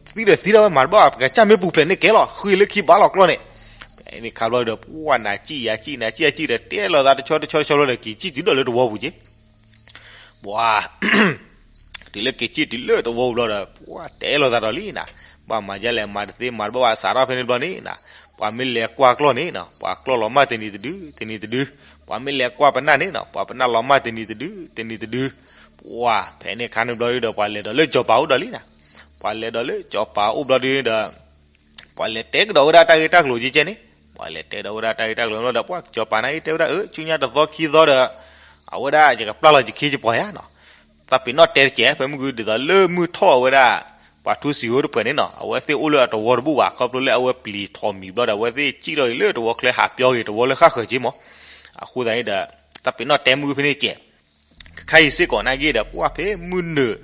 ဒီး သံဒီးသံဒၣ်ဝဲမၤတဘၣ်ဘၣ်, ပကစၢ်မ့ၢ်ပူၤဖျဲးန့ၢ်ကဲလီၤ, ဃုလၢခံဘၣ်လီၤကျီၢ်န့ၣ်. ဖဲန့ၣ်ခါဘျီဒီး ပှၤနၤကံၣ်ယၤကံၣ် နၤကံၣ်ယၤကံၣ်ဒီး တဲလိာ်သးတဆီတဆီတဆီဘျီဒီး က့ၤကံၣ်တုၤဒီးလၢတဝီပူၤက့ၤ ပှၤ တုၤလၢက့ၤကံၣ်တုၤလၢတဝီပူၤဘျီဒီး ပှၤတဲလိာ်သးဒီးလံနၤ, ဘၣ်မၤဒ်လဲၣ် မၤတသ့မၤတဘၣ်ဘၣ် စးထီၣ်ဖဲန့ၣ်ဘျီန့ၣ်နၤ, ပှၤမ့ၢ်လဲၤကွၢ်ကျီၢ်န့ၣ်နီၤ ပှၤကျီၢ်လီၤမၢ်တနံၤတဒု တနံၤတဒု, ပှၤမ့ၢ်လဲၤကွၢ်ပနၢ်န့ၣ်နီၤ ပှၤပနၢ်လီၤမၢ်တနံၤတဒု တနံၤတဒု, ပှၤ ဖဲန့ၣ်ခါန့ၣ်ဘျီဒီး ပှၤလဲၤဒီးလၢစီၤပၤအိၣ်ဒီးလံနၤ, ပှၤလဲၤဒီးလၢစီၤပၤအိၣ်ဘျီဒီး ပှၤလဲၤတဲကဒီးဝဲဒၣ်တၢ်ဂ့ၢ်တၢ်ကျိၤကဲကဲန့ၣ်, ပှၤလဲၤတဲဒီးဝဲဒၣ်တၢ်ဂ့ၢ်တၢ်ကျိၤဘျီဒီး ပှၤစီၤပၤနာ်က့တဲဝဲဒၣ် အၢ ဆူညါတသီခံသီဒီး အဝဲဒၣ်ယကပျၢ်လီၤယခ့ယပှၤယါနီၤ, သးပ့ၤနီၣ်တဲတကဲး ဖဲမုၢ်ဂုၢ်ဒ်သိးလၢမုၢ်ထီၣ်အဝဲဒၣ် ပှၤထူစံာ်ဧိၤတပှဲၤန့ၣ်နီၤ အဝဲသ့ၣ်အိၣ်လၢအတဝီတဘူၣ်ဘၣ် ခီဖျိလၢအဝဲပျံၤထိးမံၤဘျီဒီး အဝဲသ့ၣ်စံၣ်ထီၣ်အံၤလၢတဝီချၢဟးပၠီဂ့ၤ တဝီလၢဃၣ်ဃၢၤက့မး, အဃိသတးန့ၣ်ဒီး သးပ့ၤနီၣ်တဲမုၢ်ဂုၢ်ဖဲန့ၣ်ကဲး ခဲခါအံၤစ့ၢ်ကီးနာ်က့ဒီး ပှၤဖဲမုၢ်နုာ်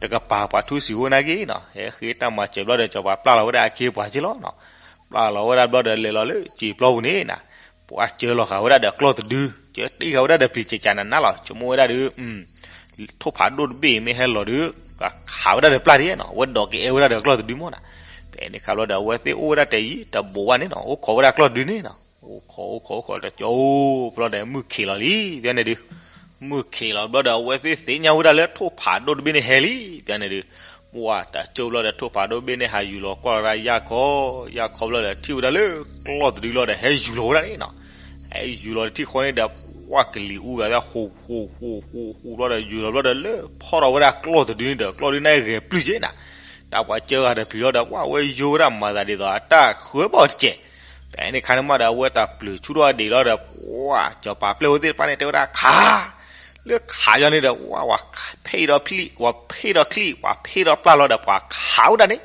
တကပၤပှၤထူစံာ်ဧိၤနာ်က့နီၤ ဟဲဃ့တၢ်မၤစၢၤဘျီဒီး စီၤပၤပျၢ်လီၤဝဲဒၣ်အခ့အပှၤက့လီၤနီၤ, ပျၢ်လီၤဝဲဒၣ်ဘျီဒီး လဲၤလီၤလၢစံာ်ပျီပူၤန့ၣ်နၤ, ပှၤစၢလီၤဃာ်ဝဲဒၣ်ဒီးကျီၢ်တဒု, စၢတ့ၢ်ဃာ်ဝဲဒၣ်ဒီးပျံၤစကနနါလီၤ ဆိကမိၣ်ဝဲဒၣ်ဒီး ထိၣ်ဖးဒိၣ်တဘ့ၣ်မ့ၢ်ဟဲလီၤဒီး ကခးဝဲဒၣ်ဒီးပျၢ်ဒ်နီၤ အဝဲဒိးကအဲၣ်ဝဲဒၣ်ဒီးကျီၢ်တဒုမးနၤ, ဖဲန့ၣ်ခါဘျီဒီး အဝဲသ့ၣ်အိၣ်ဝဲဒၣ်တယံာ်တဘူးဘၣ်န့ၣ်နီၤ အိၣ်ခိးဝဲဒၣ်ကျီၢ်တဒုန့ၣ်နီၤ အိၣ်ခိးအိၣ်ခိးအိၣ်ခိးတကၠိဘျီဒီး မုၢ်ခံးလီၤလံ ပျဲန့ၣ်ဒုး, မုၢ်ခံးလီၤဘျီဒီး အဝဲသ့ၣ်သ့ၣ်ညါဝဲဒၣ်လၢထိၣ်ဖးဒိၣ်တဘ့ၣ်န့ၣ်ဟဲလံ ပျဲန့ၣ်ဒုး, ပှၤတကၠိဘျီဒီး ထိၣ်ဖးဒိၣ်တဘ့ၣ်န့ၣ် ဟးယူၤလီၤကွၢ်လီၤဒၣ်ယၢ်ခီ, ယၢ်ခီဘျီဒီး ထံၣ်ဝဲဒၣ်လၢကျီၢ်တဒုလီၤဒီး ဟဲယူၤလီၤဝဲဒၣ်န့ၣ်နီၤ, ဟဲယူၤလီၤတထံၣ်ဃီန့ၣ်ဒီး ပှၤကလံၤအူဂၤသ့ၣ် ဃူဃူဃူဃူဃူဘျီဒီး ယူၤလီၤဘျီဒီး လၢဖီၣ်ထီၣ်ဝဲဒၣ်ကျီၢ်တဒုန့ၣ်ဒီး ကျီၢ်ဒုန့ၣ်ဂဲၤပျုၢ်က့နၤ, တၢ်ပှၤစၢဂၤတပျံၤလီၤဒီး ပှၤဝဲယိဝဲဒၣ်မၤသးဒ်သိး အတၢ်ဃၢဘၣ်တစဲး, ဖဲန့ၣ်ခါန့ၣ်မးဒီး အဝဲတၢ်ပျုၤဆူၣ်ထီၣ်အဒံးလီၤဒီး ပှၤစီၤပၤပျဲၢ်ဝဲသ့ၣ်တဖၣ်န့ၣ် တဲဝဲဒၣ်ခး လၢခးယီၤန့ၣ်ဒီး ဝဲ ဝဲဖ့ၣ်ဒီးဖံး ဝဲဖ့ၣ်ဒီးချံၣ် ပှၤဖ့ၣ်ဒီးပျၢ်လီၤဒီး ပှၤခးဝဲဒၣ်န့ၣ်,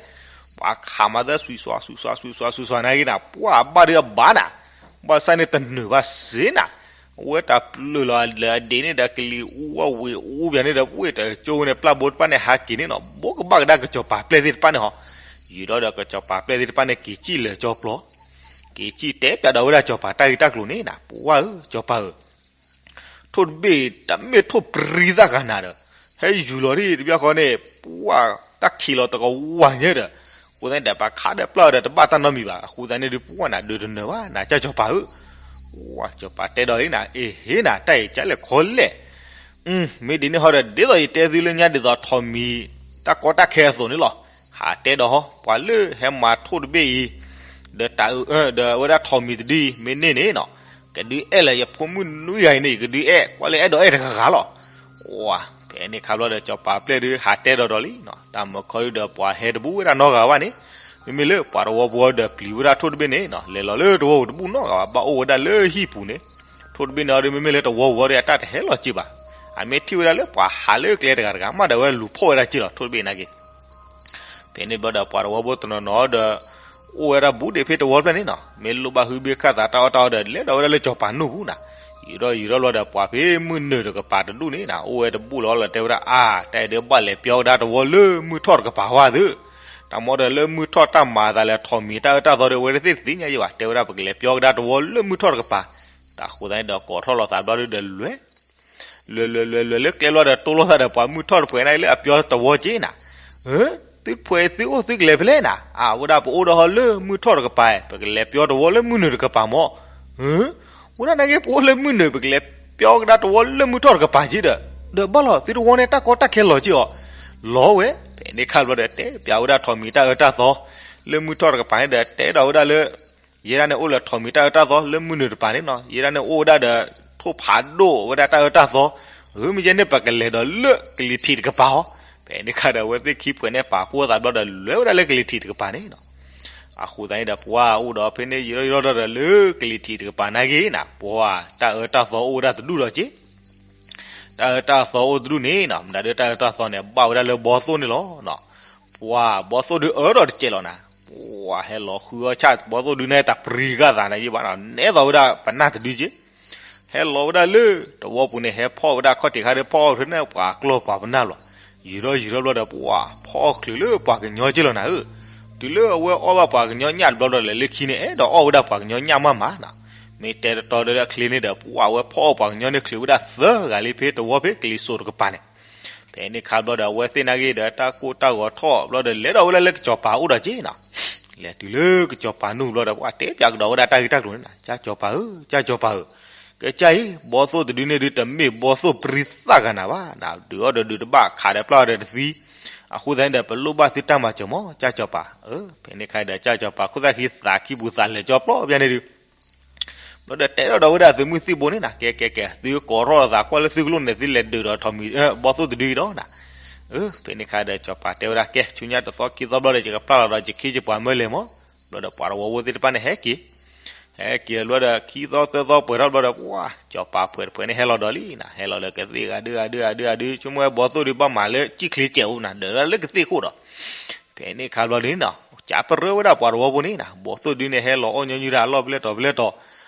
ပှၤခးမၤသၢစွံးစွါ စွံးစွါ စွံးစွါ စွံးစွါနာ်က့နၤ ပှၤဘၣ်ဒုးအဘၣ်နၤ, ဘၣ်ဆၣ်န့ၣ်တနုာ်ဘၣ်စ့နၤ, အဝဲတၢ်ပျုၤလီၤလၢအဒံးန့ၣ်ဒီး ကလံၤအူဝဲဝ့ၤအူပျဲန့ၣ်ဒီး ဝ့ၢ်တကၠိန့ၣ် ပျၢ်ဘိတဖၣ်န့ၣ် ဟးက့ၤန့ၣ်နီၤ ဘိကဘၣ်ကဒါကစီၤပၤပျဲၢ်သ့ၣ်တဖၣ်န့ၣ်ဟီ, ယူၤဒီးကစီၤပၤပျဲၢ်သ့ၣ်တဖၣ်န့ၣ် က့ၤစံၣ်လၢာ်ကၠီပျီ က့ၤစံၣ်တဲပျးဒီးဝဲဒၣ်စီၤပၤတၢ်ဂ့ၢ်တၢ်ကျိၤန့ၣ်နၤ ပှၤဧၢ စီၤပၤဧၢ, ထိၣ်တဘ့ၣ်တၢ်မ့ၢ်ထိၣ်ပြံသၣ်ဂၤနၤဒီး ဟဲယူၤလီၤဒ်တဘျီဃီန့ၣ် ပှၤတၢ်ခံးလီၤတကဝၤညါဒီး အဃိသတးန့ၣ်ဒီး ပှၤခးဒီးပျၢ်ဒီးတဘၣ်တၢ်နီတမံၤဘၣ် အဃိသတးန့ၣ်ဒုး ပှၤနၤဒုးတနၢၤဘၣ် နၤကၢ်စီၤပၤဧၢ, ဝါ စီၤပၤတဲဒီးလံနၤ, အ့ဟ့နၤ, တၢ်အံၤကလဲၣ်ခီလဲၣ်. မ့ၢ်ဒ်န့ၣ်ဟီဒီး ဒ်သိးယတဲသုလၢညါဒ်သိးထိးမံၤတၢ်ကီတၢ်ခဲအသိးန့ၣ်လီၤ. ဟးတဲဒီးဟီ ပှၤလၢဟဲမၤထိၣ်တဘ့ၣ်အံၤ ဒီးတၢ်အုး ဒီးအဝဲဒၣ်ထိးမံၤတဒုအံၤ မ့ၢ်န့ၢ်န့ၣ်နီၤ, ကဒုးအဲၣ်လၢယဖိမုၣ်နွံဂၤအံၤန့ၣ် ယကဒုးအဲၣ် ကွၢ်လၢအဲၣ်ဒိးအဲၣ်တဂၤဂၤလီၤ. ဝါ ဖဲန့ၣ်ခါဘျီဒီး စီၤပၤပျဲၢ်ဒုးဟးတဲဒီးဒီးလံနီၤ, တၢ်မုၢ်ခီဒုဒီး ပှၤဟဲတဘူၣ်ဝဲဒၣ်နီတဂၤဘၣ်န့ၣ်, မ့မ့ၢ်လၢပှၤတဝီဖိဒီးပျံၤဝဲဒၣ်ထိၣ်တဘ့ၣ်န့ၣ်နီၤ, လဲၤလီၤလၢတဝီပူၤတဘူၣ်နီတဂၤဘၣ်, ဘၣ်အိၣ်ဝဲဒၣ်လၢဟံၣ်ပူၤန့ၣ်. ထိၣ်တဘ့ၣ်န့ၣ်အီၤဒီး မ့မ့ၢ်လၢတဝီပူၤအီၤဒီး အတၢ်တဟဲလီၤစ့ၢ်ဘၣ်. အမ့ၢ်ထံၣ်ဝဲဒၣ်လၢပှၤဟးလၢကျဲတဂၤတဂၤမးဒီး အဝဲလူၤဖီၣ်ဝဲဒၣ်စ့ၢ်လီၤ ထိၣ်တဘ့ၣ်နာ်က့ ဖဲန့ၣ်ဘျီဒီး ပှၤတဝီဖိတနီၤနီၤဒီး အိၣ်ဝဲဒၣ်ဘူးဒံးဖဲတဝီဖျၢၣ်န့ၣ်နီၤ, မ့ၢ်လိၣ်ဘၣ်ဟုဘ့ၣ်ခၣ်သးတၢ်အီၣ်တၢ်အီဒီး လဲၤဒီးဝဲဒၣ်လၢစီၤပၤနူၢ်ပူၤနၤ. ယူၤထီၣ်ယူၤထီၣ်ဘျီဒီး ပှၤဖဲမုၢ်နုာ်တကပၤတဒူၣ်န့ၣ်နၤ, အိၣ်ဝဲတဘူၣ်လီၤလီၤ တဲဝဲဒၣ် အါ တၢ်အံၤဒုးဘၣ်လဲၤပျီကဒါတဝီလၢမုၢ်ထီၣ်တကပၤဝဲသု. တၢ်မ့ၢ်ဒီးလၢမုၢ်ထီၣ်တၢ်မၤအသးလၢထိးမံၤတၢ်အၢတၢ်သီဒီး အဝဲတသ့ၣ်သ့ၣ်ညါယံၤဘၣ်, တဲဝဲဒၣ် ပကလဲၤပျီကဒါတဝီလၢမုၢ်ထီၣ်တကပၤ. တၢ်ဃိသတးန့ၣ်ဒီး ကိးထီၣ်လိာ်သးဘျီဒုဒီး လဲၤ လဲၤလဲၤလဲၤလဲၤလၢကျဲဘျီဒီး တိၢ်လိာ်သးဒီးပှၤမုၢ်ထီၣ်တပှဲၤန့ၣ်လၢအပျီတဝီက့နၤ. သုတဖှဲသုအိၣ်သုကလဲၤဖဲလဲၣ်နၤ, အဝဲဒၣ်ပအိၣ်ဒီးဟီလၢမုၢ်ထီၣ်တကပၤ, ပကလဲၤပျီတဝီလၢမုၢ်နုာ်တကပၤမး. ဝဲဒၣ်နာ်က့ ပအိၣ်လၢမုၢ်နုာ် ပကလဲၤပျီကဒါတဝီလၢမုၢ်ထီၣ်တကပၤက့ဒီး, ဒီးဘၣ်လီၤ သုတဝီန့ၣ် တၢ်ကီတၢ်ခဲလီၤက့အီၤ လီၤဝဲ. ဖဲန့ၣ်ခါဘျီဒီး တဲပျးဝဲဒၣ်ထိးမံၤတၢ်အၢတၢ်သီ လၢမုၢ်ထီၣ်တကပၤန့ၣ်ဒီး တဲဒီးဝဲဒၣ်လၢ ယဲဒၣ်န့ၣ် အိၣ်လၢထိးမံၤတၢ်အၢတၢ်သီလၢမုၢ်နုာ်တကပၤန့ၣ်နီၤ, ယဲဒၣ်န့ၣ် အိၣ်ဝဲဒၣ်ဒီး ထိၣ်ဖးဒိၣ်ဝဲဒၣ်တၢ်အၢတၢ်သီ, မ့ၢ်ယဲန့ၣ် ပကလဲၤဒီးလၢကလံၤထံးတကပၤအီၤ. ဖဲန့ၣ်ခါဒီး အဝဲသ့ၣ်ခံဖှဲးန့ၣ် ပာ်ဖှိၣ်သးဘျီဒီး လဲၤဝဲဒၣ်လၢကလံၤထံးတကပၤန့ၣ်နီၤ. အဃိသတးန့ၣ်ဒီး ပှၤအိၣ်ဒီးဖဲန့ၣ် ယံာ်ထီၣ်ယံာ်ထီၣ်ဒီး လၢကလံၤထံးတကပၤနာ်က့နၤ, ပှၤတၢ်အၢတၢ်သီအိၣ်ဝဲဒၣ်တဒူၣ်ဒီးက့ တၢ်အၢတၢ်သီအိၣ်တဒူၣ်န့ၣ်နီၤ, မတၤဒုးတၢ်အၢတၢ်သီန့ၣ် ဘၣ်ဝဲဒၣ်လၢဘီသိၣ်န့ၣ်လီၤ. ပှၤဘီသိၣ်ဒုးအၢဒီးတစဲးလီၤနၤ, ပှၤဟဲလီၤဃုအီၣ်ဆၣ် ဘီသိၣ်ဒုးန့ၣ် တၢ်ပရံၤဂၢ်သးနၤယံၤဘၣ်နီၤ, နဲသိးဝဲဒၣ်ပနၢ်တဒုက့ ဟဲလီၤဝဲဒၣ်လၢတဝီပူၤန့ၣ် ဟဲဖီၣ်ဝဲဒၣ်ခီၣ်ထံးခါဒီး ဖီၣ်အီၣ်ဖဲန့ၣ် ပှၤကျီၢ်ပှၤပနၢ်လီၤ. ယံာ်ထီၣ်ယံာ်ထီၣ်ဘျီဒီး ပှၤဖီၣ်အီၣ်ချုးလၢပှၤကညီက့လီၤနၤဧၢ. တုၤလၢအဝဲအီၣ်ဘၣ်ပှၤကညီညၣ်တဘျီဘျီဒီး လၢခံန့ၣ် အဲၣ်ဒိးအီၣ်ဝဲဒၣ်ပှၤကညီညၣ်မးမးနီၤ. မ့ၢ်တဲတတီဒီးလၢအချ့န့ၣ်ဒီး ပှၤဝဲဖီၣ်အီၣ်ပှၤကညီန့ၣ် ချုးဝဲဒၣ်သၢဂၤလံဖဲတဝီဖဲကလံၤစိးတကပၤန့ၣ်. ဖဲန့ၣ်ခါဘျီဒီး အဝဲသ့ၣ်နာ်က့ဒီး တၢ်ကိၢ်တၢ်ဂီၤထီၣ်ဘျီဒီး လဲၤဒီးဝဲဒၣ်လၢကစီၤပၤအိၣ်ဒီးက့နီၤ. လဲၤတုၤလၢကစီၤပၤနူၢ်ဘျီဒီး ပှၤတဲပၠးကဒီးဝဲဒၣ်တၢ်ဂ့ၢ်တၢ်ကျိၤန့ၣ်နီၤ, ကၠၢ်စီၤပၤဧၢ, ကၠၢ်စီၤပၤဧၢ, ကစၢ်အံၤ ဘီသိၣ်တဒုန့ၣ်ဒုး တမ့ၢ်ဘီသိၣ်ပြံသၣ်ဂၤနၤဘၣ်နီၤ, ဒုးအီၣ်ဒီးဒုးတဘၣ် ခးဒီးပျၢ်အီၤဒီးတသံ. အဃိသတးန့ၣ်ဒီး ပလိၣ်ဘၣ်သုတၢ်မၤစၢၤမး ကၠၢ်စီၤပၤဧၢ. ဖဲန့ၣ်ခါဒီး ကၠၢ်စီၤပၤခိၣ်သၣ်ခံသးခံပူၤသးလဲၤကၠီပျီပျၢ်န့ၣ်ဒုး ဘျီဒီးတဲထီၣ်ဒီးဝဲဒၣ်သုးမုၢ်သံၣ်ဘိန့ၣ်နီၤ, ကဲကဲကဲ, သုကိးထီၣ်သးကွၢ်လၢသုကလိၣ်န့ၣ် သုလဲၤဒုးဒီးထိးမံၤ ဘီသိၣ်တဒုအံၤဒီးနီၤ. ဖဲန့ၣ်ခါဒီး စီၤပၤတဲဝဲဒၣ် ကဲ ဆူညါတသီခံသီဘျီဒီး ယကပျၢ်လီၤဒီးယခံယပှၤမၢလဲၤမး. ဘျီဒီးပှၤတဝီဖိသ့ၣ်တဖၣ်န့ၣ်ဟဲက့ၤ ဟဲက့ၤလၢခံသီသၢသီပှဲၤထီၣ်ဘျီဒီး ပှၤစီၤပၤဖှဲးတဖှဲးန့ၣ်ဟဲလီၤဒီးလံနီၤ, ဟဲလီၤလၢကသ့ၣ်ဂၤဒုဂၤဒုဂၤဒုဂၤဒု, ဆိကမိၣ်ဝဲဘီသိၣ်ဒုးဘၣ်မၤလၢကံၣ်ချ့စဲးအိၣ်နီၤ, ဒုးဒၣ်လၢကသ့ၣ်ခိၣ်ဒီး ကးပရၢဝဲဒၣ်ပှၤတဝီဖိန့ၣ်နီၤ, ဘီသိၣ်ဒုန့ၣ်ဟဲလီၤအီၣ်ညီနုၢ်တၢ်အလီၢ်ပလဲၣ်တီၤပလဲၣ်တီၤ.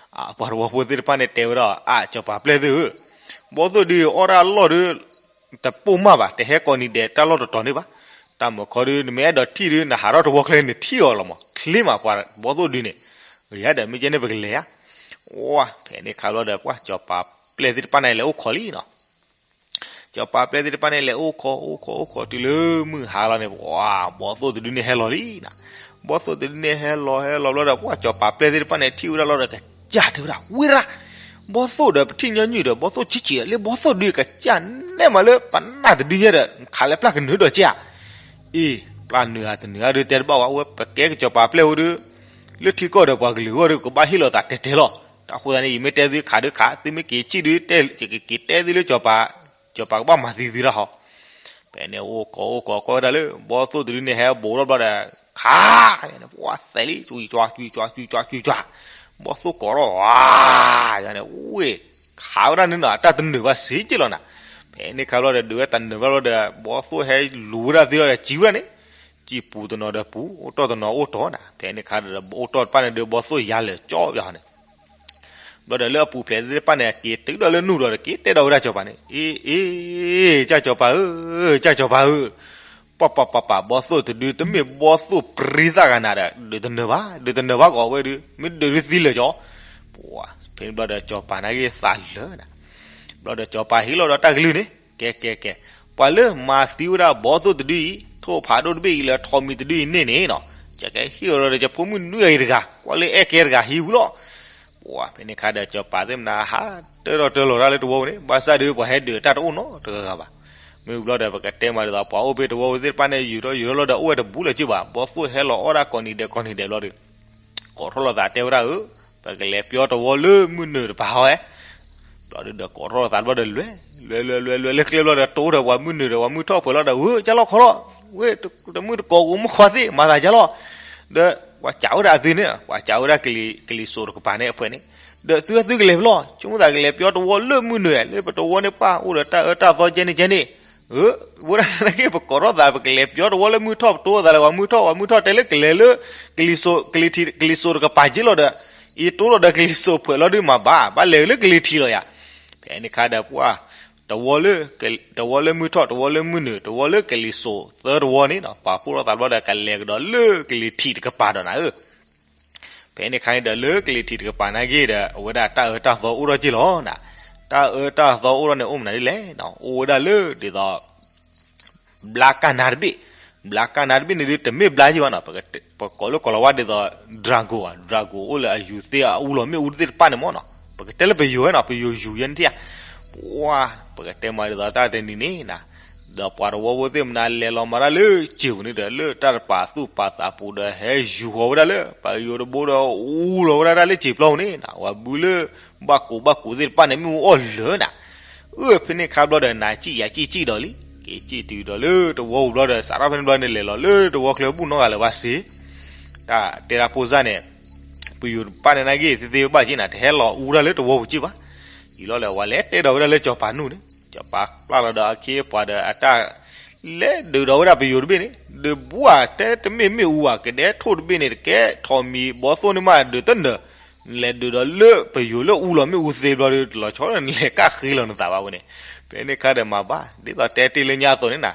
ပှၤတဝီဖိသ့ၣ်တဖၣ်န့ၣ်တဲဝဲဒၣ် အါ စီၤပၤပျဲၢ်သ့ၣ်ဧၢ, ဘီသိၣ်ဒုအီၣ်တၢ်အလီၢ်ဒုး တပိၢ်မးဘၣ်, တဟဲကိးနံၤဒဲးတၢ်လီၢ်တတီၤန့ၣ်ဘၣ်. တၢ်မုၢ်ခီဒုး နမ့ၢ်အဲၣ်ဒိးထံၣ်ဒုး နဟးထီၣ်တဝီချၢန့ၣ် ထံၣ်အီၤလီၤမး, ချ့မးပှၤဘီသိၣ်ဒုန့ၣ်. ယၤဒီး မ့ၢ်ကဲန့ၣ်ပကလဲၤဧါ. ဝါ ဖဲန့ၣ်ခါဘျီဒီး ပှၤစီၤပၤပျဲၢ်သ့ၣ်တဖၣ်န့ၣ် လဲၤအိၣ်ခိးလံနီၤ. စီၤပၤပျဲၢ်သ့ၣ်တဖၣ်န့ၣ် လဲၤအိၣ်ခိး အိၣ်ခိး အိၣ်ခိး တုၤလၢမုၢ်ဟါလီၤန့ၣ် ပှၤ ဘီသိၣ်တဒုန့ၣ်ဟဲလီၤလံနီၤ. ဘီသိၣ်တဒုန့ၣ်ဟဲလီၤ ဟဲလီၤဘျီဒီး ပှၤစီၤပၤပျဲၢ်သ့ၣ်တဖၣ်န့ၣ် ထံၣ်ဝဲဒၣ်လီၤဒီး ကစၢ်တဲဝဲဒၣ် ဝ့ရၣ်, ဘီသိၣ်ဒီးပထံၣ်ညီနုၢ်ဒီး ဘီသိၣ်ဆံးဆံးဒီး လၢဘီသိၣ်ဒုကစၢ် နဲမးလၢပနၢ်တဒုညါဒီး ခးလၢပျၢ်ကနုာ်ဒီးကဲဧါ. အ့ ပျၢ်နုာ်ဧါတနုာ်ဧါဒုးတဲတဘၣ်ဝဲ, အဝဲပကဲကစီၤပၤပျဲၢ်ဝဲဒုး လၢထံကီၢ်ဒီးပှၤကလုာ်အဂီၢ်ဒီး ကဘၣ်ဟ့ၣ်လီၤသးတဲတဲလီၤ. တၢ်ဃိသတးန့ၣ် ယမ့ၢ်တဲသုခးဒုးခး, သုမ့ၢ်က့ၤဆံၣ်ဒုး ယကက့ၤတဲသုလၢစီၤပၤ, စီၤပၤကဘၣ်မၤသံသုတၢ်ဟီ. ဖဲန့ၣ်အိၣ်ခိးအိၣ်ခိး ကွၢ်ဝဲဒၣ်လၢ ဘီသိၣ်တဒုန့ၣ်ဟဲဘူးထီၣ်ဘျီဒီး ခး, ပှၤသဲးလံ ကွံကွၢ်ကွံကွၢ်ကွံကွၢ်ကွံကွၢ်, ဘီသိၣ်ကိးထီၣ်ဧါ, ယန့ၣ် ဝ့ၢ်, ခးဝဲဒၣ်န့ၣ်နီၤ တၢ်တနုာ်ဘၣ်စ့က့လီၤနၤ. ဖဲန့ၣ်ခါဘျီဒီး ဒုးဝဲတနုာ်ဘၣ်ဘျီဒီး ဘီသိၣ်ဟဲလူၤဝဲဒၣ်သ့လီၤဒီး စံးဝဲဒၣ်န့ၣ်, စံၣ်ပူၤတနီၤဒီးပူၤ အိၣ်တီၢ်တနီၤအိၣ်တီၢ်နၤ. ဖဲန့ၣ်ခါဒီး အိၣ်တီၢ်တဖၣ်န့ၣ်ဒုး ဘီသိၣ်ယၤလၢာ်ကၠီဘၣ်န့ၣ် ဘျီဒီးလၢအပူၤဖျဲးသ့ၣ်တဖၣ်န့ၣ် က့ၤတုၤဒီးလၢနူၢ်ဘျီဒီး က့ၤတဲဒီးဝဲဒၣ်စီၤပၤန့ၣ်, အ့ အ့ ကၢ်စီၤပၤဧၢ, ကၢ်စီၤပၤဧၢ, ပှၤပှၤပှၤပှၤ ဘီသိၣ်တဒု တမ့ၢ်ဘီသိၣ်ပြံသၣ်ဂၤနၤဒီး ဒုးတနၢၤဘၣ်, ဒုးတနၢၤဘၣ်ကီးဝဲဒုး မ့ၢ်ဒုးဒုးသံလၢာ်ကၠီ. ပှၤ ဖဲန့ၣ်ဘျီဒီး စီၤပၤနာ်က့သးလၢာ်နၤ. ဘျီဒီးစီၤပၤဟ့ၣ်လီၤဒီးတၢ်ကလုၢ်န့ၣ်, ကဲကဲကဲ, ပှၤလၢမၤသံဝဲဒၣ်ဘီသိၣ်တဒုအံၤ ထိၣ်ဖးဒိၣ်တဘ့ၣ်အံၤ လၢထိးမံၤတဒုအံၤန့ၣ်န့ၣ်နီၤ, ယကဟ့ၣ်လီၤဒီးယဖိမုၣ်နွံဂၤအံၤတဂၤ ကွၢ်လၢအဲၣ်ကဲတဂၤဟံးဝံၤလီၤ. ပှၤဖဲန့ၣ်ခါဒီး စီၤပၤသ့ၣ်မနၤဟးတၢထီၣ်တၢလီၤတၢ်လၢတဝီပူၤန့ၣ် ဘၣ်ဆၣ်ဒီးပှၤဟဲဒုးတၢ်တအိၣ်နီတဂၤဂၤဘၣ်. မ့ၢ်ဘျီဒီး ပကတဲမးဒ်သိး ပှၤအိၣ်ဖဲတဝီပူၤသ့ၣ်တဖၣ်န့ၣ် ယူၤထီၣ်ယူၤထီၣ်လီၤဒီးအိၣ်ဝဲတဘူးလၢၤက့ဘၣ်. ဘီသိၣ်ဟဲလီၤအီၣ်ဒၣ်ကိးနံၤဒဲးကိးနံၤဒဲးဘျီဒီး ကိးထီၣ်လိာ်သးတဲဝဲဒၣ်ဧၢ, ပကလဲၤပျီတဝီလၢမုၢ်နုာ်တပၤဟီဧါ. ဘျီဒီးကိးထီၣ်လိာ်သးဘျီဒီး လဲၤ လဲၤလဲၤလဲၤလဲၤလၢကျဲဘျီဒီး တိဒီးပှၤမုၢ်နုာ်ဒီးပှၤမုၢ်ထီၣ်ပှဲၤလီၤဒီး ဝဲကၢ်လီၤခီလီၤ, ဝဲတမုၢ်တကိးကမုၢ်ခီသ့ၣ် မၤသးကၢ်လီၤ. ဒီးပှၤစံးဝဲဒၣ်အသုန့ၣ် ပှၤစံးဝဲဒၣ်ကလံၤစိးတကပၤန့ၣ်အဖဲန့ၣ်, ဒီးသုသုကလဲၤဖဲလဲၣ်, ဆိကမိၣ်သးကလဲၤပျီတဝီလၢမုၢ်နုာ် လၢပတဝီန့ၣ်ပၢ်အိၣ်ဒီးတၢ်အၢတၢ်သီကဲန့ၣ်ကဲန့ၣ်, ဝဲဒၣ်န့ၣ်က့ ပကိးထီၣ်သး ပကလဲၤပျီတဝီလၢမုၢ်ထီၣ် ပတိသးလၢပှၤမုၢ်ထီၣ် ပှၤမုၢ်ထီၣ်တဲလၢကလဲၤလၢ ကလံၤစိး ကလံၤထံး ကလံၤစိးတကပၤက့လီၤဒီး အံၤတိဒီးကလံၤစိးဖှဲးလီၤဒုးမၤဘၣ် ဘၣ်လဲၤလၢကလံၤထံးလီၤယၤ. ဖဲန့ၣ်ခါဒီးပှၤ တဝီလၢ တဝီလၢမုၢ်ထီၣ် တဝီလၢမုၢ်နုာ် တဝီလၢကလံၤစိးသၢတဝီန့ၣ်နီၤ ပာ်ဖှိၣ်ထီၣ်သးဘျီဒီး ကလဲၤကဒီးလၢကလံၤထံးတကပၤဒီးနၤဧၢ. ဖဲန့ၣ်ခါန့ၣ်ဒီးလၢကလံၤထံးတကပၤနာ်က့ဒီး အဝဲဒၣ်တၢ်အၢတၢ်သီအိၣ်ထီၣ်က့လီၤနၤ. တၢ်အၢတၢ်သီအိၣ်ထီၣ်န့ၣ် အိၣ်မနုၤဒ်လဲၣ်နီၤ အိၣ်ဝဲဒၣ်လၢဒ်သိး ဘျါကၢ်နါတဘ့ၣ်, ဘျါကၢ်နါတဘ့ၣ်န့ၣ်ဒုးတမ့ၢ်ဘျါက့ဘၣ်နီၤ, ပကိးလၢကိးလီၤဝါဒ်သိး dragon ဧါ, dragon အိၣ်လၢအယူၤသ့ၣ်အအူလီၤမ့ၣ်အူတသ့ၣ်တဖၣ်န့ၣ်မ့ၢ်နီၤ, ပကတဲလၢပယိၤဝဲနီၤ ပယိၤယူၤယဲန့ၣ်ထံၣ်ဧါ. ပှၤ ပကတဲမးဒ်သိးတၢ်တနံၤန့ၣ်နၤ, ဒီးပှၤတဝီဖိသ့ၣ်မနၤလဲၤလီၤမၤတၢ်လၢစံာ်ပူၤန့ၣ်ဒီး လၢတၢ်တပာ်သူၣ်ပာ်သးပူၤဒီး ဟဲယူၤဃီၤဝဲဒၣ်လၢ ပယိၤတဘိဒီးအူလီၤဝဲဒၣ်တၢ်လၢစံာ်ပျီပူၤန့ၣ်နၤ, ပှၤဘုလၢ ဘၣ်ကူးဘၣ်ကူးသ့ၣ်တဖၣ်န့ၣ် မ့ၣ်အူအီၣ်လၢာ်နၤ. အၢ ဖဲန့ၣ်ခါဘျီဒီး နၤစံၣ်ယၤစံၣ်စံၣ်ဒီးလံ, က့ၤစံၣ်တုၤဒီးလၢတဝီပူၤဘျီဒီး စးထီၣ်ဖဲန့ၣ်ဘျီန့ၣ် လဲၤလီၤလၢတဝီချၢဘူၣ်နီတဂၤလၢၤဘၣ်စ့, တၢ်တဲဒၣ်ဖိစၢ်န့ၣ် ပယိၤတဖၣ်န့ၣ်နာ်က့ သ့သ့ဘၣ်က့နၤ တဟဲလီၤအူတၢ်လၢတဝီပူၤက့ဘၣ်. ယံာ်လီၤလၢ ပှၤလဲၤတဲဒီးဝဲဒၣ်လၢစီၤပၤနူၢ်န့ၣ် စီၤပၤပျၢ်လီၤဒီးအခ့အပှၤဒီးအတၢ် လဲၤဒုးဒီးဝဲဒၣ်ပယိၤတဘ့ၣ်န့ၣ် ဒုးဘူးဧါ တဲတမ့ၢ်မ့ၣ်အူဘၣ် ကဒဲထိၣ်တဘ့ၣ်န့ၣ် တကဲထီၣ်မံၤဘီသိၣ်န့ၣ်မးဒုးတနၢၤ, နလဲၤဒုးဒီးလၢပယိၤလၢအူလီၤမ့ၣ်အူသ့ဘျီဒီး တလီၤဆီဒီးနလဲၤကၣ်ဃ့လီၤနသးဘၣ်ဝဲန့ၣ်. ဖဲန့ၣ်ခါဒီးမၤဘၣ် ဒ်သိးတဲတ့ၢ်လၢညါအသိးန့ၣ်နၤ,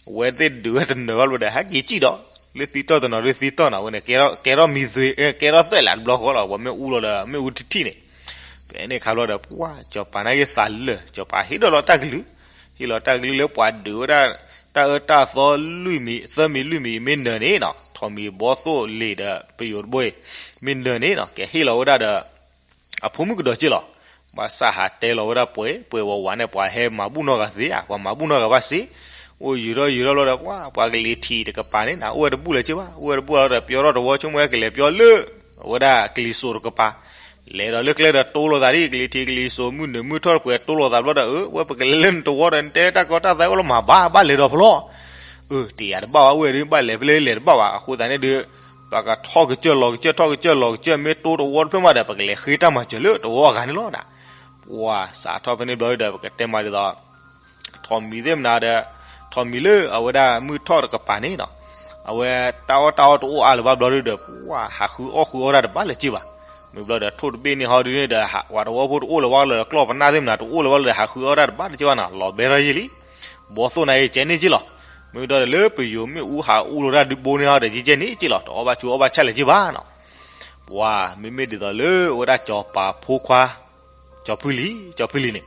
အဝဲသ့ၣ်ဒုးဝဲတနၢၤဘၣ်ဘျီဒီး ဟဲက့ၤစံၣ်ဒီး လၢသံတီၢ်တနီၤလၢသံတီၢ်နၤဝဲန့ၣ် ကဲထီၣ်မံၤသွ့ ကဲထီၣ်သွဲၣ်လၢတဘျီဃီလီၤ ပှၤမ့ၣ်အူလီၤဒီးမ့ၣ်အူထံထံန့ၣ်. ဖဲန့ၣ်ခါဘျီဒီး ပှၤစီၤပၤနာ်က့သးလၢာ် စီၤပၤဟ့ၣ်ဒီးလီၤတၢ်ကလုၢ်, ဟ့ၣ်လီၤတၢ်ကလုၢ်လၢပှၤဒုးဝဲဒၣ် တၢ်အၢတၢ်သီလွံၢ်မံၤ သၢမံၤလွံၢ်မံၤ မ့ၢ်နၢၤန့ၣ်နီၤ ထီၣ်မံၤဘီသိၣ်လ့ၤဒီးပယိၤတဘိအံၤ မ့ၢ်နၢၤန့ၣ်နီၤ ကဟ့ၣ်လီၤဝဲဒၣ်ဒီး အဖိမုၣ်ကဒီးက့လီၤ. ဘၣ်ဆၣ်ဟးတဲလီၤဝဲဒၣ်ပှဲၤပှဲၤဝးဝးန့ၣ် ပှၤဟဲမၤဘူၣ်နီၢ်ဂၤသ့ဧါ ပှၤမၤဘူၣ်နီၢ်ဂၤဘၣ်စ့, အိၣ်ယံာ်ထီၣ်ယံာ်ထီၣ်လီၤဒီး ပှၤ ပှၤကလံၤထံးတကပၤန့ၣ်နၤ အိၣ်ဝဲတဘူၣ်လၢၤက့ဘၣ် အိၣ်ဝဲတဘူၣ်လီၤဒီး ပျီထီၣ်တဝီဆိကမိၣ်ဝဲကလဲၤပျီလၢ အဝဲဒၣ်ကလံၤစိးတကပၤ လဲၤဒီးလၢကျဲဒီးတိလိာ်သးဒ် ကလံၤထံးကလံၤစိးမုၢ်နုာ်မုၢ်ထီၣ်တပှဲၤတိလိာ်သးဘျီဒီး အၢ ပှၤပကလဲၤလၢနတဝီဒီး နတဲတၢ်ကီတၢ်ခဲအိၣ်လီၤမၤဘၣ် ဘၣ်လဲၤဒီးဖဲလီၤ. အၢ တယာ်တဘၣ်ဝဲ အိၣ်ဝဲဒုး ဘၣ်လဲၤဖဲလဲၣ်လဲၤတဘၣ်ဘၣ် အဃိသတးန့ၣ်ဒုး ပကထီၣ်ကစၢၢ်လီၤကစၢၢ် ထီၣ်ကစၢၢ်လီၤကစၢၢ် မ့ၢ်တိတဝီတဖျၢၣ်မးဒီး ပကလဲၤဃ့တၢ်မၤစၢၤလၢတဝီအဂၤန့ၣ်လီၤနၤ. ပှၤစးထီၣ်ဖဲန့ၣ်ဘျီဒီး ပကတဲမးဒ်သိး ထီၣ်မံၤသ့ၣ်မနၤဒီး ထီၣ်မံၤလၢအဝဲဒၣ်မုၢ်ထီၣ်တကပၤန့ၣ်နီၤ အဝဲတၢ်အီၣ်တၢ်အီတအိၣ်အါလၢၤဘၣ်ဘျီဒုးဒီး ပှၤဟးဃုအီၣ်ဃုအီတၢ်တဘၣ်လၢၤက့ဘၣ်. မ့ၢ်ဘျီဒီးထိၣ်တဘ့ၣ်န့ၣ်ဟီဒုးန့ၣ်ဒီး ပှၤတဝီဖိတအိၣ်လၢၤဘၣ်လၢၤဒီး ကျီၢ်ပနၢ်သ့ၣ်မနၤတအိၣ်လၢၤဘၣ်လၢၤဒီး ဟးဃုအီၣ်တၢ်တဘၣ်လၢၤက့ဘၣ်နီၤ လီၤဘဲထီၣ်ယံာ်လံ. ဘီသိၣ်နၤအံၤကဲန့ၣ်က့လီၤ. မ့ၢ်ဘျီဒီးလၢပယိၤမ့ၣ်အူဟးအူလီၤတၢ်ဒုးဘိန့ၣ်ဟီဒီး ကဲန့ၣ်က့လီၤ တအီၣ်ဘၣ်ဆူအီၣ်ဘၣ်ဆၣ်လၢၤက့ဘၣ်နီၤ. ပှၤမ့မ့ၢ်ဒ်သိးလၢအဝဲဒၣ်စီၤပၤဖိခွါ ကၠီၤဖုလံၤ ကၠီၤဖုလံၤန့ၣ်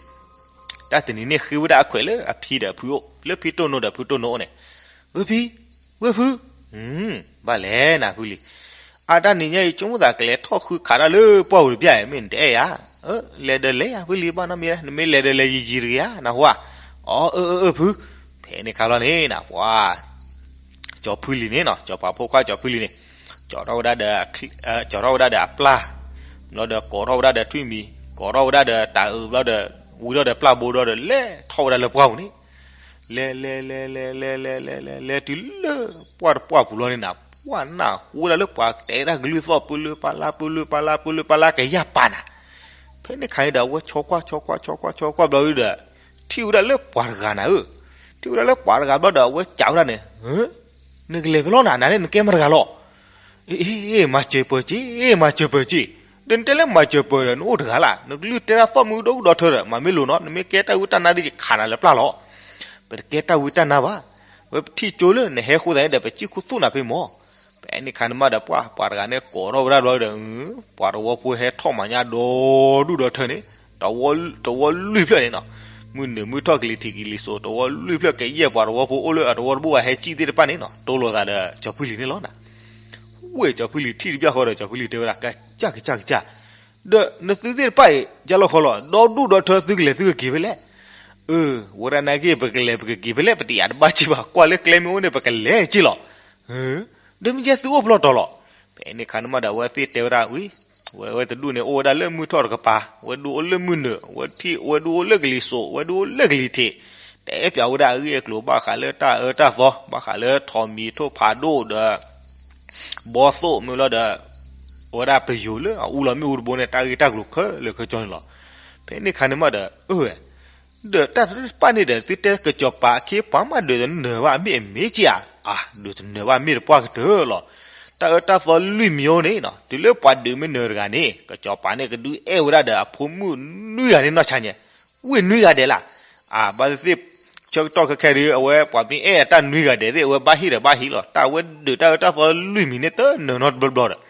တၢ်တနံၤန့ၣ်ဃ့ဝဲဒၣ်အခွဲးလၢအဖံဒီးအဖုအိၣ် လၢဖံတိၢ်နိဒီးဖုတိၢ်နိအိၣ်န့ၣ်, ဝ့ၢ်ဖံ, ဝ့ၢ်ဖု, ဘၣ်လဲၣ်နၤဖုလံၤ, အတၢ်နံၤညါအံၤ ဆိကမိၣ်သးကလဲၤထီၣ်ဃုခးတၢ်လၢပှၢ်ပူၤတဘျီအံၤ မ့ၢ်နတအဲၣ်ဧါ, လဲၤဒီးလဲၤယၤဖုလံၤ ဘၣ်နီတမံၤ နမ့ၢ်လဲၤဒီးလဲၤယံာ်ယံာ်တဂ့ၤဧါ နဟူဧါ, အီ အၢ အၢ အၢ ဖု, ဖဲန့ၣ်ခါလီၤန့ၣ်နၤ ပှၤ ကၠီၤဖုလံၤန့ၣ်နီၤ စီၤပၤဖိခွါကၠီၤဖုလံၤန့ၣ်, ကၠီၤထီၣ်ဝဲဒၣ်ဒီး ကၠီၤထီၣ်ဝဲဒၣ်ဒီးအပျၢ်, ဘျီဒီးကိးထီၣ်ဝဲဒၣ်ဒီးထွံၣ်မံၤ, ကိးထီၣ်ဝဲဒၣ်ဒီးတၤအုးဘျီဒီး ဝံထီၣ်ဒီးပျၢ်ဘိဒီဒီး လဲၤထီၣ်ဝဲဒၣ်လၢပှၢ်ပူၤန့ၣ်, လဲၤ လဲၤ လဲၤ လဲၤ လဲၤ လဲၤ လဲၤ လဲၤ လဲၤတုၤလၢပှၢ်တပှၢ်ပူၤလီၤန့ၣ်နၤ ပှၢ်နၢ်ဟူဝဲဒၣ်လၢပှၤကတဲတၢ်ကလုၢ်သီၣ်ပၢလၢပၢလၢ ပၢလၢပၢလၢပၢလၢကယၢ်ပာ်နၤ, ဖဲန့ၣ်ခါန့ၣ်ဒီး အဝဲဆီကွၢ် ဆီကွၢ် ဆီကွၢ် ဆီကွၢ်ဘျီဒီး ထံၣ်ဝဲဒၣ်လၢပှၤတဂၤနၤဧၢ, ထံၣ်ဝဲဒၣ်လၢပှၤတဂၤဘျီဒီး အဝဲစံးဝဲဒၣ်န့ၣ်, နကလဲၤဖဲလဲၣ်နၤ နၤန့ၣ်နကဲမတၤတဂၤလီၤ, အ့ မၤစၢၤပၢၤက့ၤ မၤစၢၤပၢၤက့ၤ, ဒီးနတဲလၢမၤစၢၤပၢၤဒီး နအိၣ်တဂၤလၢ် နကလုၢ်တဲတၢ်သီၣ်မုၢ်ဒိၣ်ဒိၣ်ထၢဒီး မၤမ့ၢ်လိာ်နီၤ နမ့ၢ်ကဲတၢ်ဝံတၢ်နါဒ်ယခးနၤလၢပျၢ်လီၤ, ပတကဲတၢ်ဝံတၢ်နါဘၣ်, ဝဲပထံၣ်ကၠိလၢနဟဲဃိသတးန့ၣ်ဒီး ပစံၣ်ခူသူၣ်နၤဖဲမၢ်, ဖဲန့ၣ်ခါန့ၣ်မးဒီး ပှၤ ပှၤတဂၤန့ၣ်ကိးထီၣ်ဝဲဒၣ်ဘျီဒီး ပှၤတဝီဖိဟဲထီၣ်မၤညါဒီဒူၣ်ဒီထၢန့ၣ်, တဝီလွံၢ်ဖျၢၣ်န့ၣ်နီၤ, မုၢ်နုာ်မုၢ်ထီၣ်ကလံၤထံးကလံၤစိး တဝီလွံၢ်ဖျၢၣ်ကယဲၢ်ပှၤတဝီဖိအိၣ်လၢအတဝီတဘိဘၣ်ဟဲစံၣ်သ့ၣ်တဖၣ်န့ၣ်နီၤ တိလိာ်သးဒီးကၠီၤဖုလံၤန့ၣ်လီၤနၤ, ဝဲကၠီၤဖုလံၤထံၣ်တဘျီဃီဒီး ကၠီၤဖုလံၤတဲဝဲဒၣ် ကစၢ် ကစၢ် ကစၢ်, ဒီးနသုသ့ၣ်တဖၣ်အံၤ ယလီၤဃီလီၤ ဒီဒူၣ်ဒီထၢသုကလဲၤသုကက့ၤဖဲလဲၣ်. အၢ ဝဲဒၣ်နာ်က့ ပကလဲၤပကက့ၤဖဲလဲၣ် ပတယာ်တဘၣ်က့ဘၣ် ကွၢ်လၢကျဲမ့ၢ်အိၣ်န့ၣ် ပကလဲၤက့လီၤ. ဒီးမ့ၢ်ကဲသုအိၣ်ဖျီၣ်တီၤလီၤ. ဖဲန့ၣ်ခါန့ၣ်မးဒီး အဝဲသ့ၣ်တဲဝဲဒၣ်ဝံၤ, ဝဲဝဲတဒူၣ်န့ၣ် အိၣ်ဝဲဒၣ်လၢမုၢ်ထီၣ်တကပၤ, ဝဲဒူၣ်အိၣ်လၢမုၢ်နုာ်, ဝဲထံၣ် ဝဲဒူၣ်အိၣ်လၢကလံၤစိး, ဝဲဒူၣ်အိၣ်လၢကလံၤထံး, တဲပၠးဝဲဒၣ်အဂ့ၢ်အကျိၤ ဘၣ်ဃးလၢတၢ်အၢတၢ်သီ, ဘၣ်ဃးလၢထိးမံၤထိၣ်ဖးဒိၣ်ဒီး ဘီသိၣ်မ့ၢ်လီၤဒီး အဝဲဒၣ်ပယိၤလၢအအူလီၤမ့ၣ်အူတဘိန့ၣ် တၢ်ဂ့ၢ်တၢ်ကျိၤခဲလၢာ်ခဲဆ့န့ၣ်လီၤ. ဖဲန့ၣ်ခါန့ၣ်မးဒီး အၢဝဲ ဒီးတၢ်တဖၣ်န့ၣ်ဒီး သုတဲကစီၤပၤအခ့အပှၤမး ဒုးတနၢၤဘၣ်အမ့ၢ်အမ့ၢ်က့ဧါ, အၢ ဒုးတနၢၤဘၣ်မ့ၢ်တပှၢ်ကတၢၢ်လီၤ. တၢ်အၢတၢ်သီလွံၢ်မံၤအိၣ်န့ၣ် တုၤလၢပှၤဒုးမ့ၢ်နၢၤတဂၤန့ၣ် ကစီၤပၤန့ၣ် ကဒုးအဲၣ်ဝဲဒၣ်ဒီးအဖိမုၣ်နွံဂၤန့ၣ်နီၢ်ဆါညါ, ဝ့ၢ်နွံဂၤဒဲးလၢ်. အၢ ဘၣ်သ့ၣ်သ့ၣ် ဆၢကတီၢ်ခဲခဲဒုး အဝဲပှၤမ့ၢ်အဲၣ်အတၢ်နွံဂၤဒဲးသ့ၣ် အဝဲဘၣ်ဟ့ၣ်ဒီးဘၣ်ဟ့ၣ်လီၤ. တၢ်အဝဲဒုးတၢ်အၢတၢ်သီလွံၢ်မံၤန့ၣ် တနၢၤနီတဘျီဘျီဒီး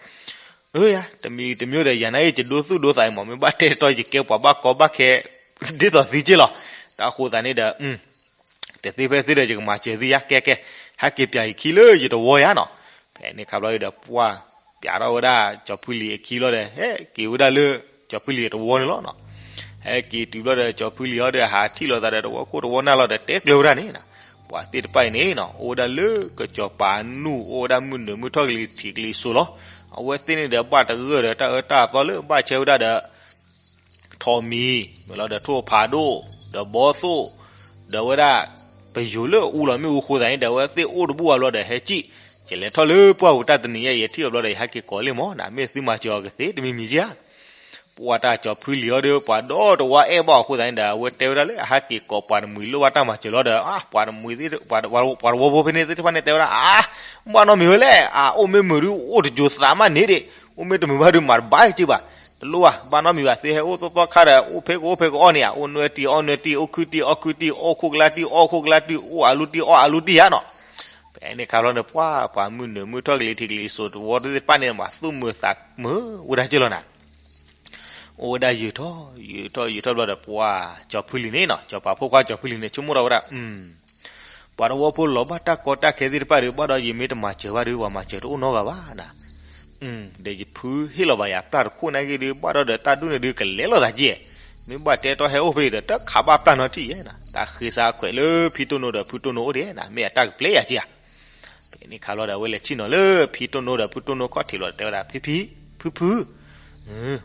အၢယၤ တမံၤတမံၤဒီး ယၤနာ်က့ ယဒိသူၣ်ဒိသးအံၤမး မ့ၢ်ဘၣ်တဲတီယကဲပှၤဘၣ်ကီဘၣ်ခဲ ဒ်သိးသုက့လီၤ. တၢ်အဃိသတးန့ၣ်ဒီး တသ့ဖဲသ့ဒီး ယကမၤစၢၤသုယၤ ကဲကဲ ဟဲက့ၤပၠးယခံလၢယတဝီယၤနီၤ. ဖဲန့ၣ်ခါဘျီဒီး ပှၢ်ပၠးထီၣ်ဝဲဒၣ်ကၠီၤဖုလံၤအခံလီၤဒီး ဟဲက့ၤဝဲဒၣ်လၢကၠီၤဖုလံၤအတဝီန့ၣ်လီၤနီၤ. ဟဲက့ၤတုၤဘျီဒီး ကၠီၤဖုလံၤအီၤဒီး ဟးထံၣ်လိာ်သးဒီး တဝီခိၣ်တဝီနၢ်လီၤဒီး တဲကျၢၤဝဲဒၣ်န့ၣ်နီၤ. ပှၤသ့ၣ်တဖၣ်အံၤန့ၣ်နီၤ အိၣ်ဝဲဒၣ်လၢကစီၤပၤနူၢ် အိၣ်ဝဲဒၣ်မုၢ်နုာ်မုၢ်ထီၣ်ကလံၤထံးကလံၤစိးလီၤ. အဝဲသ့ၣ်န့ၣ်ဒီး ဘၣ်တဂၢၢ်ဒီးတၢ်အၢတၢ်သီလၢဘၣ်ဆဲဝဲဒၣ်ဒီး ထိးမံၤ မ့ၢ်လီၤဒီးထိၣ်ဖးဒိၣ် ဒီးဘီသိၣ် ဒီးဝဲဒၣ် ပယိၤလၢအအူလီၤမ့ၣ်အူအဃိသတးန့ၣ်ဒီး အဝဲသ့ၣ်အိၣ်တဘူၣ်ဘၣ်ဘျီဒီး ဟဲကံၣ် ယလဲၤထီၣ်လၢပှၢ်ပူၤ တၢ်တနံၤညါ ယထံၣ်အီၤဘျီဒီး ယဟဲက့ၤကိးလံမးနီၤ မ့ၢ်သုမၤစၢၤအီၤကသ့ တမံၤမံၤက့ဧါ. ပှၢ်တၢ်ကၠီၤဖုလံၤအီၤဒီး ပှၤဒီတဝါအဲၣ်ဘၣ်အဃိသတးန့ၣ်ဒီး အဝဲတဲဝဲဒၣ်လၢအဟဲက့ၤကိးပှၤတမှံၤလၢဘၣ်တၢ်မၤစၢၤလီၤဒီး ပှၤတမှံၤ ပှၤတဝီဖိဖဲန့ၣ်သ့ၣ်တဖၣ်န့ၣ် တဲဝဲဒၣ် အါ ဘၣ်နီတမံၤဝဲလဲၣ် အအိၣ်မ့ၢ်မုာ်ဒုး အိၣ်တစိၤသးမးန့ၣ်ဒံး အိၣ်မ့ၢ်တမုာ်ဘၣ်ဒုး မၤတဘၣ်က့ဘၣ် တလိၣ်ဘၣ် ဘၣ်နီတမံၤဘၣ် သုဟဲအိၣ်သီသီခါဒီး အိၣ်ဖဲကအိၣ်ဖဲကအီၣ်န့ၣ်ဧါ အိၣ်နွဲၣ်တံၢ်အီၣ်နွဲၣ်တံၢ် အိၣ်ခုတံၢ်အီၣ်ခုတံၢ် အီၣ်ခိၣ်ကလါတံၢ်အီၣ်ခိၣ်ကလါတံၢ် အီၣ်အလူတံၢ်အီၣ်အလူတံၢ်ဧါနီၤ. ဖဲန့ၣ်ခါဘျီန့ၣ် ပှၢ် ပှၤမုၢ်နုာ်မုၢ်ထီၣ်ကလံၤထံးကလံၤစိးတဝီသ့ၣ်တဖၣ်န့ၣ် မၤသူၣ်မုာ်သးမုာ်ဝဲဒၣ်က့လီၤနၤ အိၣ်ဝဲဒၣ်ယုာ်ထီၣ် ယုာ်ထီၣ်ယုာ်ထီၣ်ဘျီဒီး ပှၢ်ကၠီၤဖုလံၤန့ၣ်နီၤ စီၤပၤဖိခွါကၠီၤဖုလံၤန့ၣ် ဆိကမိၣ်ထီၣ်ဝဲဒၣ် ပှၤတဝီဖိလီၤဘၣ်တၢ်ကီတၢ်ခဲသ့ၣ်တဖၣ်ဒီး ဘၣ်ဒီးယမ့ၢ်တမၤစၢၤဘၣ်ဒီး ပှၤမၤစၢၤတအိၣ်နီတဂၤဘၣ်နၤ. ဒီးယဖုဟ့ၣ်လီၤဘၣ်ယၤပျၢ်တခိၣ်နာ်က့ဒီး ဘၣ်ဒီးတၢ်ဒူၣ်န့ၣ်ဒီး ကလဲၤလိာ်သးက့ မ့ၢ်ဘၣ်တဲတီဟဲအိၣ်ဖဲအံၤဒီး တခးဘၣ်ပျၢ်နီတထံၣ်ယဲနၤ တၢ်ဃ့စးခွဲးလၢဖံတိၢ်နိဒီးဖုတိၢ်နိအိၣ်ဒံးနၤ မ့ၢ်အတၢ်ကပျဲယၤက့ဧါ ဖဲန့ၣ်ခါဘျီဒီး အဝဲလဲၤဆ့ၣ်နီၤလၢဖံတိၢ်နိဒီးဖုတိၢ်နိခီၣ်ထံးလီၤ တဲဝဲဒၣ် ဖံဖံ ဖုဖု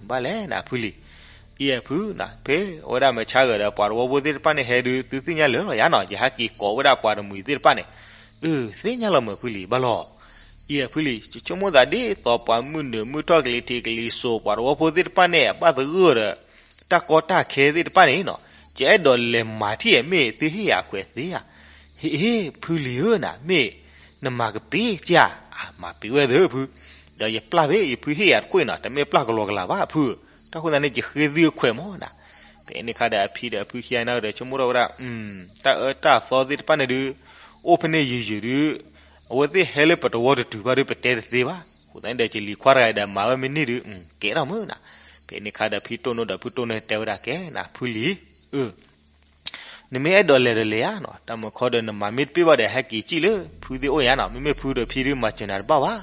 ဘၣ်လဲၣ်နၤဖုလံၤ အံၤဖုနၤ ဖဲအဝဲဒၣ်မ့ၢ်ဆါဂၤဒီး ပှၤတဝီဖိသ့ၣ်တဖၣ်န့ၣ်ဟဲဒုး သုသ့ၣ်ညါလၢာ်လီၤယၤနီၤ ယဟဲက့ၤကိးဝဲဒၣ်ပှၤတမှံၤသ့ၣ်တဖၣ်န့ၣ် အၢ သ့ၣ်ညါလီၤမုာ်ဖုလံၤ ဘၣ်လီၤ အံၤဖုလံၤ ယဆိကမိၣ်သးဒ်သိးပှၤမုၢ်နုာ်မုၢ်ထီၣ်ကလံၤထံးကလံၤစိး ပှၤတဝီဖိသ့ၣ်တဖၣ်န့ၣ် ဘၣ်သဂၢၢ်ဒီး တၢ်ကီတၢ်ခဲသ့ၣ်တဖၣ်န့ၣ်နီၤ ယအဲၣ်ဒိးလဲၤမၤထံၣ်အမ့ၢ်သုဟ့ၣ်ယၤခွဲးသ့ဧါ ဟ့ၣ် ဖုလံၤဧၢနၤ မ့ၢ်နမၤကပ့ၤကဧါ မၤပ့ၤဝဲသ့ဖု ဒီးယပျၢ်ဖဲယဖုဟ့ၣ်ယၤတခိၣ်အံၤနီၤ တမ့ၢ်ပျၢ်ကလီကလးဘၣ်ဖု တၢ်ဃိသတးန့ၣ် ယဃ့သုခွဲးမးနၤ ဖဲန့ၣ်ခါဒီးအဖံဒီးအဖုခံဂၤန့ၣ်ဒီး ဆိကမိၣ်ထီၣ်ဝဲဒၣ် တၢ်အၢတၢ်သီသ့ၣ်တဖၣ်န့ၣ်ဒုး အိၣ်ဖဲန့ၣ်ယုာ်ယုာ်ဒုး အဝဲသ့ၣ်ဟဲလၢပတဝီတတုၤဘၣ်ဒုး ပတဲတသ့ဘၣ် အဃိသတးန့ၣ်ဒီး ယလံၤခွါတဂၤအံၤဒီး မၤဝဲမ့ၢ်န့ၢ်ဒုး ကဲထီၣ်မးနၤ ဖဲန့ၣ်ခါဒီးဖံတိၢ်နိဒီးဖုတိၢ်နိတဲဝဲဒၣ် ကဲနၤ ဖုလံၤ အၢ နမ့ၢ်အဲၣ်ဒိးလဲၤဒီးလဲၤဧါနီၤ တၢ်မုၢ်ခီဒီးနမၤမ့ၢ်တပ့ၢ်ဘၣ်ဒီး ဟဲက့ၤကံၣ်လၢဖုသ့ၣ်အိၣ်ယၤနီၤ မ့မ့ၢ်ဖုဒီးဖံဒုးမၤစၢၤနၤတဘၣ်ဘၣ်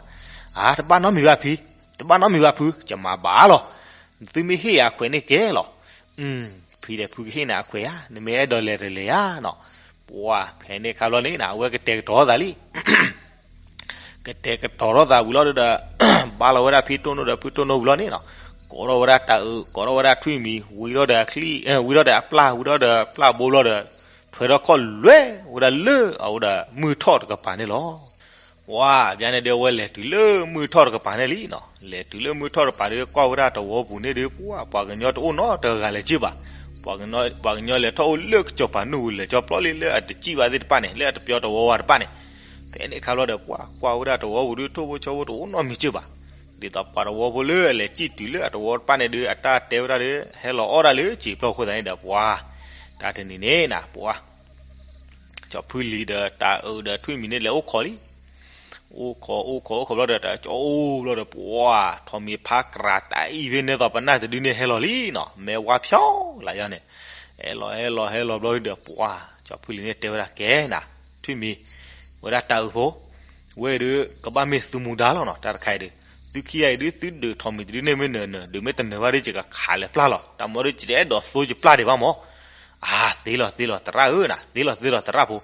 အါ တဘၣ်နီတမံၤဘၣ်ဖံ တဘၣ်နီတမံၤဘၣ်ဖု ယမၤဘၣ်လီၤ သုမ့ၢ်ဟ့ၣ်ယၤခွဲးန့ၣ်ကဲလီၤ ဖံဒီးဖုကဟ့ၣ်နၤအခွဲးဧါ နမ့ၢ်အဲၣ်ဒိးလဲၤဒီးလဲၤဧါနီၤ ပှၤဖဲန့ၣ်ခါဘျီန့ၣ် အဝဲကတဲာ်ကတီၤသးလံ ကတဲာ်ကတီၤထီၣ်သးဝံၤလီၤဒီး ဘါလီၤဝဲဒၣ်ဖံတိၢ်နိဒီးဖုတိၢ်နိဝံၤလီၤန့ၣ်နီၤ ကိးထီၣ်ဝဲဒၣ်တၢ်အုး ကိးထီၣ်ဝဲဒၣ်ထွံၣ်မံၤ ဝံၤထီၣ်ဒီးအချံ ဝံၤထီၣ်ဒီးအပျၢ် ဝံၤထီၣ်ဒီးပျၢ်ဘိလီၤဒီး ထွဲထီၣ်ခီၣ်လွဲဝဲဒၣ်လၢအဝဲဒၣ်မုၢ်ထီၣ်တကပၤန့ၣ်လီၤ. ဝါဘျါန့ၣ်ဒီး အဝဲလဲၤတုၤလၢမုၢ်ထီၣ်တကပၤန့ၣ်လံနီၤ လဲၤတုၤလၢမုၢ်ထီၣ်တကပၤဒီး ကွၢ်ဝဲဒၣ်တဝီပူၤန့ၣ်ဒီး ပှၤ ပှၤကညီတအိၣ်နီတဂၤလၢၤက့ဘၣ် ပှၤကညီလဲၤထီၣ်အိၣ်လၢကစီၤပၤနူၢ်ပူၤ လဲၤကၠီပျီလံလၢအတကံၣ်ဘၣ်သ့ၣ်တဖၣ်န့ၣ် လၢအတပျီတဝီဝဲတဖၣ်န့ၣ် ဖဲန့ၣ်ခါဘျီဒီး ပှၤကွၢ်ဝဲဒၣ်တဝီပူၤဒီး ထိၣ်ဖိဆီဖိတအိၣ်နီတမံၤက့ဘၣ် ဒ်သိးပှၤတဝီဖိလၢအလဲၤကံၣ်တုၤလၢအတဝီတဖၣ်န့ၣ်ဒီး အတၢ်တဲဝဲဒၣ်ဒီး ဟဲလီၤအီၣ်ဒၣ်လၢစံာ်ပျီအဃိသတးန့ၣ်ဒီး ပှၤ တၢ်တနံၤန့ၣ်နၤ ပှၤ ကၠီၤဖုလံၤဒီးတၢ်အုးဒီးထွံၣ်မံၤန့ၣ် လဲၤအိၣ်ခိးလံ အိၣ်ခိး အိၣ်ခိး အိၣ်ခိးဘျီဒီး တၢ်ကၠီအိၣ်ဘျီဒီး ပှၤ ထိးမံၤဖးကြးတၢ်အံၤဖဲန့ၣ်သိးပနၢ်တဒုန့ၣ်ဟဲလီၤလံနီၤ မဲာ်ဝါဖျီလၢ်ယါန့ၣ် ဟဲလီၤ ဟဲလီၤ ဟဲလီၤဘျီဒီး ပှၤ ကၠီၤဖုလံၤန့ၣ်တဲဝဲဒၣ် ကဲနၤ ထွံၣ်မံၤ ဝဲဒၣ်တၢ်အုးဖိ ဝဲဒုး ကဘၣ်မ့ၢ်သုမူဒါလီၤနီၤ တၢ်တခါအံၤဒီး သုခံဂၤအံၤဒုး သုဒုးထိးမံၤတဒုန့ၣ်မ့ၢ်နၢၤနၢၤ ဒုးမ့ၢ်တနၢၤဘၣ်ဒီး ယကခးလဲၤပျၢ်လီၤ. တၢ်မၤဒီး ယတအဲၣ်ဒိးသိယပျၢ်ဒံးဘၣ်မး. အါ, သ့လီၤသ့လီၤ သရၣ်ဧၢနၤ, သ့လီၤသ့လီၤ သရၣ်ဖိ.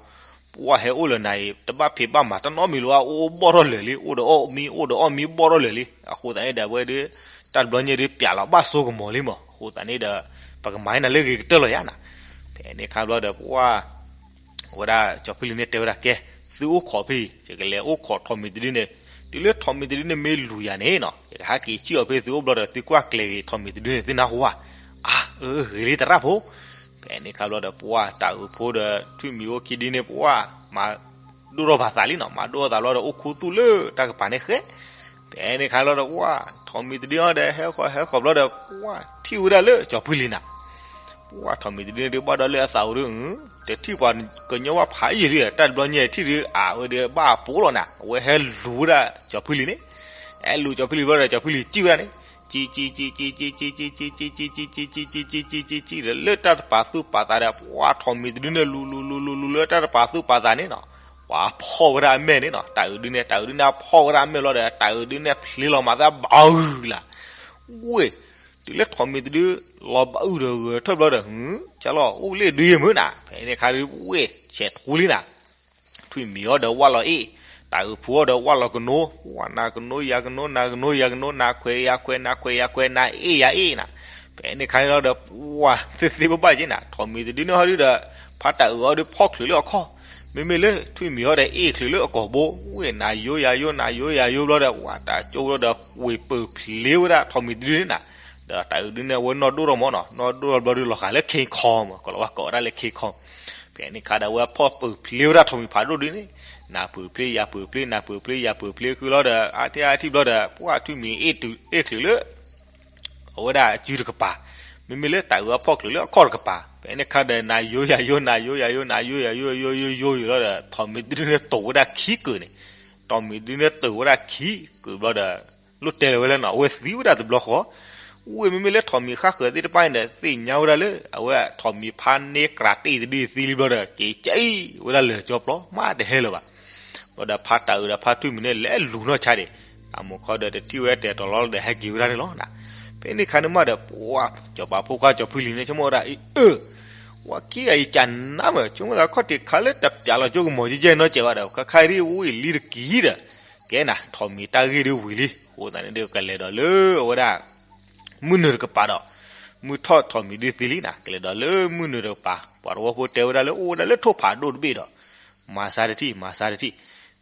ပှၢ်ဟဲအိၣ်လၢၤနၤအံၤ တဘၣ်ဖံးဘၣ်မၤ တၢ်နီတမံၤလၢၤဘၣ် အိၣ်ဘီၣ်ထီၣ်လၢာ်လံ, အိၣ်ဒီးအီၣ်မံ အိၣ်ဒီးအီၣ်မံဘီၣ်ထီၣ်လၢာ်လံ. အဃိသတးန့ၣ်ဒီး အဝဲဒုး တၢ်တဘျီညါဒုး ပျးလီၤဘၣ်စိကမီၤလံမး. အဃိသတးန့ၣ်ဒီး ပကမၤနၤလၢအဂ့ၤကတၢၢ်လီၤယၤနၤ. ဖဲန့ၣ်အခါဘျီဒီး ပှၢ် အဝဲဒၣ်ကၠီၤဖုလံၤန့ၣ်တဲဝဲဒၣ် ကဲ, သုအိၣ်ခိးဖဲအံၤ ယကလဲၤအိၣ်ခိးထိးမံၤတဒုန့ၣ်, တုၤလၢထိးမံၤတဒုန့ၣ်မ့ၢ်လူၤယၤန့ၣ်နီၤ ယကဟဲက့ၤစံၣ်အီၤဖဲသုအိၣ်ဘျီဒီး သုကွၢ်ကျဲၤဂ့ၤထိးမံၤတဒုန့ၣ် သုနၢ်ဟူဧါ. အါ, အၢ, ဂ့ၤလံသရၣ်ဖိ. ဖဲန့ၣ်အခါဘျီဒီး ပှၢ်တၢ်အုးဖိဒီးထွံၣ်မံၤအိၣ်ခံဒုန့ၣ် ပှၢ်မၤဒိၣ်ထီၣ်ဘၣ်သးလံနီၤ, မၤဒိၣ်ထီၣ်သးဘျီဒီး အိၣ်ခူသူၣ်လၢတၢ်ကပၤန့ၣ်ဃဲ. ဖဲန့ၣ်အခါဘျီဒီး ပှၢ်ထိးမံၤတဒုအီၤဒီး ဟဲဃီၤဟဲဃီၤဘျီဒီး ပှၢ်ထံၣ်ဝဲဒၣ်လၢကၠီၤဖုလံၤနၤ. ပှၢ်ထိးမံၤတဒုန့ၣ်ဒုး ဘၣ်ဒီးလၢအသးအိၣ်ဒုး တထံၣ်ပှၤကညီဘၣ်ဖးယံာ်ဒုး တၢ်တဘျီညါထံၣ်ဒုး အဝဲဒုးဘၣ်အပိာ်လီၤနၤ, အဝဲဟဲလူၤဝဲဒၣ်ကၠီၤဖုလံၤန့ၣ်, ဟဲလူၤကၠီၤဖုလံၤဘျီဒီး ကၠီၤဖုလံၤစံၣ်ဝဲဒၣ်န့ၣ်, စံၣ်စံၣ်စံၣ်စံၣ်စံၣ်စံၣ်စံၣ်စံၣ်စံၣ်စံၣ်စံၣ်စံၣ်စံၣ်စံၣ်စံၣ်စံၣ်ဒီး လၢတၢ်တပာ်သူၣ်ပာ်သးဒီး ပှၢ်ထိးမံၤတဒုန့ၣ် လူၤလူၤလူၤလူၤလူၤလၢတၢ်တပာ်သူၣ်ပာ်သးန့ၣ်နီၤ, ပှၢ်ဖီၣ်ဝဲဒၣ်အမဲာ်န့ၣ်နီၤ, တၢ်အုးဒုန့ၣ် တၢ်အုးဒုန့ၣ် ဖီၣ်ဝဲဒၣ်အမဲာ်လီၤဒီး တၢ်အုးဒုန့ၣ် ဖျ့လီၤမၤသးဘၣ်အုၣ်လၢ် ဝ့ၢ်, တုၤလၢထိးမံၤတဒု လီၤဘၣ်အုၣ်ဒီးဂဲၤထၢၣ်ဘျီဒီး ဟူ, ကၢ်လီၤ အိၣ်လၢဒုယဲၢ်မုၢ်နၤ, ဖဲန့ၣ်အခါဒုး ဝ့ၢ်ဆဲးထူလံနၤ, ထွံၣ်မံၤအီၤဒီးဝၣ်လီၤအ့ၣ်, တၢ်အုးဖိအီၤဒီးဝၣ်လီၤကနိ, ဝၣ်နၤကနိ ယၤကနိ နၤကနိ ယၤကနိ နၤခွဲးယၤခွဲး နၤခွဲးယၤခွဲး နၤအ့ၣ်ယၤအ့ၣ်နၤ, ဖဲန့ၣ်အခါန့ၣ်လီၤဒီး ပှၢ်သ့သ့ဘၣ်ဘၣ်က့နၤ, ထိးမံၤတဒုန့ၣ်ဟီဒုဒီး ဖးတၢ်အုးအီၤဒုးဖီၣ်ချုးလၢအခီၣ်, မ့မ့ၢ်လၢထွံၣ်မံၤအီၤဒီးအ့ၣ်ချုးလၢအကိာ်ဘိ, ဝ့ၢ်နၤယိယၤယိ နၤယိယၤယိဘျီဒီး ဝၢ်တၢ်ကၠိဘျီဒီး ဝ့ၢ်ပၢၢ်ဖျ့ဝဲဒၣ်ထိးမံၤတဒုန့ၣ်နၤ, ဒီးတၢ်အုးဒုန့ၣ် အဝဲနီၢ်ဒိၣ်ထီၣ်မးနီၤ, နီၢ်ဒိၣ်ထီၣ်ဘျီဒုးလီၤဃာ်လၢ King Kong မး, ကီၤလၤဝါကိးဝဲဒၣ်လၢ King Kong. ဖဲန့ၣ်အခါဒီး အဝဲဖီၣ်ပၢၢ်ဖျ့ဝဲဒၣ်ထိးမံၤဖးဒိၣ်ဒုန့ၣ်, နၤပၢၢ်ဖျ့ ယၤပၢၢ်ဖျ့ နၤပၢၢ်ဖျ့ ယၤပၢၢ်ဖျ့ဃုလီၤဒီး အါထံၣ်အါထံၣ်ဘျီဒီး ပှၢ်ထွံၣ်မံၤအ့ၣ်ချုးလၢ အဝဲဒၣ်အစုတကပၤ, မ့မ့ၢ်လၢတၢ်အုးအဖီၣ်ချုးလၢအခီၣ်တကပၤ, ဖဲန့ၣ်အခါဒီး နၤယိယၤယိ နၤယိယၤယိ နၤယိယၤယိယိယိယိယိလီၤဒီး ထိးမံၤတဒုန့ၣ်တိာ်ဝဲဒၣ်ခံကုာ်န့ၣ်, ထိးမံၤတဒုန့ၣ်တိာ်ဝဲဒၣ်ခံကုာ်ဘျီဒီး လိၣ်တဲလီၤဝဲလၢနီၤ အဝဲသံဝဲဒၣ်တဘျီဃီ, ဝ့ၢ်မ့မ့ၢ်လၢထိးမံၤဃၣ်ဃၢၤသ့ၣ်တဖၣ်န့ၣ်ဒီး သ့ၣ်ညါဝဲဒၣ်လၢ အဝဲထိးမံၤဖးန့ၢ်ကြးတ့ၢ်တဒုသံလံဘျီဒီး က့ၤကၠံၣ်ဝဲဒၣ်လၢာ်ကၠီပျီ မးတဟဲလၢၤဘၣ် ဘျီဒီးဖးတၢ်အုးဒီးဖးထွံၣ်မံၤန့ၣ် လဲၤလူၤနီၢ်ဆါဒံး, အမိၢ်ခီဒီးတထံၣ်ဝဲတဲာ်တီၤလီၤဒီးဟဲက့ၤဝဲဒၣ်န့ၣ်လီၤ. ဖဲန့ၣ်အခါန့ၣ်မးဒီး ပှၤစီၤပၤဖိခွါစီၤဖုလံၤန့ၣ် ဆိကမိၣ်ဝဲဒၣ်အံၤ အၢ ဝဲခံဂၤအံၤကနါမး ဆိကမိၣ်သးခီၣ်ထံးခးလၢတပျးလီၤကၠိကမီၤကဲကဲနီတစဲးဘၣ်ဒီး ခါခါဒ်ဝံၤလံတက့ၢ်ဒီး ကဲနၤ ထိးမံၤတၢ်ဂ့ၢ်ဒ်ဝံၤလံ အဃိသတးန့ၣ်ဒီးကလဲၤဒီးလၢအဝဲဒၣ် မုၢ်နုာ်တကပၤဒီး မုၢ်ထီၣ်ထိးမံၤဒ်သံလံနၤ ကလဲၤဒီးလၢမုၢ်နုာ်တကပၤ ပှၤသဝီဖိတဲဝဲဒၣ်လၢအိၣ်ဝဲဒၣ်လၢထိၣ်ဖးဒိၣ်တဘ့ၣ်ဒီး မၤဆါတထံၣ် မၤဆါတထံၣ်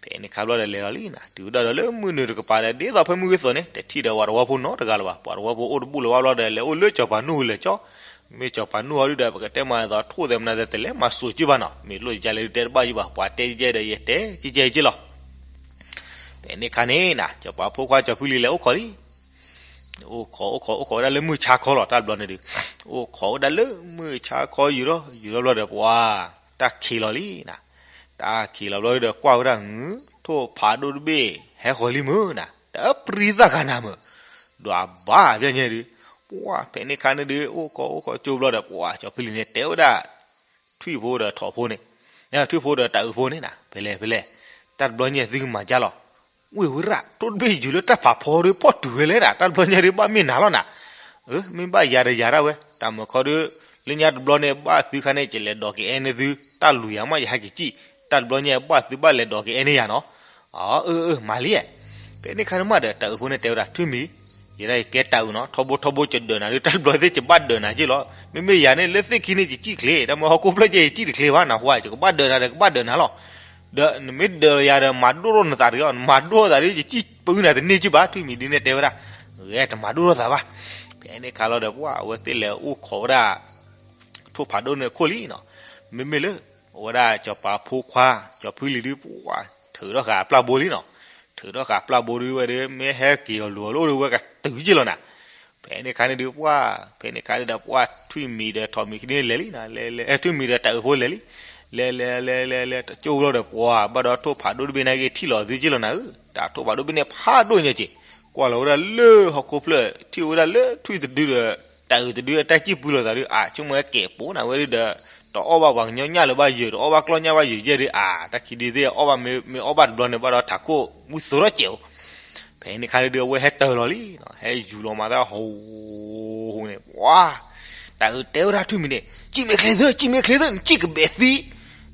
ဖဲန့ၣ်ခါဘျီဒီးလဲၤလီၤလံနၤ တုၤဝဲဒၣ်ဒီးလၢမုၢ်နုာ်တကပၤဒီး ဒ်သိးဖဲမုၢ်ဂ့ၤသိးန့ၣ် တထံၣ်ဒီးပှၤသဝီဖိနီတဂၤလၢၤဘၣ် ပှၤသဝီဖိအိၣ်တဘူၣ်လၢၤဘၣ်ဘျီဒီး လဲၤအိၣ်လၢစီၤပၤနူၢ်လၢာ်ကၠီ မ့ၢ်စီၤပၤနူၢ်အီၤဒုဒီး ပကတဲမၤအသးထိၣ်သဲးမနုၤသဲးတလဲၤမၤစိာ်ကၠံဘၣ်နီၤ မ့ၢ်လိၣ်ကလဲၤဒုတဲတဘၣ်ယုဘၣ် ပှၤတဲကဲဒီးယတဲကဲကဲလီၤ ဖဲန့ၣ်ခါန့ၣ်နၤ စီၤပၤဖိခွါစီၤဖုလံၤလဲၤအိၣ်ခိးလံ အိၣ်ခိးအိၣ်ခိးအိၣ်ခိးဝဲဒၣ်လၢမုၢ်ဆါခီလီၤ တၢ်တဘျီန့ၣ်ဒီး အိၣ်ခိးဝဲဒၣ်လၢမုၢ်ဆါခီယူၤထီၣ်ယူၤထီၣ်ဘျီဒီး ပှၤတၢ်ခံးလီၤလံနၤ တၢ်ခံးလီၤဘျီဒီး ကွၢ်ဝဲဒၣ် ထိၣ်ဖးဒိၣ်တဘ့ၣ် ဟဲဃီၤလံမုၢ်နၤ တပြံသၣ်ဃာ်နၤမုၢ် ဒွးဘၣ်ပျဲညါဒုး ပှၤဖဲန့ၣ်ခါန့ၣ်ဒုး အိၣ်ခိးအိၣ်ခိးကၠိဘျီဒီး ပှၤစီၤဖုလံၤန့ၣ် တဲဝဲဒၣ် ထွံၣ်ဖိဒီးထိးဖိန့ၣ် ထွံၣ်ဖိဒီးတၢ်အုးဖိန့ၣ်နၤ ဖဲလဲၣ်ဖဲလဲၣ် တၢ်တဘျီညါသုကမၤကၢ်လီၤ ဝ့ၢ်ဝဲရၣ် ထိၣ်တဘ့ၣ်ယူၤလၢတၢ်ဖးဖီဒုး ဖီၣ်တုၤဝဲလဲၣ်နၤ တၢ်တဘျီညါဒုး ဘၣ်မ့ၢ်နၤလီၤနၤ မ့ၢ်ဘၣ်ယၤဒီးယၤဒၣ်ဝဲ တၢ်မုၢ်ခီဒုး လၢညါတဘျီန့ၣ် ဘၣ်သုခါန့ၣ် ကလဲၤဒိးက့ၤအဲၣ်န့ၢ်သု တၢ်လူၤယၤမး ယဟဲက့ၤကံၣ် တၢ်တဘျီညါ ဘၣ်သုဘၣ်လဲၤဒိးက့ၤအဲၣ်န့ၢ်ယၤနီၤ အၢ အၢ မၤလံ ဖဲန့ၣ်ခါန့ၣ်မးဒီး တၢ်အုးဖိန့ၣ်တဲဝဲဒၣ် ထွံၣ်မံၤ ယဲဒၣ်ယကဲတၢ်အုးနီၤ ထီဘိထီဘိယဒၢးနၤဒုး တၢ်တဘျီသ့ၣ်ယဘၣ်ဒၢးနၤက့ၢ်လီၤ မ့မ့ၢ်ယၤန့ၣ် လၢသ့ၣ်ခံန့ၣ်ယကံၣ်ချ့ တၢ်မ့ၢ်ဟီၣ်ခိၣ်ဖျၢၣ်ကဲယကံၣ်တချ့ဘၣ် နၢ်ဟူဧါ ယကဘၣ်ဒၢးနၤဒီး ကဘၣ်ဒၢးနၤလီၤ ဒီးနမ့ၢ်ဒၢးယၤဒီး မၤဒိၣ်ထီၣ်နသးတဂ့ၤ နမၤဒိၣ်ထီၣ်သးဒီး ယကံၣ်ပၢနၤတန့ၢ်က့ၢ်ဘၣ် ထွံၣ်မံၤဒုးန့ၣ်တဲဝဲဒၣ် ဂဲၤတမၤဒိၣ်ထီၣ်သးဘၣ် ဖဲန့ၣ်ခါလီၤဒီး ပှၤအဝဲသ့ၣ်လဲၤအိၣ်ခိးဝဲဒၣ် ထိၣ်ဖးဒိၣ်န့ၣ်အခိၣ်လံနီၤ မ့မ့ၢ်လၢ အဝဲဒၣ်စီၤပၤဖိခွါ စီၤဖုလံၤဒုး ပှၤထုးထီၣ်ဃာ်အပျၢ်ဘိလံနီၤ ထုးထီၣ်ဃာ်အပျၢ်ဘိဒုးဝဲဒီး မ့ၢ်ဟဲက့ၤအီၤလူၤအီၤလၢအိၣ်ဒီးဝဲကတုၤက့ၢ်လီၤနၤ ဖဲန့ၣ်ခါန့ၣ်ဒုး ပှၤ ဖဲန့ၣ်ခါန့ၣ်ဒီး ပှၤထွံၣ်မံၤဒီးထိးမံၤခံန့ၣ်လဲၤလံနၤ လဲၤလဲၤ ထွံၣ်မံၤဒီးတၢ်အုးဖိလဲၤလံ လဲၤလဲၤလဲၤလဲၤလဲၤ တကၠိဘျီဒီး ပှၤဘၣ်ဒီးထိၣ်ဖးဒိၣ်တဘ့ၣ်န့ၣ်က့ၤထံၣ်လီၤသုက့ၢ်လီၤနၤဧၢ တၢ်ထိၣ်ဖးဒိၣ်တဘ့ၣ်န့ၣ်ဖးဒိၣ်ညါက့ၤ ကွၢ်လီၤဝဲဒၣ်လၢဟီၣ်ခိၣ်ဖျၢၣ် ထံၣ်ဝဲဒၣ်လၢထွံၣ်တဒုဒီး တၢ်အုးတဒုအတၢ်စံၣ်ပူၤလိာ်သးဒုး အါ ဆိကမိၣ်ဝဲကဲးပိာ်နၤဝဲဒုးဒီး တအီၣ်ဘၣ်ပှၤကညီညၣ်လၢၤဘၣ်ယုာ် တအီၣ်ဘၣ်ကျီၢ်ညၣ်ဘၣ်ယုာ်ယဲၢ်ဒုး အါ တၢ်ခံဒုသ့ၣ်အီၣ်ဘၣ်မ့ၢ်အီၣ်ဘၣ်တဘျီန့ၣ် ဘၣ်ဒီးထးခိၣ်ဝံသိးထီၣ်စဲးအိၣ် ဖဲန့ၣ်ခါဒုး အဝဲဟဲတၢၤလီၤလံ, ဟဲယူၤလီၤမၤသးဟူးဟူးန့ၣ်, ပှၤ, တၢ်အုးတဲဝဲဒၣ်ထွံၣ်မံၤန့ၣ်, စံၣ်မဲာ်ချ့သု, စံၣ်မဲာ်ချ့သု, နစံၣ်ကဘဲးသံ,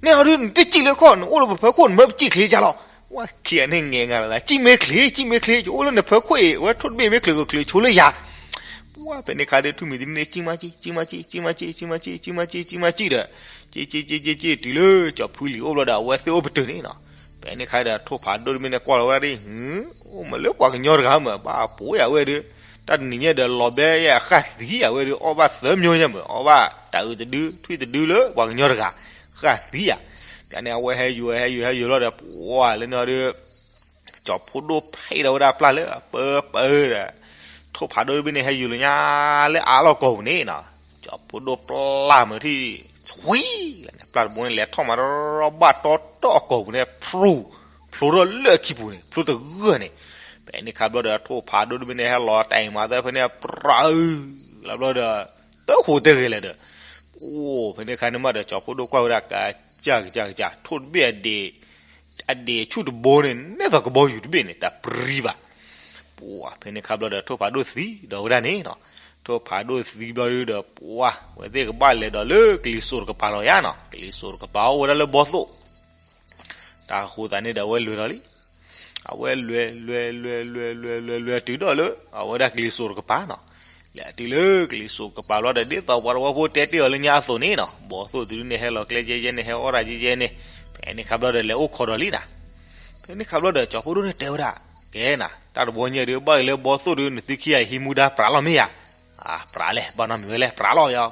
နဲအီၤဒုး နတစံၣ်လၢခီၣ်, နအိၣ်လၢပဖၢခိၣ် နမၢပစံၣ်ချ့ကလီၤ. ပှၤခံဂၤန့ၣ် ငဲၤငါလီၤသး, စံၣ်မဲာ်ချ့, စံၣ်မဲာ်ချ့, ယအိၣ်လၢနဖၢခိၣ်အံၤ, အဝဲထိၣ်တဘ့ၣ်မ့ၢ်ချုးကချုးဆိလၢယၤ. ပှၤ, ဖဲန့ၣ်ခါဒုးထွံၣ်မံၤတဒုန့ၣ် စံၣ်မၤစံၣ်, စံၣ်မၤစံၣ်, စံၣ်မၤစံၣ်, စံၣ်မၤစံၣ်ဒီး, စံၣ်စံၣ်စံၣ်စံၣ်စံၣ်တုၤလၢကၠီၤဖုလံၤအိၣ်ဘျီဒီး အဝဲသ့ၣ်အိၣ်ပတုာ်န့ၣ်နီၤ. ဖဲန့ၣ်ခါဒီး ထိၣ်ဖးဒိၣ်တဘ့ၣ်န့ၣ်ကွၢ်လီၤဝဲဒၣ်ဒ်, အိၣ်မးလၢပှၤကညီတဂၤမး, ဘၣ်ပိာ်ယၤဝဲဒုး, တၢ်တနံၤညါဒီး လီၤဘဲယဲအဃၣ်သံယၤဝဲဒုး, အီၣ်ဘၣ်သၢမျိုးညါမး, အီၣ်ဘၣ်တၢ်အုးတဒု ထွံၣ်တဒုလၢပှၤကညီတဂၤ, ဃၣ်သံယၤ. တၢ်န့ၣ် အဝဲဟဲယူၤ ဟဲယူၤ ဟဲယူၤလီၤဒီး ပှၤလၢန့ၣ်ဒီး ကၠီၤဖိဒိၣ်ဖဲးဒီးဝဲဒၣ်ပျၢ်လၢအပၢပၢဒီး, ထိၣ်ဖးဒိၣ်တဘ့ၣ်န့ၣ်ဟဲယူၤလီၤညါလၢအါလီၢ်ကီၢ်ပူၤန့ၣ်နီၤ. ကၠီၤဖိဒိၣ်ပျၢ်မုၢ်ထံၣ်, ဆွံ, ပျၢ်တဘိန့ၣ် လဲၤထီၣ်မၤရီဘၣ်တီတီအကီၢ်ပူၤန့ၣ် ဖြူ, ဖျိထီၣ်လၢအခံပူၤန့ၣ် ဖျိတဂၢၢ်န့ၣ်. ဖဲန့ၣ်ခါဘျီဒီး ထိၣ်ဖးဒိၣ်တဘ့ၣ်န့ၣ် ဟဲလီၤတၢ်အံၤမၤသၢဖဲန့ၣ် ပြၢ်အုလီၤဘျီဒီး တဃိးတဂ့ၤလဲၣ်ဒီး, အိၣ်, ဖဲန့ၣ်ခါန့ၣ်မးဒီး ကၠီၤဖိဒိၣ်ကွၢ်ဝဲဒၣ် ကစၢ်ကစၢ်ကစၢ်, ထိၣ်တဘ့ၣ်အဒ့ၣ်, အဒ့ၣ်ဆူၣ်တဘိန့ၣ် နဲသိးကဘီယူၤတဘ့ၣ်န့ၣ် တၢ်ပြံဘၣ်. ပှၤ, ဖဲန့ၣ်ခါဘျီဒီး ထိၣ်ဖးဒိၣ်သံဒီးဝဲဒၣ်န့ၣ်နီၤ. ထိၣ်ဖးဒိၣ်သံဘျီဒီး ပှၤ, အဝဲသ့ၣ်ကဘၣ်လဲၤဒီးလၢကလံၤစိးတကပၤလီၤယါနီၤ. ကလံၤစိးတကပၤအိၣ်ဝဲဒၣ်လၢဘီသိၣ် တၢ်ဃိသးန့ၣ်ဒီး အဝဲလဲၤဒီးလံ. အဝဲလဲၤ လဲၤ လဲၤ လဲၤ လဲၤ လဲၤ လဲၤတုၤဒီးလၢ အဝဲဒၣ်ကလံၤစိးတကပၤနီၤ. လဲၤတုၤလၢကလံၤစိးတကပၤဘျီဒီး ဒ်သိးပှၤသဝီဖိတဲတ့ၢ်အီၤလၢညါအသိးန့ၣ်နီၤ, ဘီသိၣ်တဒုန့ၣ် ဟဲလီၤကျဲယဲယဲန့ၣ် ဟဲအီၣ်တၢ်ယဲယဲန့ၣ်. ဖဲန့ၣ်ခါဘျီဒီး လဲၤအိၣ်ခိးဒီးလံနီၤ. ဖဲန့ၣ်ခါဘျီဒီး ကၠီၤဖိဒိၣ်န့ၣ်တဲဝဲဒၣ်, ကဲနီၤ, တၢ်တဘီညါဒီး ဘၣ်အံၤလၢဘီသိၣ်ဒီး နသုခံဂၤအံၤဟံးမူဒါပြးလီၤမ့ၢ်ဧါ. အပြးလဲၣ်, ဘၣ်နီတမံၤဝဲလဲၣ်, ပြးလီၤယါ.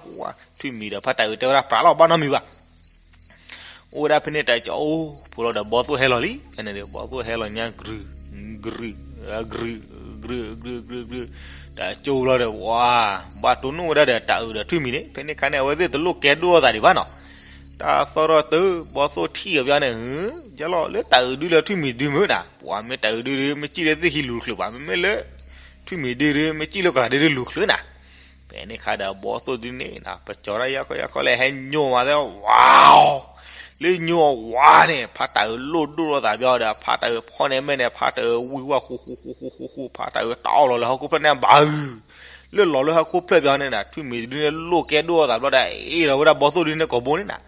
ထွံၣ်မံၤဒီးဖါတၢ်အုးတဲဝဲဒၣ် ပြးလီၤ ဘၣ်နီတမံၤဘၣ်. အိၣ်ဝဲဒၣ်ဖဲန့ၣ်တၢ်ကၠီၤအိၣ်ဖိလီၤဒီး ဘီသိၣ်ဟဲလီၤလံ. ဖဲန့ၣ်ဒီး ဘီသိၣ်ဟဲလီၤညါ ကရု, ကရု, ကရု, ကရု, ကရု, ကရု, တၢ်ကၠိလီၤဒီး ဝါ, ဘၣ်တိၢ်နီၣ်ဝဲဒၣ်ဒီးတၢ်အုးဒီးထွံၣ်မံၤန့ၣ်. ဖဲန့ၣ်ခါန့ၣ် အဝဲသ့ၣ်တလိၣ်ကဲဒိၣ်အသးဒံးဘၣ်နီၤ. တၢ်သီၣ်ထီၣ်တုၤ ဘီသိၣ်ထံၣ်အီၤဘၣ်န့ၣ်, ယလီၤလၢတၢ်အုးဒုလၢထွံၣ်မံၤဒုမုၢ်နၤ, ပှၤမ့ၢ်တၢ်အုးဒုဒီး မ့ၢ်စံၣ်လၢသ့ၣ်ခံလူၤချုးဘၣ်, မ့မ့ၢ်လၢ ထွံၣ်မံၤဒုဒီး မ့ၢ်စံၣ်လၢကရၤဒုဒီးလူၤချုးနၤ. ဖဲန့ၣ်ခါဒီး ဘီသိၣ်ဒုန့ၣ် ပကၠီၤတၢ်ယါခီယါခီလဲၣ် ဟဲညိမးသဲ ဝါ, လၢညိဝါန့ၣ် ဖါတၢ်အုးလိၣ်ဒိၣ်လိာ်သးဘၣ်ဒီး ဖါတၢ်အုးဖီၣ်န့ၢ်မဲာ်န့ၣ် ဖါတၢ်အုးဝံၣ်ဝါဃူဃူဃူဃူဃူ, ဖါတၢ်အုးတၢ်အီၣ်လီၤလၢဟီၣ်ခိၣ်ဖျၢၣ်န့ၣ်ဘၣ်အုး, လၢလီၤလၢဟီၣ်ခိၣ်ဖျၢၣ်ဘၣ်န့ၣ်ဒီး ထွံၣ်မံၤဒုန့ၣ်လိၣ်ကဲဒိၣ်အသးဘၣ်ဒီး အ့ၣ်ဒီးဝဲဒၣ်ဘီသိၣ်ဒုန့ၣ်ကိာ်ဘိန့ၣ်နၤ.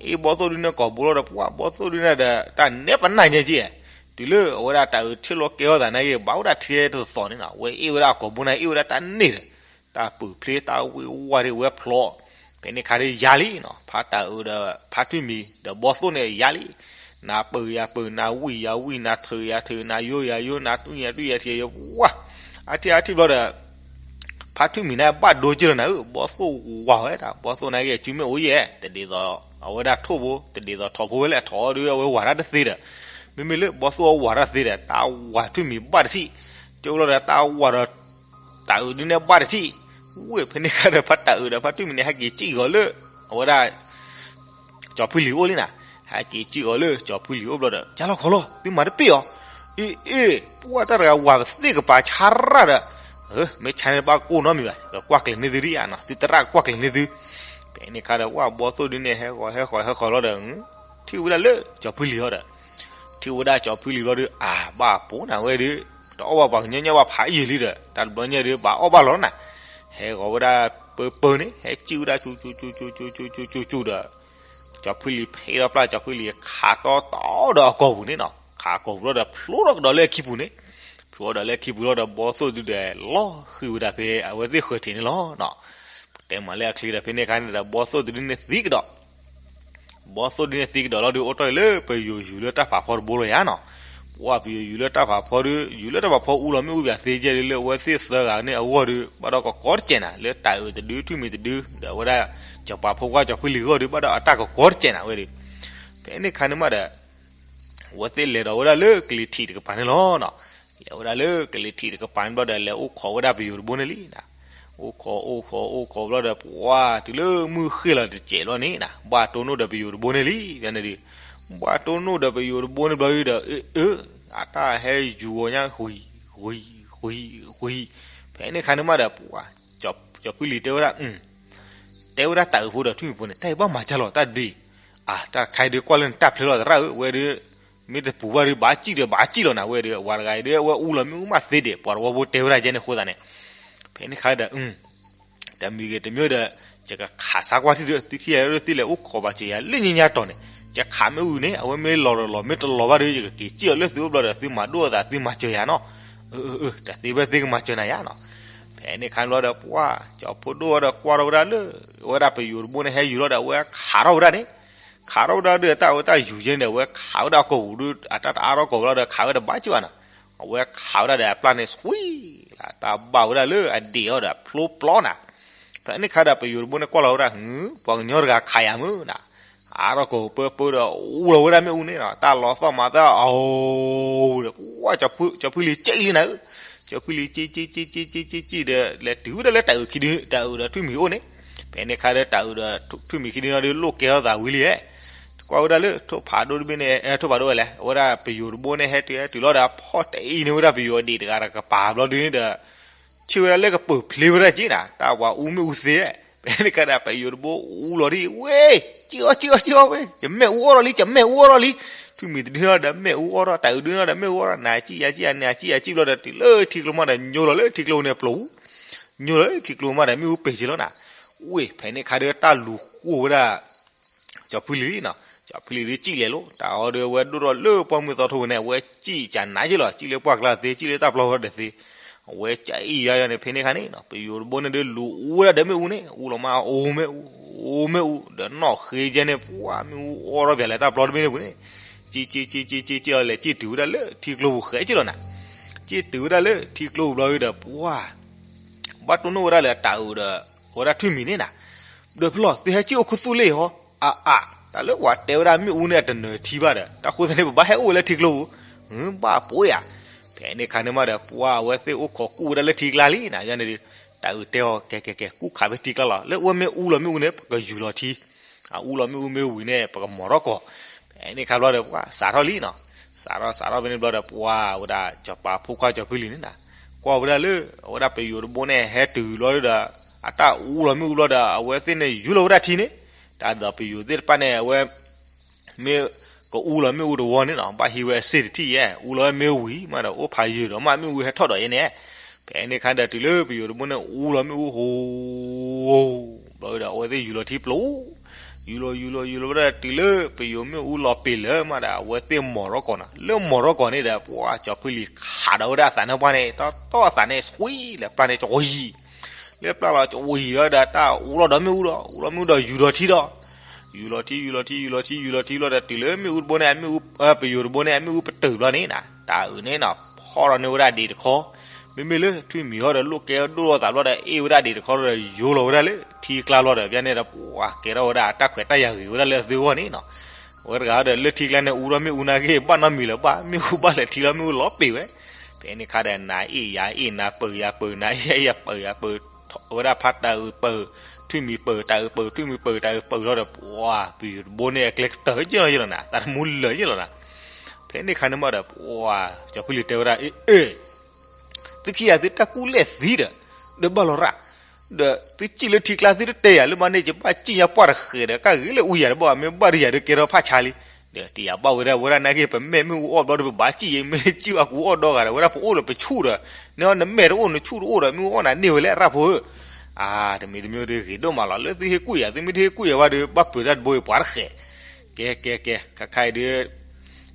အ့ၣ်ဘီသိၣ်ဒုန့ၣ်ကိာ်ဘိလီၤဒီး ပှၤဘီသိၣ်ဒုန့ၣ်ဒီး တၢ်နဲပနၢ်ညါက့, တုၤလၢအဝဲဒၣ်တၢ်အုးထံၣ်လိာ်ကဲအီၣ်သးနာ်က့ ဘၣ်ဝဲဒၣ်ထဲတသီန့ၣ်နၤ, အဝဲအ့ၣ်ဝဲဒၣ်အကိာ်ဘိန့ၣ် အ့ၣ်ဝဲဒၣ်တၢ်န့ၢ်ဒီး တၢ်ပုၢ်ဖျ့တၢ်ဝံၣ်ဝါဒ်ဝဲဖျိး. ဖဲန့ၣ်ခါဒုးယါလံနီၤ, ဖါတၢ်အုးဒီး ဖါထွံၣ်မံၤဒီးဘီသိၣ်န့ၣ်ယါလံ. နပုၢ်ယပုၢ်, နဝံၣ်ယဝံၣ်, နထုးယထုး, နယိယယိ, နတူၢ်ယတူၢ်ယထံယဝါ, အထံၣ်အထံၣ်ဘျီဒီး ဖါထွံၣ်မံၤန့ၣ်ဘၣ်ဒိက့လီၤနၤဧၢ, ဘီသိၣ်ဝါဝဲဒၣ်, ဘီသိၣ်နာ်က့ စုမ့ၣ်အိၣ်ယဲၢ်, တဒ်သိးအဝဲဒၣ်ထိၣ်ဘိ, တဒ်သိးထိၣ်ဖိဝဲလဲၣ်, ထိၣ်အီၤဒုးအဝဲဝၤတၢ်တသ့ဒီး, မ့မ့ၢ်လၢဘီသိၣ်အဝၤတၢ်သ့ဒီး တၢ်ဝၤထွံၣ်မံၤဘၣ်တထံၣ်, ကၠိလီၤဒီးတၢ်ဝၤဒီး တၢ်အုးဒုန့ၣ်ဘၣ်တထံၣ်, ဝ့ၢ်ဖဲန့ၣ်ခါဒီး ဖါတၢ်အုးဒီးဖါထွံၣ်မံၤန့ၣ် ဟဲက့ၤစံၣ်ဂီၤလၢ အဝဲဒၣ် ကၠီၤဖုလံၤအိၣ်လံနၤ, ဟဲက့ၤစံၣ်ဂီၤလၢကၠီၤဖုလံၤအိၣ်ဘျီဒီး ကၠီလီၤခီလီၤ, သုမၤတပ့ၢ်အီၤ, အ့ၣ်အ့ၣ်, ပှၤတၢ်တဂၤဝၤသ့ၣ်ကပၤဆါရၣ်ဒီး, မ့ၢ်ဆါန့ၣ်ဘၣ်ကိၢ်နီတမံၤဘၣ်, ကကွၢ်ကျဲၤန့ၢ်သုဒ်ဧါနီၤ, သုသရၣ်ကကွၢ်ကျဲၤန့ၢ်သု. ဖဲန့ၣ်ခါဒီး ဝဲဘီသိၣ်ဒုန့ၣ် ဟဲဃီၤဟဲဃီၤဟဲဃီၤလီၤဒီး ထံၣ်ဝဲဒၣ်လၢကၠီၤဖုလံၤအီၤဒီး, ထံၣ်ဝဲဒၣ်ကၠီၤဖုလံၤဘျီဒီး အါ ဘၣ်ပိာ်နၤဝဲဒီး, တအီၣ်ဘၣ်ပှၤကညီညါဘၣ်ဖးယံာ်လံဒီး တၢ်တဘျီညါဒီး ဘၣ်အီၣ်ဘၣ်လီၤနၤ, ဟဲဂီၤဝဲဒၣ်ပၢပၢန့ၣ် ဟဲစံၣ်ဝဲဒၣ်ကၠူကၠူကၠူကၠူကၠူကၠူကၠူကၠူဒီး ကၠီၤဖုလံၤဖဲးထီၣ်ပျၢ် ကၠီၤဖုလံၤခးတီတီဒီးအကိာ်ပူၤန့ၣ်နီၤ, ခးအကိာ်ပူၤလီၤဒီး ဖျိထီၣ်ကဒီးလၢအခံပူၤန့ၣ်, ဖျိထီၣ်ဒီးလၢအခံပူၤလီၤဒီး ဘီသိၣ်ဒုဒီး လီၤဃံၤဝဲဒၣ်ဖဲအဝဲသ့ၣ်ဃၢၤထံးန့ၣ်လီၤနီၤ. ပတဲမၤလၢအချံဒီး ဖဲန့ၣ်ခါန့ၣ်ဒီး ဘီသိၣ်ဒုန့ၣ်သံကဒီး ဘီသိၣ်ဒုန့ၣ်သံကဒီးလီၤဒီး အိၣ်တ့ၢ်လၢပယိၤယူၤလၢတၢ်ဖးဖီတဘိလီၤယါနီၤ. ပှၤပယိၤယူၤလၢတၢ်ဖးဖီဒီး ယူၤလၢတၢ်ဖးဖီအူလီၤမ့ၣ်အူပၠးသ့ကဲဒီး လၢအဝဲသ့ၣ်သၢဂၤန့ၣ်အဂီၢ်ဒီး ဘၣ်ဒီးကကီတစဲးနၤ လၢတၢ်အုးတဒု ထွံၣ်မံၤတဒု ဒီးအဝဲဒၣ် စီၤပၤဖိခွါစီၤဖုလံၤဂီၢ်ဒီး ဘၣ်ဒီးအတၢ်ကကီတစဲးနၤဝဲဒီး ဖဲန့ၣ်ခါန့ၣ်မးဒီး အဝဲသ့ၣ်လဲၤဒီးဝဲဒၣ်လၢကလံၤထံးတကပၤန့ၣ်လီၤနီၤ. လဲၤဝဲဒၣ်လၢကလံၤထံးတကပၤန့ၣ်ဘျီဒီး လဲၤအိၣ်ခိးဝဲဒၣ်ပယိၤတဘိန့ၣ်လံနၤ. အိၣ်ခိးအိၣ်ခိးအိၣ်ခိးဘျီဒီး ပှၤတုၤလၢမုၢ်ဃ့ၢ်လီၤတစဲးဘျီန့ၣ်နၤ ဘၣ်တိၢ်နီၣ်ဒီးပယိၤတဘိန့ၣ်လံ ဖဲန့ၣ်ဒီး ဘၣ်တိၢ်နီၣ်ဒီးပယိၤတဘိန့ၣ်ဘျီဒီး အၢ အၢ အတၢ်ဟဲယူၤအီၤညါ ဃံၤ ဃံၤ ဃံၤ ဃံၤ ဖဲန့ၣ်ခါန့ၣ်မးဒီး ပှၤ ကၠီၤဖုလံၤတဲဝဲဒၣ် တဲဝဲဒၣ်တၢ်အုးဖိဒီးထွံၣ်ဖိန့ၣ် တၢ်အံၤဘၣ်မၤကၢ်လီၤတၢ်ဒုး, အါ တၢ်တခါအံၤဒုးကွၢ်လၢနတၢ်ဖျဲလီၤသရၣ်ဧၢ ဝဲဒုး မ့ၢ်တပူၤဘၣ်ဒီး ဘၣ်စံၣ်ဒီး ဘၣ်စံၣ်လီၤနၤဝဲဒီး ဝၤတဂၤအံၤဒီး အဝဲအူလီၤမ့ၣ်အူမးသ့ဒဲး ပှၤတဝီဖိတဲဝဲဒၣ်ကဲန့ၣ်အဃိသတးန့ၣ်, ဖဲန့ၣ်ခါဒီး တမံၤဂ့ၤတမံၤဒီး ယကခးဆါကွၢ်ထံၣ်ဒီး သုခံဂၤဒီးသုလဲၤအိၣ်ခိးဘၣ်စၢၤယၤလၢညါညါတီၤန့ၣ်, ယခးမ့ၣ်အူန့ၣ် အဝဲမ့ၢ်လီၤဒီးလီၤ မ့ၢ်တလီၤဘၣ်ဒီး ယကက့ၤစံၣ်အီၤလၢသုအိၣ်ဘျီဒီး သုမၤဒိၣ်အသး သုမၤစၢၤယၤနီၤ. တၢ်သ့ဖဲသ့ကမၤစၢၤနၤယၤနီၤ. ဖဲန့ၣ်ခါန့ၣ်ဘျီဒီး ပှၤကၠီၤဖိဒိၣ်ဝဲဒီးကွၢ်ထီၣ်ဝဲဒၣ်လၢ အဝဲဒၣ်ပယိၤတဘိန့ၣ် ဟဲယူၤလီၤဒီး အဝဲခးထီၣ်ဝဲဒၣ်န့ၣ်, ခးထီၣ်ဝဲဒၣ်ဒီး တၢ်ဝဲတၢ်ယူၤကဲန့ၣ်ဒီး အဝဲခးဝဲဒၣ်အကိာ်ပူၤဒီး အတၢ်တအါထီၣ်ကိာ်ဝဲလီၤဒီး ခးဝဲတဘၣ်စၢၤဘၣ်နီၤ. အဝဲခးဝဲဒၣ်ဒီးအပျၢ်န့ၣ် ဆွံလၢတၢ်ဘၣ်ဝဲဒၣ်လၢအဒံးအီၤဒီး ဖျိပျီနၤ. ဖဲန့ၣ်ခါဒီး ပယိၤတဘိန့ၣ်ကွၢ်လီၤဝဲဒၣ် ဟူ ပှၤကညီတဂၤခးယၤမုၢ်နၤ. အါထီၣ်ကိာ်ပၢပၢဒီး အူလီၤဝဲဒၣ်မ့ၣ်အူန့ၣ်နီၤ, တၢ်လီၤသီၣ်မၤသီၣ် အအိၣ်ဒီး ပှၤကၠီၤဖုလံၤကၠံၣ်လံနၤဧၢ. ကၠီၤဖုလံၤကၠံၣ်ကၠံၣ်ကၠံၣ်ကၠံၣ်ကၠံၣ်ဒီး လဲၤတုၤဝဲဒၣ်လၢတၤအုးခံဒု တၤအုးဒီးထွံၣ်မံၤအိၣ်န့ၣ်. ဖဲန့ၣ်ခါဒီး တၤအုးဒီးထွံၣ်မံၤခံဒုနီၤဒီး လိၣ်ကဲထီၣ်သးဝံၤလံဧါ. ကွၢ်ဝဲဒၣ်လၢ ထိၣ်ဖးဒိၣ်တဘ့ၣ်န့ၣ် ထိၣ်ဖးဒိၣ်ဝဲလဲၣ်, အဝဲဒၣ်ပယိၤတဘိန့ၣ် ဟဲတုၤဟဲတုၤလီၤဒီး ဖီၣ်တအံၤန့ၢ်ဝဲဒၣ်ပယိၤအဒံးတဂၤတကပၤဘျီဒုန့ၣ်ဒီး ဆ့ၣ်ဝဲဒၣ်လၢကပၢၤဖျ့ဝဲဒၣ်က့နၤ, တၢ်ပှၤအူမ့ၣ်အူသ့. ဖဲန့ၣ်ခါဒီး ပယိၤတဘိအူလီၤဒ်ဝဲ, ကၠံၣ်အီၣ်ကၠံၣ်အီၣ်ကၠံၣ်အီၣ်ဝဲ, ယမ့ၣ်အူအီၣ်ထီၣ်လံ ယမ့ၣ်အူအီၣ်ထီၣ်လံ. ထွံၣ်မံၤတဒုနီၤဒီးမ့ၣ်အူအီၣ်ထီၣ်, တၤအုးဒုနီၤဒီးမ့ၣ်အူအီၣ်ထီၣ်, နၤကၠံၣ်ယၤကၠံၣ်ယၤ နၤကၠံၣ်ယၤကၠံၣ်ဘျီဒီး တုၤလၢထံကျိမးဒီး ညိလီၤလၢထံကျိန့ၣ်ပျိၤ, ညိလီၤလၢထံကျိမးဒီး မ့ၣ်အူပ့ၤက့လီၤနၤ. ဝ့ၢ် ဖဲန့ၣ်ခါဒီး တၢ်လူၤဃိဝဲဒၣ် ကၠီၤဖုလံၤနီၤ, ကၠီၤဖုလံၤဒုးကၠံၣ်လဲၤလိာ်, တၢ်အီၤဒီးအဝဲဒိၣ်ထီၣ်လၢပှၢ်မုၢ်သီထိပူၤန့ၣ် အဝဲကၠံၣ်ကနၤက့လီၤ, ကၠံၣ်လၢပှၢ်ကျါသ့, ကၠံၣ်လၢတၢ်ပျီဝဲဒီးသ့, အဝဲကအံၣ်ယါယါန့ၣ် ဖဲန့ၣ်ခါန့ၣ်နီၤ, ပယိၤတဘိန့ၣ်ဒီးလူၤအူဝဲဒၣ်ဒီးမ့ၣ်အူန့ၣ်, အူလီၤမး အိၣ်မ့ၣ်အူ, အိၣ်မ့ၣ်အူ, ဒီးနီၣ်ဃ့ကဲန့ၣ် ပှၤမ့ၣ်အူအီၣ်ထီၣ်ပၠးလဲၤတၢ်ပျီတဘ့ၣ်န့ၣ်ပူၤန့ၣ်, ကၠံၣ်ကၠံၣ်ကၠံၣ်ကၠံၣ်ကၠံၣ်ကၠံၣ်အီၤလဲၤကၠံၣ်တုၤဝဲဒၣ်လၢထံကျိပူၤဃဲက့လီၤနၤ. ကၠံၣ်တုၤဝဲဒၣ်လၢထံကျိပူၤဘျီဒီး ပှၤ ဘၣ်တိၢ်နီၣ်ဝဲဒၣ်လၢတၤအုးဒီး အဝဲဒၣ်ထွံၣ်မံၤန့ၣ်နၤ, ဒီးဖဲလီၤ သုဟဲကၠံၣ်အိၣ်ခူသူၣ်လံဟီ, အါအါ, တၢ်လၢပှၤတဲဝဲဒၣ်မ့ၣ်အူန့ၣ် အတနၢၤထံဘၣ်ဒီး တၢ်ဃိသတးန့ၣ် ပဘၣ်ဟဲအိၣ်ဝဲလၢထံကျိပူၤ, ဘၣ်ပှ့ၤဧါ. ဖဲန့ၣ်ခါန့ၣ်မးဒီး ပှၤအဝဲသ့ၣ်အိၣ်ခိးကူၣ်ဝဲဒၣ်လၢထံကျါလံနၤ, ယန့ၣ်ဒီး တၤအုးတဲအီၤ ကဲကဲကဲ ကူၣ်ခးဖဲထံကျါလီၤ, လၢအဝဲမ့ၢ်အူလီၤမ့ၣ်အူန့ၣ် ပကယူၤလီၤထံ, အအူလီၤမ့ၣ်အူမ့ၢ်ဝံၤန့ၣ် ပကမီၤထီၣ်ကီး. ဖဲန့ၣ်ခါဘျီဒီး ပှၤစးထီၣ်လံနီၤ, စးထီၣ်စးထီၣ်ဖဲန့ၣ်ဘျီဒီး ပှၤဝဲဒၣ်စီၤပၤဖိခွါစီၤဖုလံၤန့ၣ်နၤ, ကွၢ်ဝဲဒၣ်လၢ အဝဲဒၣ်ပယိၤတဘိန့ၣ် ဟဲတုၤလီၤဒီး အတၢ်အူလီၤမ့ၣ်အူဘျီဒီး အဝဲသ့ၣ်န့ၣ်ယူၤလီၤဝဲဒၣ်ထံန့ၣ်, တၢ်ဒီးပယိၤသ့ၣ်တဖၣ်န့ၣ် အဝဲ မ့ၢ်ကအိၣ်လီၤမ့ၣ်အူတဝီန့ၣ်နီၤ, ဘၣ်ဟံးဝဲအစ့ၣ်တထံၣ်ယဲ, အိၣ်လီၤဝဲမ့ၣ်အူဝံၤမးဒီး အိၣ်ဖးယၢၤဒီးမး မ့ၣ်အူဟဲထီၣ်ဒီးယဲန့ၣ်, ဖဲန့ၣ်ခါဒီးတုၤလၢပယိၤတဘိန့ၣ် အိၣ်လီၤမ့ၣ်အူဟိ ဘျီဒီး အဝဲသ့ၣ်ယူၤလီၤထံပျိၤ, ယူၤလီၤယူၤလီၤယူၤလီၤဝဲဒၣ်တုၤလၢပယိၤမ့ၣ်အူလီၤပ့ၤလၢာ်မးဒီး အဝဲသ့ၣ်မီၤထီၣ်ကီးနီၤ, လၢမီၤထီၣ်ကီးန့ၣ်ဒီး ပှၤစီၤဖုလံၤခးဒီးဝဲဒၣ်အသးနါပှၢ်န့ၣ် တီတီအသးန့ၣ် ဆွံလၢပျၢ်န့ၣ်ကဝံၤ လၢပျၢ်လီၤကဝံၤဝဲဒီး တၢ်အူလီၤဒီးမ့ၣ်အူဒီး အူလီၤမ့ၣ်အူဒီးယူၤထီၣ်ထံဒီး, ယူၤလီၤထံ ယူၤလီၤထံ ယူၤလီၤထံ ယူၤလီၤထံဘျီဒီး တုၤလၢမ့ၣ်အူတဘိန့ၣ် အမ့ၣ်အူ ပယိၤတဘိန့ၣ် အမ့ၣ်အူပတုာ်ဘျီန့ၣ်နၤ, တၢ်အုးန့ၣ်နီၤ ဖီၣ်ထီၣ်န့ၢ်ဝဲဒၣ်ဒံးတခီ, မ့မ့ၢ်လၢထွံၣ်မံၤဟီဒီး လိၣ်ကဲဒိၣ်ထီၣ်သးဘျီဒီး အ့ၣ်ဝဲဒၣ်ဒံးတခီဒီး ယူၤလီၤဝဲဒၣ်လၢထံကျါဘျီဒီး ပျၢ်န့ၣ်ဒီး ပှၤကဲထီၣ်ဝဲဒၣ်တၢ်ခွဲးတၢ်ယာ်ဂ့ၤဝဲဒၣ်လၢအသုဂီၢ်န့ၣ်နီၤ, အဝဲတဂၤဒီး လၢထံကျါန့ၣ် အူထီၣ်မ့ၣ်အူနာ်က့ ဘၣ်နီတမံၤလၢၤဘၣ်, မ့ၣ်အူဘၣ်လဲၤထံလီၤ မ့ၣ်အူလီၤပ့ၤဝဲ, ဖဲန့ၣ်ခါဒီး နၤအ့ၣ်ယၤအ့ၣ် နၤပၢၤယၤပၢၤ နၤအ့ၣ်ယၤအ့ၣ် ယၤပၢၤယၤပၢၤ ထီၣ်ဝဲဒၣ်ဖး တၤအုးပၢၤ ထွံၣ်မံၤပၢၤ တၤအုးပၢၤ ထွံၣ်မံၤပၢၤ တၤအုးပၢၤလီၤဒီး ပှၤပယိၤတဘိန့ၣ် အကျဲကတၢၢ်က့လီၤယ့ၢ်လီၤနၤ, သးတမူလၢာ်ယ့ၢ်လီၤနၤ, ဖဲန့ၣ်ခါန့ၣ်မးဒီး ပှၤစီၤဖုလံၤတဲဝဲဒၣ် အ့ၣ် အ့ၣ် သုခံဂၤသုတၢ်ကူၣ်လဲၣ်သံဒီး ဒီးဘၣ်လီၤရၣ်, ဒီးသုစံၣ်လၢထံကျါသုတတဲယၤလၢမးန့ၣ် ယဘၣ်စံၣ်ညါပှၢ်တဃဲးဒီး ကၢ်ဂ့ၤလၢအူယၤတဘၣ် မ့ၢ်ဘၣ်ဒုးယၤဒီးကဲထီၣ်ဖးဆါလံ, ဒီးတယၤဘၣ်ဝဲဒၣ် ဝဲဒၣ်နာ်က့ ပမ့ၢ်မ့ၣ်အူအီၣ်ဘျီဒီး ပဘၣ်စံၣ်ယဲ မ့ၢ်စံၣ်ဘၣ်ကူအီၣ်ဒီဂၤဒီး ဝဲဒၣ်ပအိၣ်ဒီးပဆူၣ်ဒီး နမ့ၢ်တအိၣ်နဆူၣ်တအိၣ်ဒီး မ့ၣ်အူအီၣ်နၤန့ၢ်ဝဲလၢအရၣ်ဖိဧၢ, အါ တမံၤတမံၤဒီးဂ့ၤဒိၣ်မးလီၤ လၢသုဟ့ၣ်ကူၣ်ယၤ သုမ့ၢ်တဟ့ၣ်ကူၣ်ယၤဘၣ်ဒီး ဘၣ်ပၢၤတၢ်တဘိအံၤပှၤတဃဲး, ကဲကဲကဲ ခါခါအံၤဒီး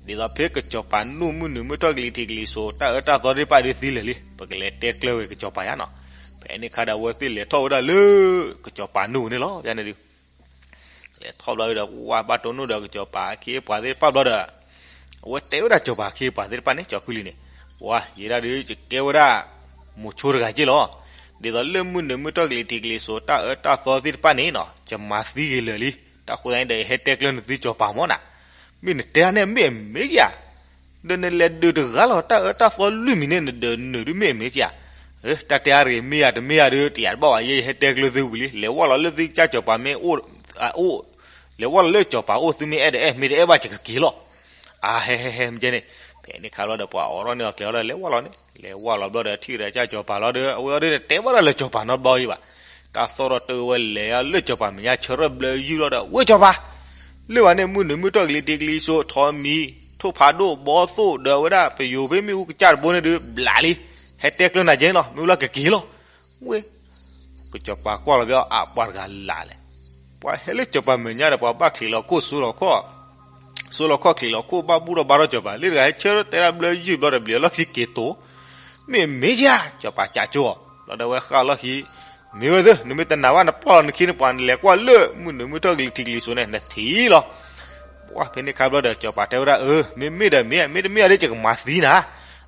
ဒ်သိးဖဲကစီၤပၤနူၢ်မုၢ်နုာ်မုၢ်ထီၣ်ကလံၤထံးကလံၤစိး တၢ်အၢတၢ်သီသ့ၣ်တဖၣ်ဒီးသံလၢာ်လံ ပကလဲၤတဲကျၢၤဝဲကစီၤပၤယါနီၤ, ဖဲန့ၣ်ခါဒီးအဝဲသ့ၣ်လဲၤထီၣ်ဝဲဒၣ်လၢ ကစီၤပၤနူၢ်န့ၣ်လီၤ ယန့ၣ်ဒုး လဲၤထီၣ်ဘျီဒီး ပှၤဘၣ်တိၢ်နီၣ်ဒီးကစီၤပၤအခ့အပှၤသ့ၣ်တဖၣ်ဘျီဒီး အဝဲတဲဝဲဒၣ်ကစီၤပၤအခ့အပှၤသ့ၣ်တဖၣ်န့ၣ် ကၠီၤဖုလံၤန့ၣ်, ပှၤယဲဒၣ်ဒီး ယကဲဝဲဒၣ် မိၤဆိတဂၤက့လီၤ. ဒ်သိးလၢမုၢ်နုာ်မုၢ်ထီၣ်ကလံၤထံးကလံၤစိး တၢ်အၢတၢ်သီသ့ၣ်တဖၣ်န့ၣ်နီၤ ယမၤသံက့ၤလၢာ်လံ. တၢ်ဃိသတးန့ၣ်ဒီး ယဟဲတဲကျၢၤနသုကၠီၤပၤမ့ၢ်နၤ မ့ၢ်နတဲတၢ်န့ၣ်မ့ၢ်အမ့ၢ်ဧါ, ဒီးနလဲၤဒုးတဂၤလီၤ တၢ်အၢတၢ်သီလွံၢ်မံၤန့ၣ် နဒုးနုာ်ဒုးမ့ၢ်အမ့ၢ်ဧါ. တၢ်တဲအါတဂ့ၤ မ့ၢ်ဧါတမ့ၢ်ဧါဒီး တယၤတဘၣ်ဘၣ် ယဲယဟဲတဲကျၢၤသုဝံၤလံ. လဲၤဝဲလီၤလၢသုကၠၢ်ကၠီၤပၤမ့ၢ်အိၣ်, လဲၤဝဲလီၤလၢကၠီၤပၤအိၣ် သုမ့ၢ်အဲၣ်ဒိးအဲၣ် မ့ၢ်တအဲၣ်ဘၣ် ယကက့ၤလီၤ. အဟဲဟဲဟဲ မ့ၢ်ကဲန့ၣ်, ဖဲန့ၣ်ခါလီၤဒီး ပှၤအိးထီၣ်န့ၢ်အီၤကျဲလီၤဒီး လဲၤဝဲလီၤန့ၣ်, လဲၤဝဲလီၤဘျီဒီး ထံၣ်ဒီးကၠၢ်ကၠီၤပၤလီၤဒီး အဝဲအီၤဒီး တတဲဘၣ်တၢ်လၢကၠီၤပၤနီတဘျီအံၤဘၣ်. တၢ်သီၣ်ထီၣ်တၢ်ဝဲလဲၤလၢကၠီၤပၤမဲာ်ညါ ဆၢထၢၣ်ဘျၢယုၢ်လီၤဒီး ဝဲကၠီၤပၤ လၢဝဲန့ၣ် မုၢ်နုာ်မုၢ်ထီၣ်ကလံၤထံးကလံၤစိး ထိးမံၤ ထိၣ်ဖးဒိၣ်ဘီသိၣ်ဒီးဝဲဒၣ်ပယိၤဖဲမ့ၣ်အူကစၢ်တဘိန့ၣ်ဒုး ဘျးလံ, ဟဲတဲကျၢၤနၤကဲန့ၣ်လီၤ, မ့ၢ်လီၤကက့ၤလီၤ. ဝဲ ကစီၤပၤကွၢ်လီၤဘၣ်အီၤ အပှၤတဂၤလၢ်လဲၣ်. ပှၤဟဲလၢစီၤပၤမဲာ်ညါဒီး ပှၤဘၣ်ချံးလီၤခိၣ်စိလီၤခီၣ်, စိလီၤခီၣ်ချံးလီၤခိၣ် ဘၣ်ဘူၣ်ထီၣ်ဘါထီၣ်စီၤပၤ, လၢတဂၤဟဲဆၢတဲဒၣ်ဘျၢယုၢ်ဘျီဒီး ဘျံးအလီၢ်ခံက့ၤတိၤ, မ့ၢ်မ့ၢ်ဧါ, စီၤပၤကးကၠိအီၤ, ဘျီဒီးဝဲဃၣ်လီၢ်ခံ, မ့ၢ်ဝဲသ့ၣ် နမ့ၢ်တနာ်ဘၣ် နပျီၢ်လီၤနခံန့ၣ် ပှၤနလဲၤကွၢ်လၢ မုၢ်နုာ်မုၢ်ထီၣ်ကလံၤထံးကလံၤစိးန့ၣ် နထံၣ်လီၤ. ပှၤဖဲန့ၣ်ခါဘျီဒီး စီၤပၤတဲဝဲဒၣ် အၢ မ့မ့ၢ်ဒီးမ့ၢ်, မ့တမ့ၢ်ဒီး ယကမၤသံနၤ,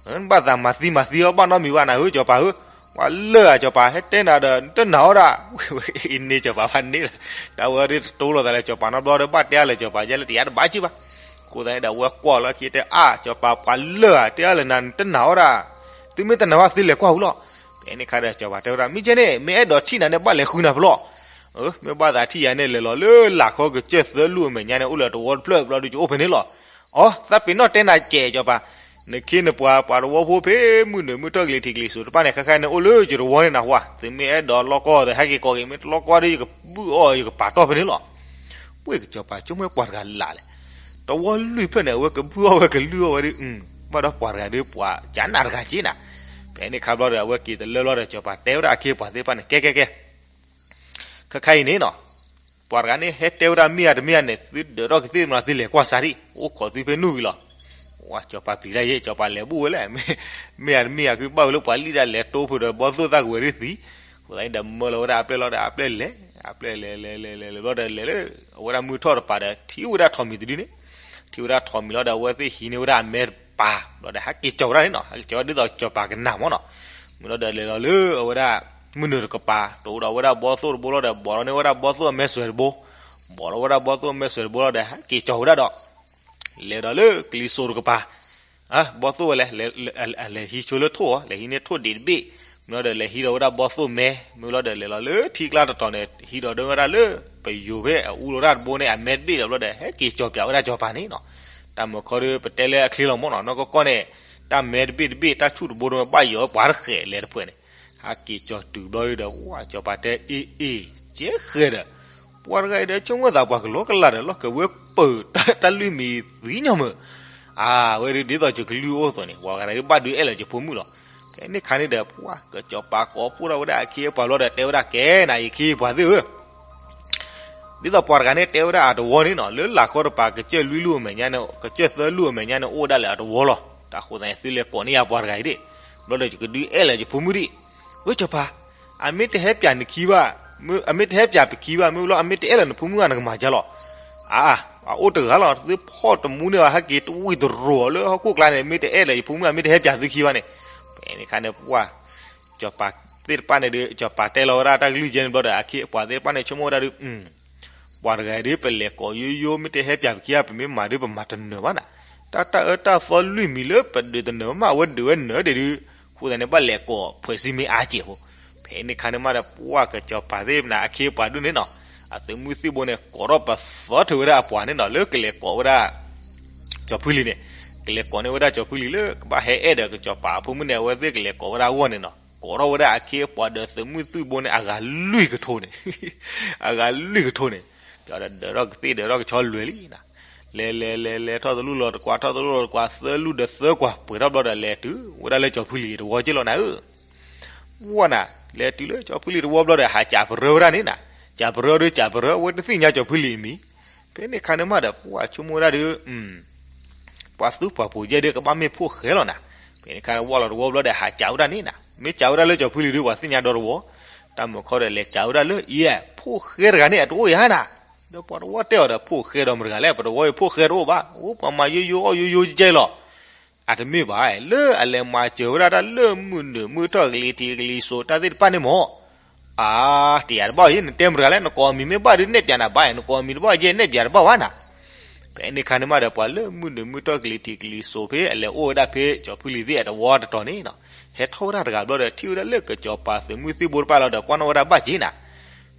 ဘၣ်သးမၤသံမၤသံအီၤဘၣ်နီတမံၤဘၣ်နၤဧၢ စီၤပၤဧၢ, ပှၤလၢာ်ဧါ စီၤပၤ ဟဲတဲနၤဒီး နတနာ်ဝဲဒၣ်, ဝဲအံၤန့ၣ် စီၤပၤဘၣ်န့ၣ်လီၤ, တၢ်ဝဲဒၣ်တတိလိာ်သးလၢစီၤပၤနီတဘျီဒီး ဘၣ်တဲအါလဲၣ် စီၤပၤယဲလၢတယါတဘၣ်က့ၢ်ဘၣ်. အဃိသတးန့ၣ်ဒီး အဝဲကွၢ်လီၤခံတဲအါ စီၤပၤ ပှၤလၢာ်ဧါ တဲအါလဲၣ်နၤ နတနာ်ဝဲဒၣ်, သုမ့ၢ်တနာ်ဝဲ သုလဲၤကွၢ်ဝံၤလီၤ. ဖဲန့ၣ်ခါဒီး စီၤပၤတဲဝဲဒၣ် မ့ၢ်ကဲန့ၣ် မ့ၢ်အဲၣ်ဒိးထံၣ်နၤန့ၣ် ဘၣ်လဲၤဃုနၤဖဲလီၤ. မ့ၢ်ဘၣ်သးထံၣ်ယၤန့ၣ် လဲၤလီၤလၢလာ်ခီကစၢၢ်သၢလူၢ်အမဲာ်ညါန့ၣ် အိၣ်လၢတဝီတဖျၢၣ်ဘျီဒီး ယအိၣ်ဖဲန့ၣ်လီၤ. အိ သးပ့ၤနီၣ်တဲနၤကဲး စီၤပၤ, နခ့နပှၤ ပှၤတဝီဖိဖဲ မုၢ်နုာ်မုၢ်ထီၣ်ကလံၤထံးကလံၤစိးတဖၣ်န့ၣ် ခဲခါန့ၣ် အိၣ်လၢယတဝီန့ၣ်နၢ်ဟူဧါ, သုမ့ၢ်အဲၣ်ဒိးလီၢ်ကီၢ်ဒီး ဟဲက့ၤကိးက့ၤ, မ့ၢ်တလီၢ်ကီၢ်ဒီး ယကဘုၣ်အီၣ် ယကပာ်တီၢ်ဖဲန့ၣ်လီၤ. ဝဲကစီၤပၤဆိကမိၣ်ပှၤတဂၤလၢ်လဲၣ်, တဝီလွံၢ်ဖျၢၣ်န့ၣ် အဝဲကဘုၣ်အီၣ်ဝဲကလုၢ်အီၣ်ဝဲဒီး, ဘၣ်ဒီးပှၤတဂၤဒီး ပှၤကနၣ်တဂၤက့ၤနၤ. ဖဲန့ၣ်ခါဘျီဒီး အဝဲက့ၤတလၢဘျီဒီး စီၤပၤတဲဝဲဒၣ်အခ့အပှၤသ့ၣ်တဖၣ်န့ၣ် ကဲကဲကဲ ခဲခါအံၤန့ၣ်နီၤ, ပှၤတဂၤန့ၣ် ဟဲတဲဝဲဒၣ်မ့ၢ်ဧါတမ့ၢ်ဧါန့ၣ် သုဒၢးထီၣ်ကသ့ၣ်မနီၤ သုလဲၤကွၢ်စါဒံး, အိၣ်ခိးသုဖဲနုာ်ဝံၤလီၤ. ဝဲစီၤပၤပျံၤတၢ်ယဲၢ် စီၤပၤလဲၤဘူၣ်ဝဲလဲၣ်, မ့ၢ်ဧါတမ့ၢ်ဧါ ဃုဘၣ်ဝဲလၢပှၤလံၣ်ဒၣ်လဲၤတိဖုဒီး ဘီသိၣ်သၣ်ကဝဲၤဒုးသံ, အဃိသတးဒီး မၢလီၤဝဲဒၣ်အပျဲၢ်လီၤဒီး အပျဲၢ်လဲၤ, အပျဲၢ်လဲၤလဲၤလဲၤလဲၤလဲၤဘျီဒီး လဲၤလၢအဝဲဒၣ်မုၢ်ထီၣ်တပၤဒီး ထံၣ်ဝဲဒၣ်ထိးမံၤတဒုန့ၣ်, ထံၣ်ဝဲဒၣ်ထိးမံၤလီၤဒီး အဝဲသ့ၣ်ဟံးန့ၢ်ဝဲဒၣ်အမဲတပၤ, ဘျီဒီး ဟဲက့ၤကၠီၤဝဲဒၣ်န့ၣ်နီၤ, ဟဲက့ၤကၠီၤဝဲဒၣ်ဒ်သိးစီၤပၤကနၣ်မၢ်နီၤ. မ့ၢ်လီၤဒီး လဲၤလီၤလၢအဝဲဒၣ် မုၢ်နုာ်တကပၤ တအိၣ်ဒီးဝဲဒၣ်ဘီသိၣ်တဘိလီၤဒီး ဘီးထီၣ်န့ၢ်ဝဲဒၣ်ဘီသိၣ်အမဲစွဲးတဘိ, ဘီးထီၣ်ဝဲဒၣ်ဘီသိၣ်အမဲစွဲးတဘိလီၤဒီး ဟဲက့ၤကၠီၤဝဲဒၣ်ဒီး လဲၤဒီးလၢကလံၤစိးတကပၤ, ဘီသိၣ်ဝဲလဲၣ်, လဲၤဟံးဆိလၢထိၣ်ဧါ, လဲၤဟံးန့ၢ်ထိၣ်ဒံးတဘ့ၣ်, မ့ၢ်လီၤဒီး လဲၤဟံးဒီးဝဲဒၣ်ဘီသိၣ်မဲ, မ့ၢ်လီၤဒီး လဲၤလီၤလၢထံကျါတတီၤန့ၣ် ဟံးဒီးဒၢဝဲဒၣ်လၢ ပယိၤဖဲအအူလီၤတၢ်တဘိန့ၣ် အမဲတဘ့ၣ်ဒီး ဘျီဒီး ဟဲက့ၤကၠီၤပၠးဝဲဒၣ်စီၤပၤန့ၣ်နီၤ. တၢ်မုၢ်ခီဒီး ပတဲလၢအချ့လီၤမၢ်နီၤ, နီၢ်ကီၢ်ကီၢ်န့ၣ် တၢ်မဲတဘ့ၣ်တဘ့ၣ် တၢ်ဆူၣ်တဘိဒီး ဘၣ်ယီၤဝဲပှၤတဃဲးလဲၤတဖှဲးန့ၣ်, ဟဲက့ၤကၠီၤတုၤဘျီဒီး ဝဲစီၤပၤတဲအ့ၣ်အ့ၣ် ကဲဃဲၤဒီး ပှၤတဂၤအံၤဒီး ဆိကမိၣ်သးပှၤကလီကလးဒီး လီၢ်ကဝဲပၢၤ တၢ်လွံၢ်မံၤသံညီမုၢ်, အဝဲဒၣ်ဒ်သိးယကလုၢ်အိၣ်သိးန့ၣ် ပှၤဂၤဒၣ်ဘၣ်ဒုးအဲၣ်လၢယဖိမုၣ်လီၤ. ဖဲန့ၣ်ခါန့ၣ်ဒီး ပှၤကစီၤပၤကိးဖှိၣ်ထီၣ်ဝဲဒၣ်အခ့အပှၤဘျီဒီး တဲဝဲဒၣ်ကဲနၤ ယခ့ယပှၤသ့ၣ်ဧၢ, ဒ်သိးပှၤတဂၤန့ၣ် တဲဝဲဒၣ်အတဝီန့ၣ်နီၤ, လၢလာ်ခီတပၤ ကစၢၢ်လွံၢ်လူၢ်အမဲာ်ညါန့ၣ် ကစၢၢ်သၢလူၢ်အမဲာ်ညါန့ၣ် အိၣ်ဝဲဒၣ်လၢအတဝီလီၤ. တၢ်ဃိသတးန့ၣ် သုလဲၤကိးန့ၢ်ယၤပှၤတဂၤအံၤဒၣ်, ဘျီဒီးယကဒုးအဲၣ်လၢယဖိမုၣ်ဒၣ်. ဝဲစီၤပၤ, အမ့ၢ်တဟဲပၠးနခံဘၣ်, အမ့ၢ်တဟဲပၠးပခံဘၣ်, မ့ၢ်လီၤ အမ့ၢ်တအဲၣ်လၢနဖိမုၣ်ဘၣ် နကမၤဒ်လဲၣ်. အါ, အအိၣ်တဂၤလီၤ, သုဖီၣ်တမူန့ၢ်ဘၣ် ဟဲက့ၤတဝံၢ်တရိၤလၢဟီၣ်ခိၣ်ကျါန့ၣ်, မ့ၢ်တအဲၣ်လၢယဖိမုၣ် အမ့ၢ်တဟဲပၠးသုခံဘၣ်န့ၣ်. ဖဲန့ၣ်ခါန့ၣ် ပှၤ စီၤပၤသ့ၣ်တဖၣ်န့ၣ်ဒီး စီၤပၤတဲလီၤဝဲဒၣ်တၢ်ကလုၢ်ကဲန့ၣ်ဘျီဒီး အခ့အပှၤသ့ၣ်တဖၣ်န့ၣ် ဆိကမိၣ်ဝဲဒၣ်ဒီး ပှၤတဂၤအံၤဒီး ပလဲၤကိးယိယိ မ့ၢ်တဟဲပၠးပခံဘၣ် ပမ့ၢ်မၤဒီး ပမၤတနၢၤဘၣ်နၤ, တၢ်တၢ်အၢတၢ်သီလွံၢ်မံၤလၢပဒုးတနၢၤမး အဝဲဒုးဝဲနၢၤဒံးဒုး, အဃိသတးန့ၣ် ဘၣ်လဲၤကိးဖှဲးစံမ့ၢ်အါစဲးဖိ. ဖဲန့ၣ်ခါန့ၣ်မးဒီး ပှၤကစီၤပၤသ့ၣ်မနၤ အခ့အပှၤဒုးန့ၣ်နီၤ, အသုးမုၢ်သံၣ်ဘိန့ၣ် ကိးထီၣ်ပသီထုးဝဲဒၣ်အပှၤန့ၣ်နီၤ လၢကလဲၤကိးဝဲဒၣ် ကၠီၤဖုလံၤန့ၣ်, ကလဲၤကိးန့ၢ်ဝဲဒၣ်ကၠီၤဖုလံၤလၢကဘၣ်ဟဲအဲၣ်ဒီးကစီၤပၤအဖိမုၣ်န့ၣ် အဝဲသ့ၣ်ကလဲၤကိးဝဲဒၣ်အဂီၢ်န့ၣ်နီၤ, ကိးထီၣ်ဝဲဒၣ်အခ့အပှၤဒီးသုးမုၢ်သံၣ်ဘိန့ၣ် အဂၤလွံၢ်ကထိန့ၣ်, အဂၤလွံၢ်ကထိန့ၣ်, ဒီးဒၢးထီၣ်ကသ့ၣ်ဒၢးထီၣ်ကဆီလွဲၤလံနၤ, လဲၤလဲၤလဲၤလဲၤထီၣ်တလူၢ်လီၤတကွၢ် ထီၣ်တလူၢ်လီၤတကွၢ် သၢလူၢ်ဒီးသၢကွၢ် ပှဲၤထီၣ်ဘျီဒီး လဲၤတုၤဝဲဒၣ်လၢကၠီၤဖုလံၤတဝီက့ၢ်လီၤနၤဧၢ. ဝဲနၤ, လဲၤတုၤလၢကၠီၤဖုလံၤတဝီဘျီဒီး ဟးကးပရၢဝဲဒၣ်န့ၣ်နၤ, ကးပရၢဒီးကးပရၢ အဝဲတသ့ၣ်ညါကၠီၤဖုလံၤအမံၤ. ဖဲန့ၣ်ခါန့ၣ်မးဒီး ပှၤဆိကမိၣ်ဝဲဒၣ်ဒီး ပှၤသူပှၤပိာ်ယဲၢ်ဒီး ကဘၣ်မ့ၢ်ဖိၣ်ဃဲလီၤနၤ. ဖဲန့ၣ်ခါန့ၣ် ဝဲလီၤတဝီဘျီဒီး ဟးကးဝဲဒၣ်န့ၣ်နၤ, မ့ၢ်ကးဝဲဒၣ်လၢကၠီၤဖုလံၤဒီး ပှၤသ့ၣ်ညါဒီးတဝီ, တၢ်မုၢ်ခီဒီး လဲၤကးဝဲဒၣ်လၢ အံၤ ဖိၣ်ဃဲတဂၤန့ၣ် အတအိၣ်ယၤနၤ. ဒီးပှၤတဝီတဲအီၤဒီး ဖိၣ်ဃဲဒီးမတဂၤလဲၣ်, ပတဝီအံၤဖိၣ်ဃဲတအိၣ်ဘၣ်, အိၣ်ပှၤမၤယိယိအီၣ်ယိယိကဲလီၤ. အတမ့ၢ်ဘၣ်, လၢအလဲၤမၤစၢၤဝဲဒၣ်တၢ်လၢမုၢ်နုာ်မုၢ်ထီၣ်ကလံၤထံးကလံၤစိးတၢ်သ့ၣ်တဖၣ်န့ၣ်မး. အါ, တယၤတဘၣ်အံၤ နတဲမတဂၤလဲၣ်, နကိးအမံၤမ့ၢ်ဘၣ်ဒီးနဲၣ်ပၠးနၤဘၣ်, နကိးအမံၤတဘၣ်ယဲနဲၣ်ပၠးတဘၣ်ဘၣ်နၤ. ဖဲန့ၣ်ခါန့ၣ်မးဒီး ပှၤလၢမုၢ်နုာ်မုၢ်ထီၣ်ကလံၤထံးကလံၤစိးဖဲအလဲၤအိၣ်ဝဲဒၣ်ဖဲကၠီၤဖုလံၤသ့ၣ်အတဝီတတီၤန့ၣ်နီၤ, ဟဲထီၣ်ဝဲဒၣ်တဂၤဘျီဒီး ထံၣ်ဝဲဒၣ်လၢကစီၤပၤသုးမုၢ်သံၣ်ဘိတဖၣ်လီၤဒီး ကွၢ်နီၣ်ဝဲဒၣ်ဘၣ်က့ၤနၤ.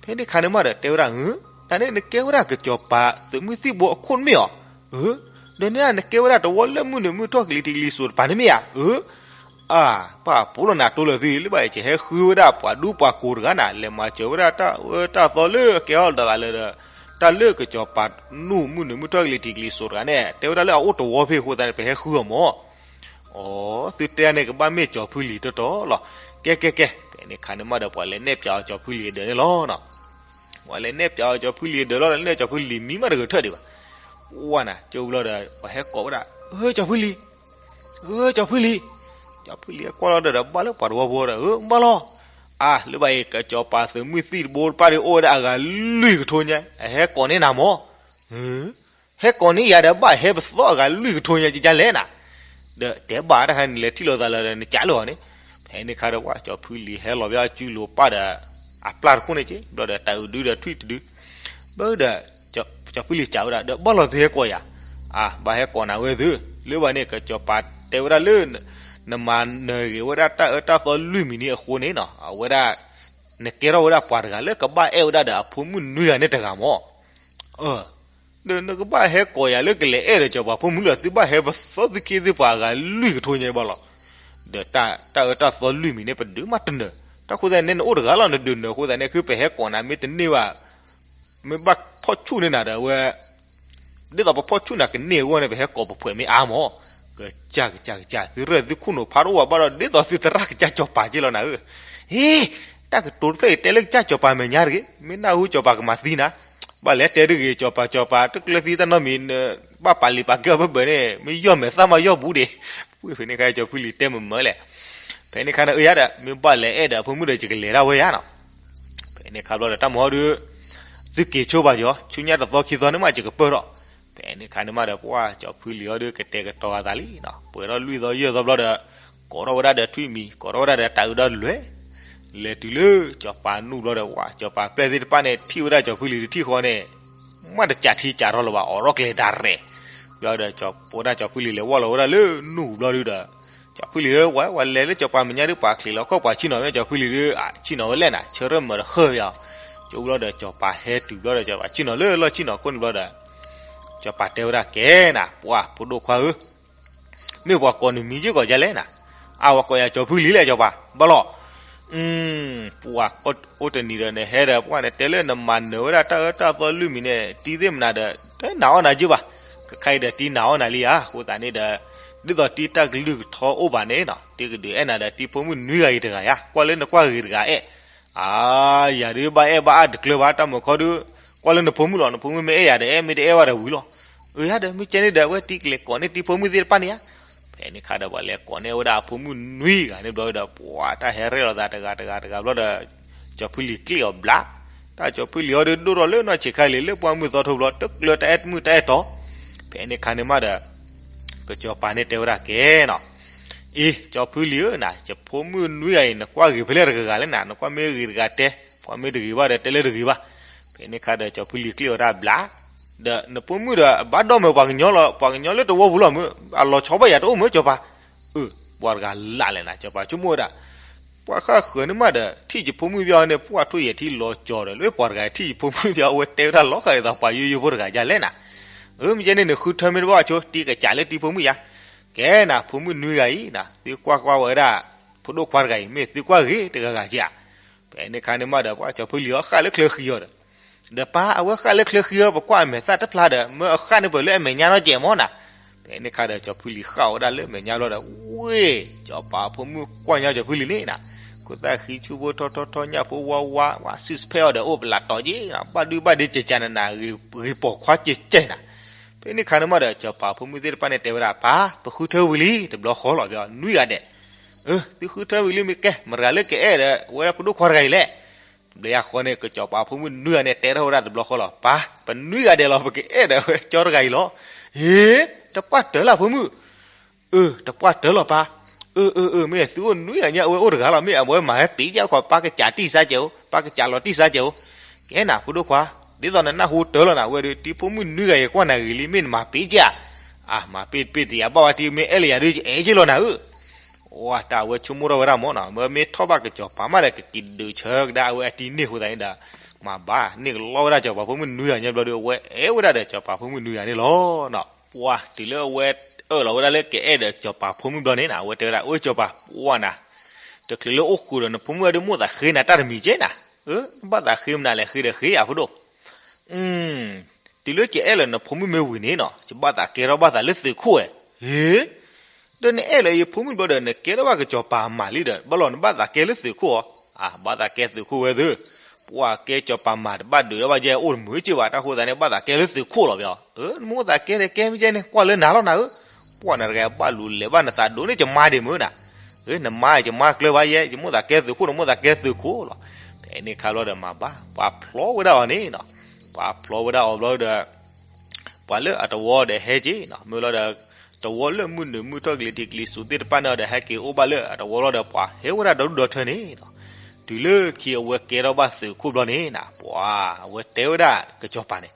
ဖဲန့ၣ်ခါန့ၣ်မးဒီး တဲဝဲဒၣ် ဧၢ, တၢ်န့ၣ်နကဲဝဲဒၣ်ကစီၤပၤသုးမုၢ်သံၣ်ဘိအခိၣ်န့ၣ်မ့ၢ်ဧါ. ဧၢ, ဒီးန့ၣ်နကဲဝဲဒၣ်တဝီလၢမုၢ်နုာ်မုၢ်ထီၣ်ကလံၤထံးကလံၤစိးတပၤန့ၣ်မ့ၢ်ဧါ. ဧၢ, အါ, ပာ်ဖှိၣ်လီၤနၤတိၢ်လၢာ်သုလၢဘၣ်အံၤ ကဟဲဃုဝဲဒၣ်ပှၤဒူပှၤကိးတဂၤနၤ လဲၤမၤစၢၤဝဲဒၣ်တၢ်အၢတၢ်သီလၢအကဲထီၣ်တဂၤလၢဒီး တၢ်လၢကစီၤပၤနူၢ်မုၢ်နုာ်မုၢ်ထီၣ်ကလံၤထံးကလံၤစိးတဂၤန့ၣ် တဲဝဲဒၣ်လၢအအိၣ်တဝီဖဲအဃိသတးန့ၣ် ပဟဲဃုအီၤမၢ်. အိ သုတဲန့ၣ်ကဘၣ်မ့ၢ်ကၠီၤဖုလံၤတီတီလီၤ. ကဲကဲကဲ ဖဲန့ၣ်ခါန့ၣ်မးဒီး ပှၤလဲၤနဲၣ်ပၠးအီၤကၠီၤဖုလံၤအဒၢးန့ၣ်လီၤ. ပှၤလဲၤနဲၣ်ပၠးအီၤကၠီၤဖုလံၤအဒၢးလီၤဒီး လဲၤနဲၣ်ကၠီၤဖုလံၤမံမးတဂၢၢ်ထၢၣ်ဒံးဘၣ်. ဝဲနၤ ကၠိဘျီဒီး ပှၤဟဲကိးဝဲဒၣ်, ဧၢ ကၠီၤဖုလံၤ, ဧၢ ကၠီၤဖုလံၤ. ကၠီၤဖုလံၤအကွၢ်လီၤဒီး ဘၣ်လၢပှၤတဝီဖိဒီး ဧၢ ဘၣ်လီၤ. အါ လၢဘၣ်အံၤ ကစီၤပၤသုးမုၢ်သံၣ်တဘိတဖၣ်ဒီး အိၣ်ဝဲဒၣ်အဂၤလွံၢ်ကထိညါ, အဟဲကိးန့ၢ်နၤမၢ်. ဟဲကိးန့ၢ်ယၤဒီး ဘၣ်ဟဲပသီအဂၤလွံၢ်ကထိညါ ကကလဲၣ်နၤ. ဒီးတဲဘၣ်တၢ်ခါန့ၣ် လဲၤထံၣ်လိာ်သးလၢနကးလၢအီၤန့ၣ်. ဖဲန့ၣ်ခါဒီး ပှၤကၠီၤဖုလံၤဟဲလီၤဘၣ်အစုလိၤပၢ်ဒီး အပျၢ်တခိၣ်န့ၣ်က့ ဘျီဒီး တၢ်အုးဒုဒီးထွံၣ်တဒု ဘၣ်ဒီး ကၠီၤဖုလံၤစံးဝဲဒၣ် ဒီးဘၣ်လီၤသုဟဲကိးယၤ. အါ ဘၣ်ဟဲကိးနၤဝဲသု, လၢဘၣ်န့ၣ် ကစီၤပၤတဲဝဲဒၣ်လၢ နမၤနၢၤဂ့ၤဝဲဒၣ်တၢ်အၢတၢ်သီလွံၢ်မံၤန့ၣ်အဃိန့ၣ်နီၤ အဝဲဒၣ် နကဲထီၣ်ဝဲဒၣ်ပှၤတဂၤလၢကဘၣ်အဲၣ်ဝဲဒၣ်ဒီးအဖိမုၣ်နွံဂၤန့ၣ်တဂၤမၢ်. ဒီးနကဘၣ်ဟဲကိးယၤလၢကလဲၤအဲၣ်ဒီးစီၤပၤဖိမုၣ်လီၤ, သုဘၣ်ဟဲပသီသုခ့သုပှၤအဂၤလွံၢ်ကထိညါဘၣ်လီၤ. ဒီးတၢ်အၢတၢ်သီလွံၢ်မံၤန့ၣ် ပဒုးမးတနၢၤ, တၢ်ဃိသတးန့ၣ် နအိၣ်တဂၤလီၤ နဒုးနၢၤအဃိသတးန့ၣ် ခုပဟဲကိးနၤမ့ၢ်တန့ၢ်ဘၣ်, မ့ၢ်ဘၣ်ဖီၣ်ဆူၣ်န့ၢ်နၤဒီးအဝဲ ဒ်သိးပဖီၣ်ဆူၣ်နၤကန့ၢ်အဂီၢ်န့ၣ် ပဟဲကိးပဖှဲးမ့ၢ်အါမၢ်. ကစၢ်ကစၢ်ကစၢ် သုရဲၣ်သုခိၣ်နူာ်ဖးတအိၣ်ဘၣ်ဘၣ်ဒီး ဒ်သိးသုသရၣ်ကစၢ်စီၤပၤက့လီၤနၤဧၢ. ဟ့ တၢ်ကတိၤတဖျၢၣ်အံၤတဲလၢကစၢ်စီၤပၤမဲာ်ညါတဂ့ၤ, မ့ၢ်နၢ်ဟူစီၤပၤကမၤသံနၤ, ဘၣ်လဲၤတဲတဂ့ၤ စီၤပၤစီၤပၤ တကျၢၤသံတၢ်နီတမံၤ, ဘၣ်ပာ်လံၤပာ်ကဲအီၤဘၢဘၢန့ၣ် မ့ၢ်ယီၢ်မဲာ်သၣ်မးယီၢ်ဘူးဒံး. ဖဲန့ၣ်ခါ ကၠီၤဖုလံၤတဲမုာ်မုာ်လဲၣ်. ဖဲန့ၣ်ခါန့ၣ် အၢယၤဒီး မ့ၢ်ဘၣ်လဲၤအဲၣ်ဒီးအဖိမုၣ်ဒီး ယကလဲၤဒၣ်ဝဲယၤနီၤ. ဖဲန့ၣ်ခါဘျီဒီး တၢ်မၤဟီဒုး သုက့ၤဆိဘၣ်ယီၤ, ဆူညါတသီခံသီန့ၣ်မး ယကပၢၢ်ထီၣ်. ဖဲန့ၣ်ခါန့ၣ်မးဒီး ပှၤကၠီၤဖုလံၤဟီဒုး ကတဲာ်ကတီၤအသးလံနီၤ, ပှဲၤထီၣ်လွံၢ်သီယဲၢ်သီဘျီဒီး ကိးထီၣ်ဝဲဒၣ်ဒီးထွံၣ်မံၤ, ကိးထီၣ်ဝဲဒၣ်ဒီးတၢ်အုးဒီးလွဲၢ်, လဲၤတုၤလၢစီၤပၤနူၢ်ဘျီဒီး ဝဲ စီၤပၤပျဲၢ်သ့ၣ်တဖၣ်န့ၣ် ထံၣ်ဝဲဒၣ်ကၠီၤဖုလံၤတထံၣ်ဃီန့ၣ် မ့ၢ်တစးထံစးထီၣ်လၢၤဘၣ် အိးထီၣ်ကျဲၤဒၣ်ရဲၣ်. ဘျီဒီး ပဝဲဒၣ်ကၠီၤဖုလံၤလဲၤဝီၢ်လီၤဝဲဒၣ်လၢနူၢ်ဘျီဒုးဒီး ကၠီၤဖုလံၤဧၢ ဝဲ ဝဲလဲၤလၢစီၤပၤမဲာ်ညါဒုး ပှၤချံးလီၤခီၣ်ပှၤဆ့ၣ်နီၤမ့ၢ်ကၠီၤဖုလံၤဒုး အဆ့ၣ်နီၤဝဲလဲၣ်နၤ, ဆၢထၢၣ်မၢၤဒီးဟၢၣ်ယၤ. ကၠိဘျီဒီး စီၤပၤဟဲတုၤဘျီဒီး စီၤပၤဆ့ၣ်နီၤလၢလီၢ်ဆ့ၣ်နီၤခိၣ်န့ၣ်ဘျီဒီး စီၤပၤတဲဝဲဒၣ်ကဲနၤ ပှၤဖိဒိၣ်ခွါဧၢ မ့ၢ်ပှၤကိးနမံၤက့ၤကိးဒ်လဲၣ်နၤ. အါ ပှၤကိးယၤကၠီၤဖုလံၤလဲၣ် စီၤပၤ, ဘၣ်လီၤ. ပှၤအိၣ်တနံၤဒီးနဟဲဒီး ပှၤန့ၣ်တဲလၢနမၤနၢၤဝဲဒၣ်တၢ်အၢတၢ်သီလွံၢ်မံၤန့ၣ် တံၤသ့ၣ်မနၤဒီး တနာ်အီၣ်နၤက့ဘၣ်. ကခါအံၤဒီးတံၤနာ်အီၣ်နၤလံဧါ, အဃိသတးန့ၣ်ဒီး ဒ်သိးတံၤတၢ်ကလုၢ်ကထီအိၣ်ဘၣ်န့ၣ်နီၤ တံၤကဒုးအဲၣ်နၤဒီးတံၤဖိမုၣ်နွံဂၤအံၤတဂၤယါ, ကွၢ်လၢနကွၢ်ဂ့ၤတဂၤအဲၣ် အါ ယၤဒုးဘၣ်အဲၣ်ဘၣ်အါတကျၢၤဘၣ် တၢ်မုာ်ခီဒုး ကွၢ်လၢနဖိမုၣ်လီၤ, နဖိမုၣ်မ့ၢ်အဲၣ်ယၤဒီးအဲၣ် မ့ၢ်တအဲၣ်ဘၣ်ဒီးဝံၤလီၤ. အၢ ယၤဒီး မ့ၢ်ကဲန့ၣ်ဒီး အဝဲတံၤကလဲၤကိးန့ၢ်တံၤဖိမုၣ်သ့ၣ်တဖၣ်န့ၣ်ဧါ. ဖဲန့ၣ်ခါဒီး ပှၤလဲၤကိးန့ၢ်ဝဲဒၣ်အဖိမုၣ်နွံဂၤန့ၣ်ဘျီဒီး ပှၤတၢ်ဟဲရဲၣ်လီၤသးတဂၤတဂၤတဂၤဘျီဒီး ကၠီၤဖုလံၤကျ့ၣ်အီၤဘျး, တၢ်ကၠီၤဖုလံၤအီၤဒုးဒိၣ်ထီၣ်လၢနီၢ်ဆံးခါလံၤ လၢပှၢ်မုၢ်သီထိဘျီ တကျၢၤတၢ်အဲၣ်တမုာ်တၢ်အဲၣ်တီၤ. ဖဲန့ၣ်ခါန့ၣ်မးဒီး ကစီၤပၤန့ၣ်တဲဝဲဒၣ်ကဲနီၤ အ့ ကၠီၤဖုလံၤဧၢ နၤ ယဖိမုၣ်နွံဂၤအံၤ နကွၢ်ဂ့ၤဖဲလဲၣ်တဂၤဂၤလဲၣ်နၤ, နကွၢ်မ့ၢ်ဂ့ၤတဂၤတဲ, ကွၢ်မ့ၢ်တဂ့ၤဘၣ်ဒီး တဲလၢတဂ့ၤဘၣ်. ဖဲန့ၣ်ခါဒီး ကၠီၤဖုလံၤကျ့ၣ်အီၤတၢ်ဘျး, ဒီးနဖိမုၣ်ဒီး အဘၣ်ဒီးမ့ၢ်ပှၤကညီလီၤ, ပှၤကညီလၢတဝီပူၤလီၤမ့ၢ်, အလီၤဆီဘၣ်ယၤတအိၣ်မ့ၢ်ကၠီၤပၤ. အၢ ပှၤတဂၤလၢ်လဲၣ်နၤ ကၠီၤပၤဆိကမိၣ်ဝဲဒၣ် ပှၤဃၣ်ဃၢၤန့ၣ်မးဒီး ထံၣ်ယဖိမုၣ်ဘၣ်အီၤန့ၣ် ပှၤထိၣ်ယဲၢ်ထံလီၤကၠီၤဒီး လၢပှၤတဂၤထံၣ်ယဖိမုၣ်ဘၣ်အီၤ အဝဲတဲဝဲဒၣ်လီၤဃာ်ဒ်သိးပှၤယိယိဖိတဂၤဒ်လဲၣ်နၤ. အၢ မ့ၢ်ကဲန့ၣ် နဃုထၢမ့ၢ်တဘၣ်ဆိ တံၤကစးလၢတံၤဖိမုၣ်ယါ. ကဲနၤ ဖိမုၣ်နွံဂၤအံၤနၤ သုကွၢ်ကွၢ်ဝဲဒၣ် ဖိဒိၣ်ခွါတဂၤအံၤ မ့ၢ်သုကွၢ်ဂ့ၤတဂၤဂၤဧါ. ဖဲန့ၣ်ခါန့ၣ်မးဒီး ပှၤကၠီၤဖုလံၤအီၤဃၣ်လၢချၢဃံအီၤဒီး ဒီးပၢ် အဝဲဃၣ်လၢချၢဃံအီၤ ပကွၢ်အမဲာ်သၣ်တဖျါဒီး မၢအဃၣ်န့ၣ်ပၢၢ်လၢအမဲာ်ညါနီတစဲးမ့ၢ်နၤ. ဖဲန့ၣ်ခါဒီး ကၠီၤဖုလံၤဃၣ်ဝဲဒၣ်လၢအမဲာ်ညါဘျီဒီး ဝ့ၢ် စီၤပၤဖိမုၣ်ကွၢ်ညီကၠီၤဖုလံၤန့ၣ်နၤ, ခိၣ်သၣ်ဃံဆူၣ်ဖိထီထီထီ ညၣ်ဖိဝါဝါ ဝါ six pack အီၤဒီး အိၣ်ပလးတီၤက့ၤနၤ, ဘၣ်ဒုဘၣ်ဒ့ကဲးကးနးနး ဂ့ၤပိာ်ခွါကဲးကဲးနၤ. ဖဲန့ၣ်ခါန့ၣ်မးဒီး စီၤပၤဖိမုၣ်သ့ၣ်တဖၣ်န့ၣ်တဲဝဲဒၣ် ပၢ် ပဃုထၢဝံၤလံ တဘျီဃီလီၤ ပနွံဂၤဒဲး. အၢ သုဃုထၢဝံၤလံမ့ၢ်ကဲ မတၤတဂၤလၢကအဲၣ်ဒီး ဝဲဒၣ်ဖိဒိၣ်ခွါတဂၤအံၤလဲၣ်. တဘျီယါဃီန့ၣ် ကစီၤပၤဖိမုၣ်နွံဂၤန့ၣ် တဲထီၣ်ဝဲဒၣ်တဘျီဃီလီၤ ပၢ် ပနွံဂၤဒဲးလီၤ ပကအဲၣ်ဒီးဝဲကၠီတဂၤအံၤလီၤ. ဟ့ တပှၢ်တၢၢ်လၢဖိမုၣ်. အၢ တပှၢ်တၢၢ်လီၤပၢ်. အၢ အၢ အၢ မ့ၢ်သုအိၣ်နွံဂၤညါ အဝဲအိၣ်တဂၤလီၤ မ့ၢ်အဝဲမၤဝဲပ့ၤကဲ ခီပၢ်ကစးတံၢ်စါကဲးအိၣ် ပၢ်ကစးလီၤတံၢ်စါကဲးအိၣ်. ကဲနၤ ဖိဒိၣ်ခွါ ဒ်သိးနနၢ်ဟူတၢၢ်လီၤနၤ အဝဲဒီး တံၤဖိမုၣ်နွံဂၤယကွၢ်နၤဂ့ၤလံ မ့ၢ်နမၤပ့ၤကဲဧါ. အါ မၤပ့ၤတပ့ၤတယၤဘၣ်ဝဲ တံၤမ့ၢ်အဲၣ်လၢယၤဒုး ယအဲၣ်က့ၤလီၤနၤဧၢ. ဝါ တၢ်အဝဲဆိကမိၣ်ထီၣ်ဝဲဒၣ်မ့ၢ်နီၤ မ့မ့ၢ်ထီၣ်ဘၣ်ကစီၤပၤမးဒီး ကက့ၤဒုးဆၢကဒါအဝဲအတံၤန့ၢ်အဃိသတးန့ၣ်ဒီး မၤဘၣ်န့ၢ်ကလီဝဲဒၣ်စီၤပၤဖိမုၣ်နွံဂၤညါဘျီဒီး အဝဲအဲၣ်ဝဲဒၣ်ဒီးစီၤပၤဖိမုၣ်နွံဂၤန့ၣ်လီၤနီၤ. ပှၤတုၤလၢအဝဲအၢၣ်လီၤဝဲဒၣ်လၢကအဲၣ်ဒီးစီၤပၤဖိမုၣ်ဘျီန့ၣ်နၤ အဝဲတဲဝဲဒၣ် အိၣ်စီၤပၤ ပှၤနၤ တချုးလၢအိၣ်ဃုာ်ဒီးနဖိမုၣ်အဒုးမိၣ်သးဃ့နၤတၢ်တမံၤကဲနၤ. အၢ ဘၣ်သးဃ့မနုၤလဲၣ် ဃ့ဒီးဃ့ယၤဖိဒိၣ်. အ တုၤလၢယအဲၣ်လၢနဖိမုၣ်မ့ၢ်ဝံၤန့ၣ်နီၤ ယဘၣ်သးကဲထီၣ်ဘၣ်သးလၢသုးခိၣ်ဝဲ. ဟ့, ဒီးနအဲၣ်လၢယဖိမုၣ်ဘျီဒီး နကဲထီၣ်ဘၣ်ကစီၤပၤမးလံဒီး ဘၣ်လီၤနဘၣ်သးကဲလၢသုးခိၣ်ဧါ. အ ဘၣ်သးကဲသုးခိၣ်ဝဲသု, ပှၤကဲစီၤပၤမးတဘၣ်ဒုးထီၣ်ဘၣ်ယဲအိၣ်တမုာ်က့ဘၣ် တၢ်ဃိသတးန့ၣ် ဘၣ်သးကဲလၢသုးခိၣ်လီၤ. ပယီၤ နမိၣ်သးကဲဒီးကဲမ့ၢ်ကဲန့ၣ် ကွၢ်လၢနၤလီၤနၤဧၢ. ပှၤနတဂၤဘၣ်လူၤလဲၤဘၣ်နသးဒိၣ်န့ၣ် ယမါဒ့ၣ်မုၢ်နၤ, နမါယမါကျၢၤဘၣ်ယဲ ယမိၣ်သးကဲသုးခိၣ် နမိၣ်သးကဲသုးခိၣ်လီၤ. ဖဲန့ၣ်ခါဘျီဒီးမၤဘၣ် ပှၤဖျီဝဲဒၣ်အီၤန့ၣ်နီၤ, ပှၤဖျီဝဲဒၣ်အီၤဘျီဒီး ပှၤလၢအတဝီဒီးဟဲက့ၤနီၤ, မ့ၢ်လီၤဒီး တဝီလၢမုၢ်နုာ်မုၢ်ထီၣ်ကလံၤထံးကလံၤစိးသ့ၣ်တဖၣ်န့ၣ်ဒီး ဟဲက့ၤအိၣ်ဘၣ်လၢအတဝီလီၤဒီး ပှၤဟဲဝဲဒၣ်ဒီဒူၣ်ဒီထၢန့ၣ်နီၤ. တုၤလၢခံအဝဲကဲထီၣ်ဘၣ်သုးခိၣ်ဘျီန့ၣ်နီၤ ပှၤအဝဲတဲဝဲဒၣ်ကစီၤပၤန့ၣ်,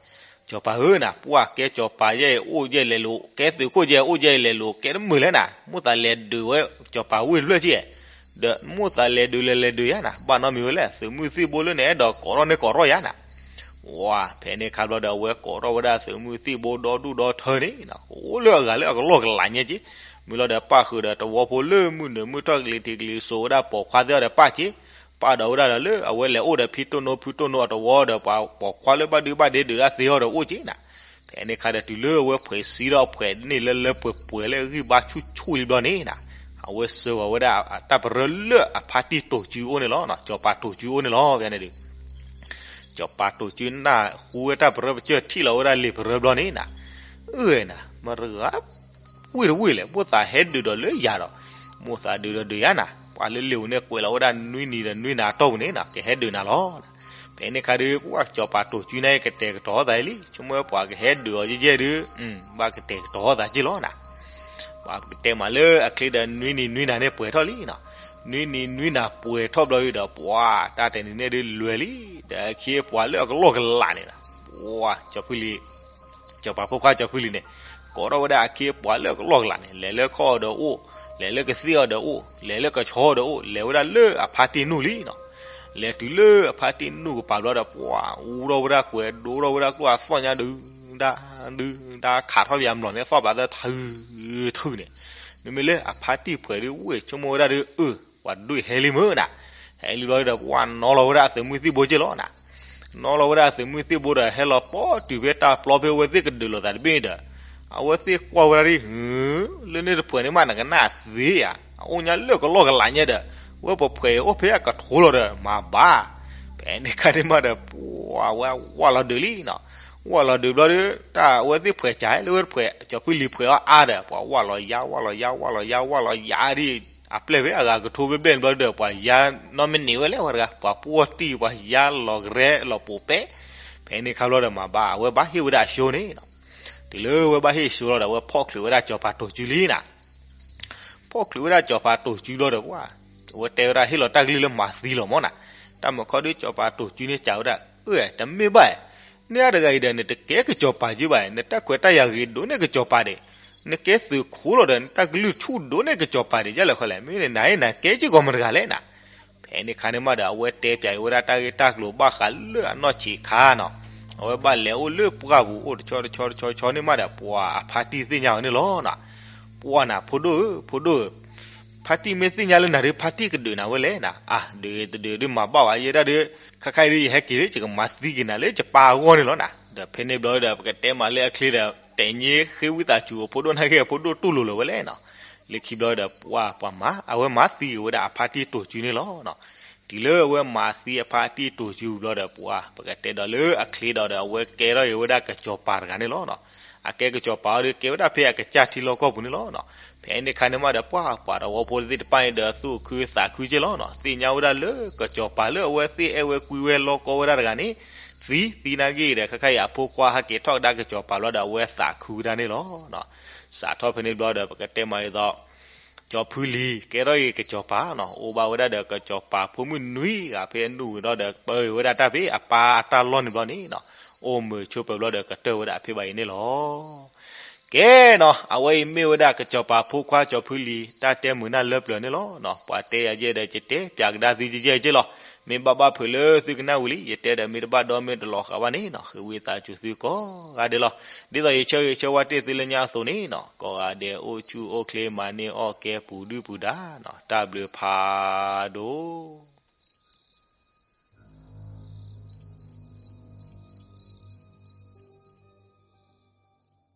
စီၤပၤဧၢနီၤ, ပှၤကဲစီၤပၤယဲအိၣ်ယဲလဲၤလိၤ ကဲသုးခိၣ်ယဲအိၣ်ယဲလဲၤလိၤ ကဲတမုာ်လဲၣ်နၤ, မိၣ်သးလဲၤဒုးဝဲစီၤပၤဝ့ၢ်တဖျၢၣ်က့, ဒီးမိၣ်သးလဲၤဒုးလဲၤလဲၤဒုးယါနၤ, ဘၣ်နီတမံၤဝဲလဲၣ် သုးမုၢ်သံၣ်ဘိလၢနအဲၣ်ဒိးကိးထီၣ်န့ၢ်ကိးထီၣ်ယါနၤ. ဝါ ဖဲန့ၣ်ခါဘျီဒီး အဝဲကိးထီၣ်ဝဲဒၣ်သုးမုၢ်သံၣ်ဘိဒီဒူၣ်ဒီထၢန့ၣ်နီၤ, အိၣ်လၢအဂၤလၢအကလီၢ်ကလးညါက့, မ့ၢ်လီၤဒီးပၣ်ဃုာ်ဒီးတဝီဖိလၢမုၢ်နုာ်မုၢ်ထီၣ်ကလံၤထံးကလံၤစိးဝဲဒၣ်ပိာ်ခွါသ့ၣ်အီၤဒီးပၣ်က့, ပၣ်ဒီးဝဲဒၣ်ဒီးလၢအဝဲလဲၤအိၣ်ဒီးဖံတိၢ်နိဖုတိၢ်နိအတဝီဒီး ပှၤပိာ်ခွါလၢဘၣ်ဒုဘၣ်ဒ့ဒုးတၢ်သ့အီၤဒီးအိၣ်က့နၤ. ဖဲန့ၣ်ခါဒီး တုၤလၢအဝဲဖှဲးစံထီၣ်ဖှဲးန့ၢ်လၢလၢပှဲၤပှဲၤလၢအဂံၢ်ဘါဆူၣ်ဆူၣ်လံဘျီန့ၣ်နီၤ, အဝဲစၢဃီၤဝဲဒၣ်တၢ်ပရၢလၢအဖါတံၢ်တိာ်စုအိၣ်န့ၣ်လီၤ, စီၤပၤတိာ်စုအိၣ်န့ၣ်လီၤ. ဖဲန့ၣ်ဒီး စီၤပၤတိာ်စုနၢ်ဟူဝဲတၢ်ပရၢပစၢၢ်ထံၣ်လီၤဝဲဒၣ်လံာ်ပရၢဘျီန့ၣ်နီၤ, အၢနၤ, မတဂၤ ဝ့ၢ်တဝ့ၢ်လဲၣ် မိၣ်သးဟဲဒုးဒီးလၢယၤဒီး, မိၣ်သးဒုးဒီးဒုးယါနၤ, ပှၤလၢလ့ၣ်ဧိၤန့ၣ်ကွဲးလီၤဝဲဒၣ်နွံနံၤဒီးနွံနၤအတီၢ်ပူၤန့ၣ်နီၤ ကဟဲဒုးနၤလီၤ. ဖဲန့ၣ်ခါဒီး ပှၤစီၤပၤတိာ်စုန့ၣ် ကတဲာ်ကတီၤသးလံ, ဆိကမိၣ်ပှၤကဟဲဒုးအီၤယဲၢ်ယဲၢ်ဒီး ဘၣ်ကတဲာ်ကတီၤသးက့လီၤနၤ. ပှၤကတဲမးလၢအချ့ဒီး နွံနံၤနွံနၤန့ၣ်ပှဲၤထီၣ်လံနီၤ, နွံနံၤနွံနၤပှဲၤထီၣ်ဘျီဒီး ပှၤတၢ်တနံၤန့ၣ်ဒုးလွဲၤလံ, ဒီးအခ့အပှၤလၢအကလီၢ်ကလးန့ၣ်နီၤ, ပှၤစီၤဖုလံၤ စီၤပၤဖိခွါစီၤဖုလံၤန့ၣ် ကိးထီၣ်ဝဲဒၣ်အခ့အပှၤလၢအကလီၢ်ကလးန့ၣ် လဲၤလၢခီၣ်အီၤဒီးအိၣ်, လဲၤလၢကသ့ၣ်အီၤဒီးအိၣ်, လဲၤလၢကဆီအီၤဒီးအိၣ်, လဲၤဝဲဒၣ်လၢအဖါတံၢ်နူၢ်လံနီၤ. လဲၤတုၤလၢအဖါတံၢ်နူၢ်ကပၤဘျီဒီး ပှၤအူထီၣ်ဝဲဒၣ်ကွဲးဒိထီၣ်ဝဲဒၣ်ကျိၣ်အသီၣ်ညါဒုး, ဒုး, ဒုး, ခးထီၣ်ပယၤမျိာ်န့ၣ် သီၣ်ပာ်သၢထုထုးန့ၣ်, မ့မ့ၢ်လၢအဖါတံၢ်ပှဲၤဒုး ဝ့ၢ်ဆိကမိၣ်ဝဲဒၣ်ဒုး အၢ ပှၤဒွဲၣ်ဟဲလံမုၢ်နၤ, ဟဲလံဘျီဒီး ပှၤနီၤလီၤဝဲဒၣ်အသုးမုၢ်သံၣ်ဘိက့လီၤနၤ. နီၤလီၤဝဲဒၣ်အသုးမုၢ်သံၣ်ဘိဒီး ဟဲလီၤပိာ်တုၤဖဲတၢ်ပျီဖဲအဝဲသ့ၣ်ကဒုးလိာ်သးတဘ့ၣ်ဒီး အဝဲသ့ၣ်ကွၢ်ဝဲဒၣ်ဒ် လၢန့ၣ်တဖှဲးန့ၣ်မး နကနၣ်သ့ဧါ, အအိၣ်ညါလၢကလီၢ်ကလးညါဒီး ဝဲပဖှဲးအိၣ်ဖဲအကထိလီၤဒီး မၤဘၣ်. ဖဲန့ၣ်ခါန့ၣ်မးဒီး ပှၤဝဲဝၢ်လီၤဒုးလံနီၤ. ဝၢ်လီၤဒုးဘျီဒီး တၢ်အဝဲသ့ၣ်ဖှဲးကၢ်လၢဝဲတဖှဲး ကၠီၤဖုလံၤဖှဲးအီၤအါဒီး ပှၤဝၢ်လီၤယါ ဝၢ်လီၤယါ ဝၢ်လီၤယါ ဝၢ်လီၤယါဒ် အပျဲၢ်ဖဲအဂၤကထိဘျဲၣ်ဘျဲၣ်န့ၣ်ဘျီဒီး ပှၤယါနီၢ်မ့ၢ်န့ၢ်ဝဲလဲၣ်ဝဲတဂၤ ပှၤပှီၢ်တံၢ် ပှၤယါလီၤကရဲလီၤပိာ်ပဲ. ဖဲန့ၣ်ခါဘျီဒီးမၤဘၣ် အဝဲဘၣ်ဟ့ၣ်ဝဲဒၣ်အၡိန့ၣ်နီၤ. တုၤလၢဝဲဘၣ်ဟ့ၣ်အၡိလီၤဒီး အဝဲဖီၣ်ချုးဝဲဒၣ်ကၠီၤပၤတိာ်စုလံနီၤ. ဖီၣ်ချုးဝဲဒၣ်ကၠီၤပၤတိာ်စုလီၤဒီး ပှၤ အဝဲတဲဝဲဒၣ်ဟ့ၣ်လီၤတၢ်ကလုၢ်လၢမၤသံလီၤမ့ၢ်နီၤ. တၢ်မုၢ်ခီဒုးကၠီၤပၤတိာ်စုန့ၣ်စံးဝဲဒၣ် အၢ တမ့ၢ်ဘၣ်, နအါတဂၤအံၤဒီး နတကဲကစီၤပၤက့ဘၣ်, နတၢ်ခွဲးတၢ်ယာ်ဂ့ၤဒိၣ်န့ၢ်ကစီၤပၤဒံး, နကဲသုးခိၣ်လီၤဒီး နတၢ်ကလုၢ်ဆူၣ်ဒိၣ်န့ၢ်ကစီၤပၤဒံး ယလဲၣ်ဃီလဲၣ်, မ့ၢ်နနၤအံၤ နကဲက့ၤကီးမတဂၤလဲၣ်နၤ. ဖဲန့ၣ်ခါန့ၣ်မးဒီး အဝဲတဲပၠးအံၤဝဲဒၣ်တၢ်ဂ့ၢ်တၢ်ကျိၤဘၣ်ဃးလၢအနီၢ်ဆံးခါနီၤ. အဝဲဘၣ်လဲၤအိၣ်လၢပှၢ်ပူၤအိၣ်တဆီတဆီတဆီတဆီန့ၣ်မးဒီး ပှၤအဖါတံၢ်သ့ၣ်ညါအီၤန့ၣ်လီၤနီၤ. ပှၤနၤ ဖိဒိၣ်ဧၢ ဖိဒိၣ်ဧၢ ဖါတံၢ်မ့ၢ်သ့ၣ်ညါလၢနၤဒီး ဖါတံၢ်ကဒုးနၤဝဲလဲၣ်နၤ. အါ ဒုးတဒုးဒုးမၤဘၣ်ဝဲယဲဒၣ်ဒီး ခါခါအံၤဒုး ယဟဲက့ၤလၢယကမၤသံက့ၤနၤလၢယပၢ်အဂီၢ်န့ၣ်လီၤနၤ. ဒီးဖဲန့ၣ်ဘျီဒီး ပကတဲမးလၢအချ့ဒီး တဲာ်ညါဃ့ဝံသးစူၤအဖိဒိၣ်နာ်က့ အဖိဒိၣ်တူၢ်လိာ်လီၤဝဲလဲၣ်နီၤ. လၢခံဘျီဒီး ပှၤပှၤမၤ အဝဲမၤသံက့ၤဝဲဒၣ်အဖါတံၢ်တိာ်စုန့ၣ်လီၤနီၤ. တုၤလၢအဝဲမၤသံအဖါတံၢ်တိာ်စုဘျီဒီး ပှၤပကတဲဒီးလၢအချ့ဒီးဒီး အဝဲကဲထီၣ်က့ၤဝဲဒၣ်ကစီၤပၤတဂၤန့ၣ်လီၤနီၤ. အကဲကစီၤပၤအီၤဒီး ကဲဝဲဒၣ်ဖဲအကစၢ်ထံလီၢ်ကီၢ်ပူၤန့ၣ်လီၤနီၤ. ဖဲန့ၣ်ခါန့ၣ်မးဒီး ပှၤပှၤတဝီဖိသ့ၣ်တဖၣ်န့ၣ်ဒီး သူၣ်ခုသးခုက့လီၤနီၤ. သ့ၣ်ညါဝဲဒၣ်လၢကစီၤပၤလၢအဝဲသ့ၣ်အဲၣ်ဝဲကွံဝဲလီၢ်ကီၢ်ဝဲဒၣ်တဂၤန့ၣ် သံ သံနာ်က့ဒီး ခါခါအံၤအဖိခွါဟဲက့ၤထီၣ်ကဒါကစီၤပၤဘျီဒီး အဝဲသးခုကဒါန့ၣ်လီၤနီၤ. စးထီၣ်ဖဲန့ၣ်ဘျီဒီး ပကတဲမးဒ်သိး ကၠီၤဖုလံၤ ကဲထီၣ်က့ၤကစီၤပၤနီၤ, အိၣ်ဘၣ်ဝဲဒၣ်ဒီးကစီၤပၤဖိမုၣ်နွံဂၤ ဖဲအနုၢ်ဝံၤဒီး ပၢက့ၤဝဲဒၣ်တၢ်ဖဲအပၢ်အတၢ်လီၢ်န့ၣ်ဘျီန့ၣ်နီၤ, အိၣ်မုာ်ဆိးပၢၤဘျီဒီး ကတၢၢ်ဝဲဒၣ်ဖဲဘၣ်အံၤန့ၣ်လီၤ. ကဲနီၤ, အဝဲအံၤမ့ၢ်ဝဲဒၣ်ကစီၤပၤဖိခွါကၠီၤဖုလံၤ တၢ်တဲမုာ်နၢ်လၢပျၢၤန့ၣ်လီၤ. ပှၤတဲယၤယဲဒီး ယတဲပၠးကဒါသုယဲယဲက့လီၤ. မ့ၢ်ဘၣ်ဘၣ်ဖုးလၢသုကနၣ်ဝံၤလံ ယတဲဒီး မ့ၢ်တဘၣ်ဒီးမ့ၢ်တလီၤဃာ်ဘၣ်န့ၣ်နီၤ, ဃ့ဝံသးစူၤသုကိးဂၤဒဲးလီၤ. ဒ်သိးယဆၢဂ့ၤဆၢဝါတ့ၢ်သုလၢညါအသိးန့ၣ်နီၤ, ကိးဂၤဒဲးအိၣ်ဆူၣ်အိၣ်ချ့ မၤန့ၢ်အီၣ်ကဲပူၤဒုၣ်ပူၤဒါနီၤ, တၢ်ဘျုးဖးဒိၣ်.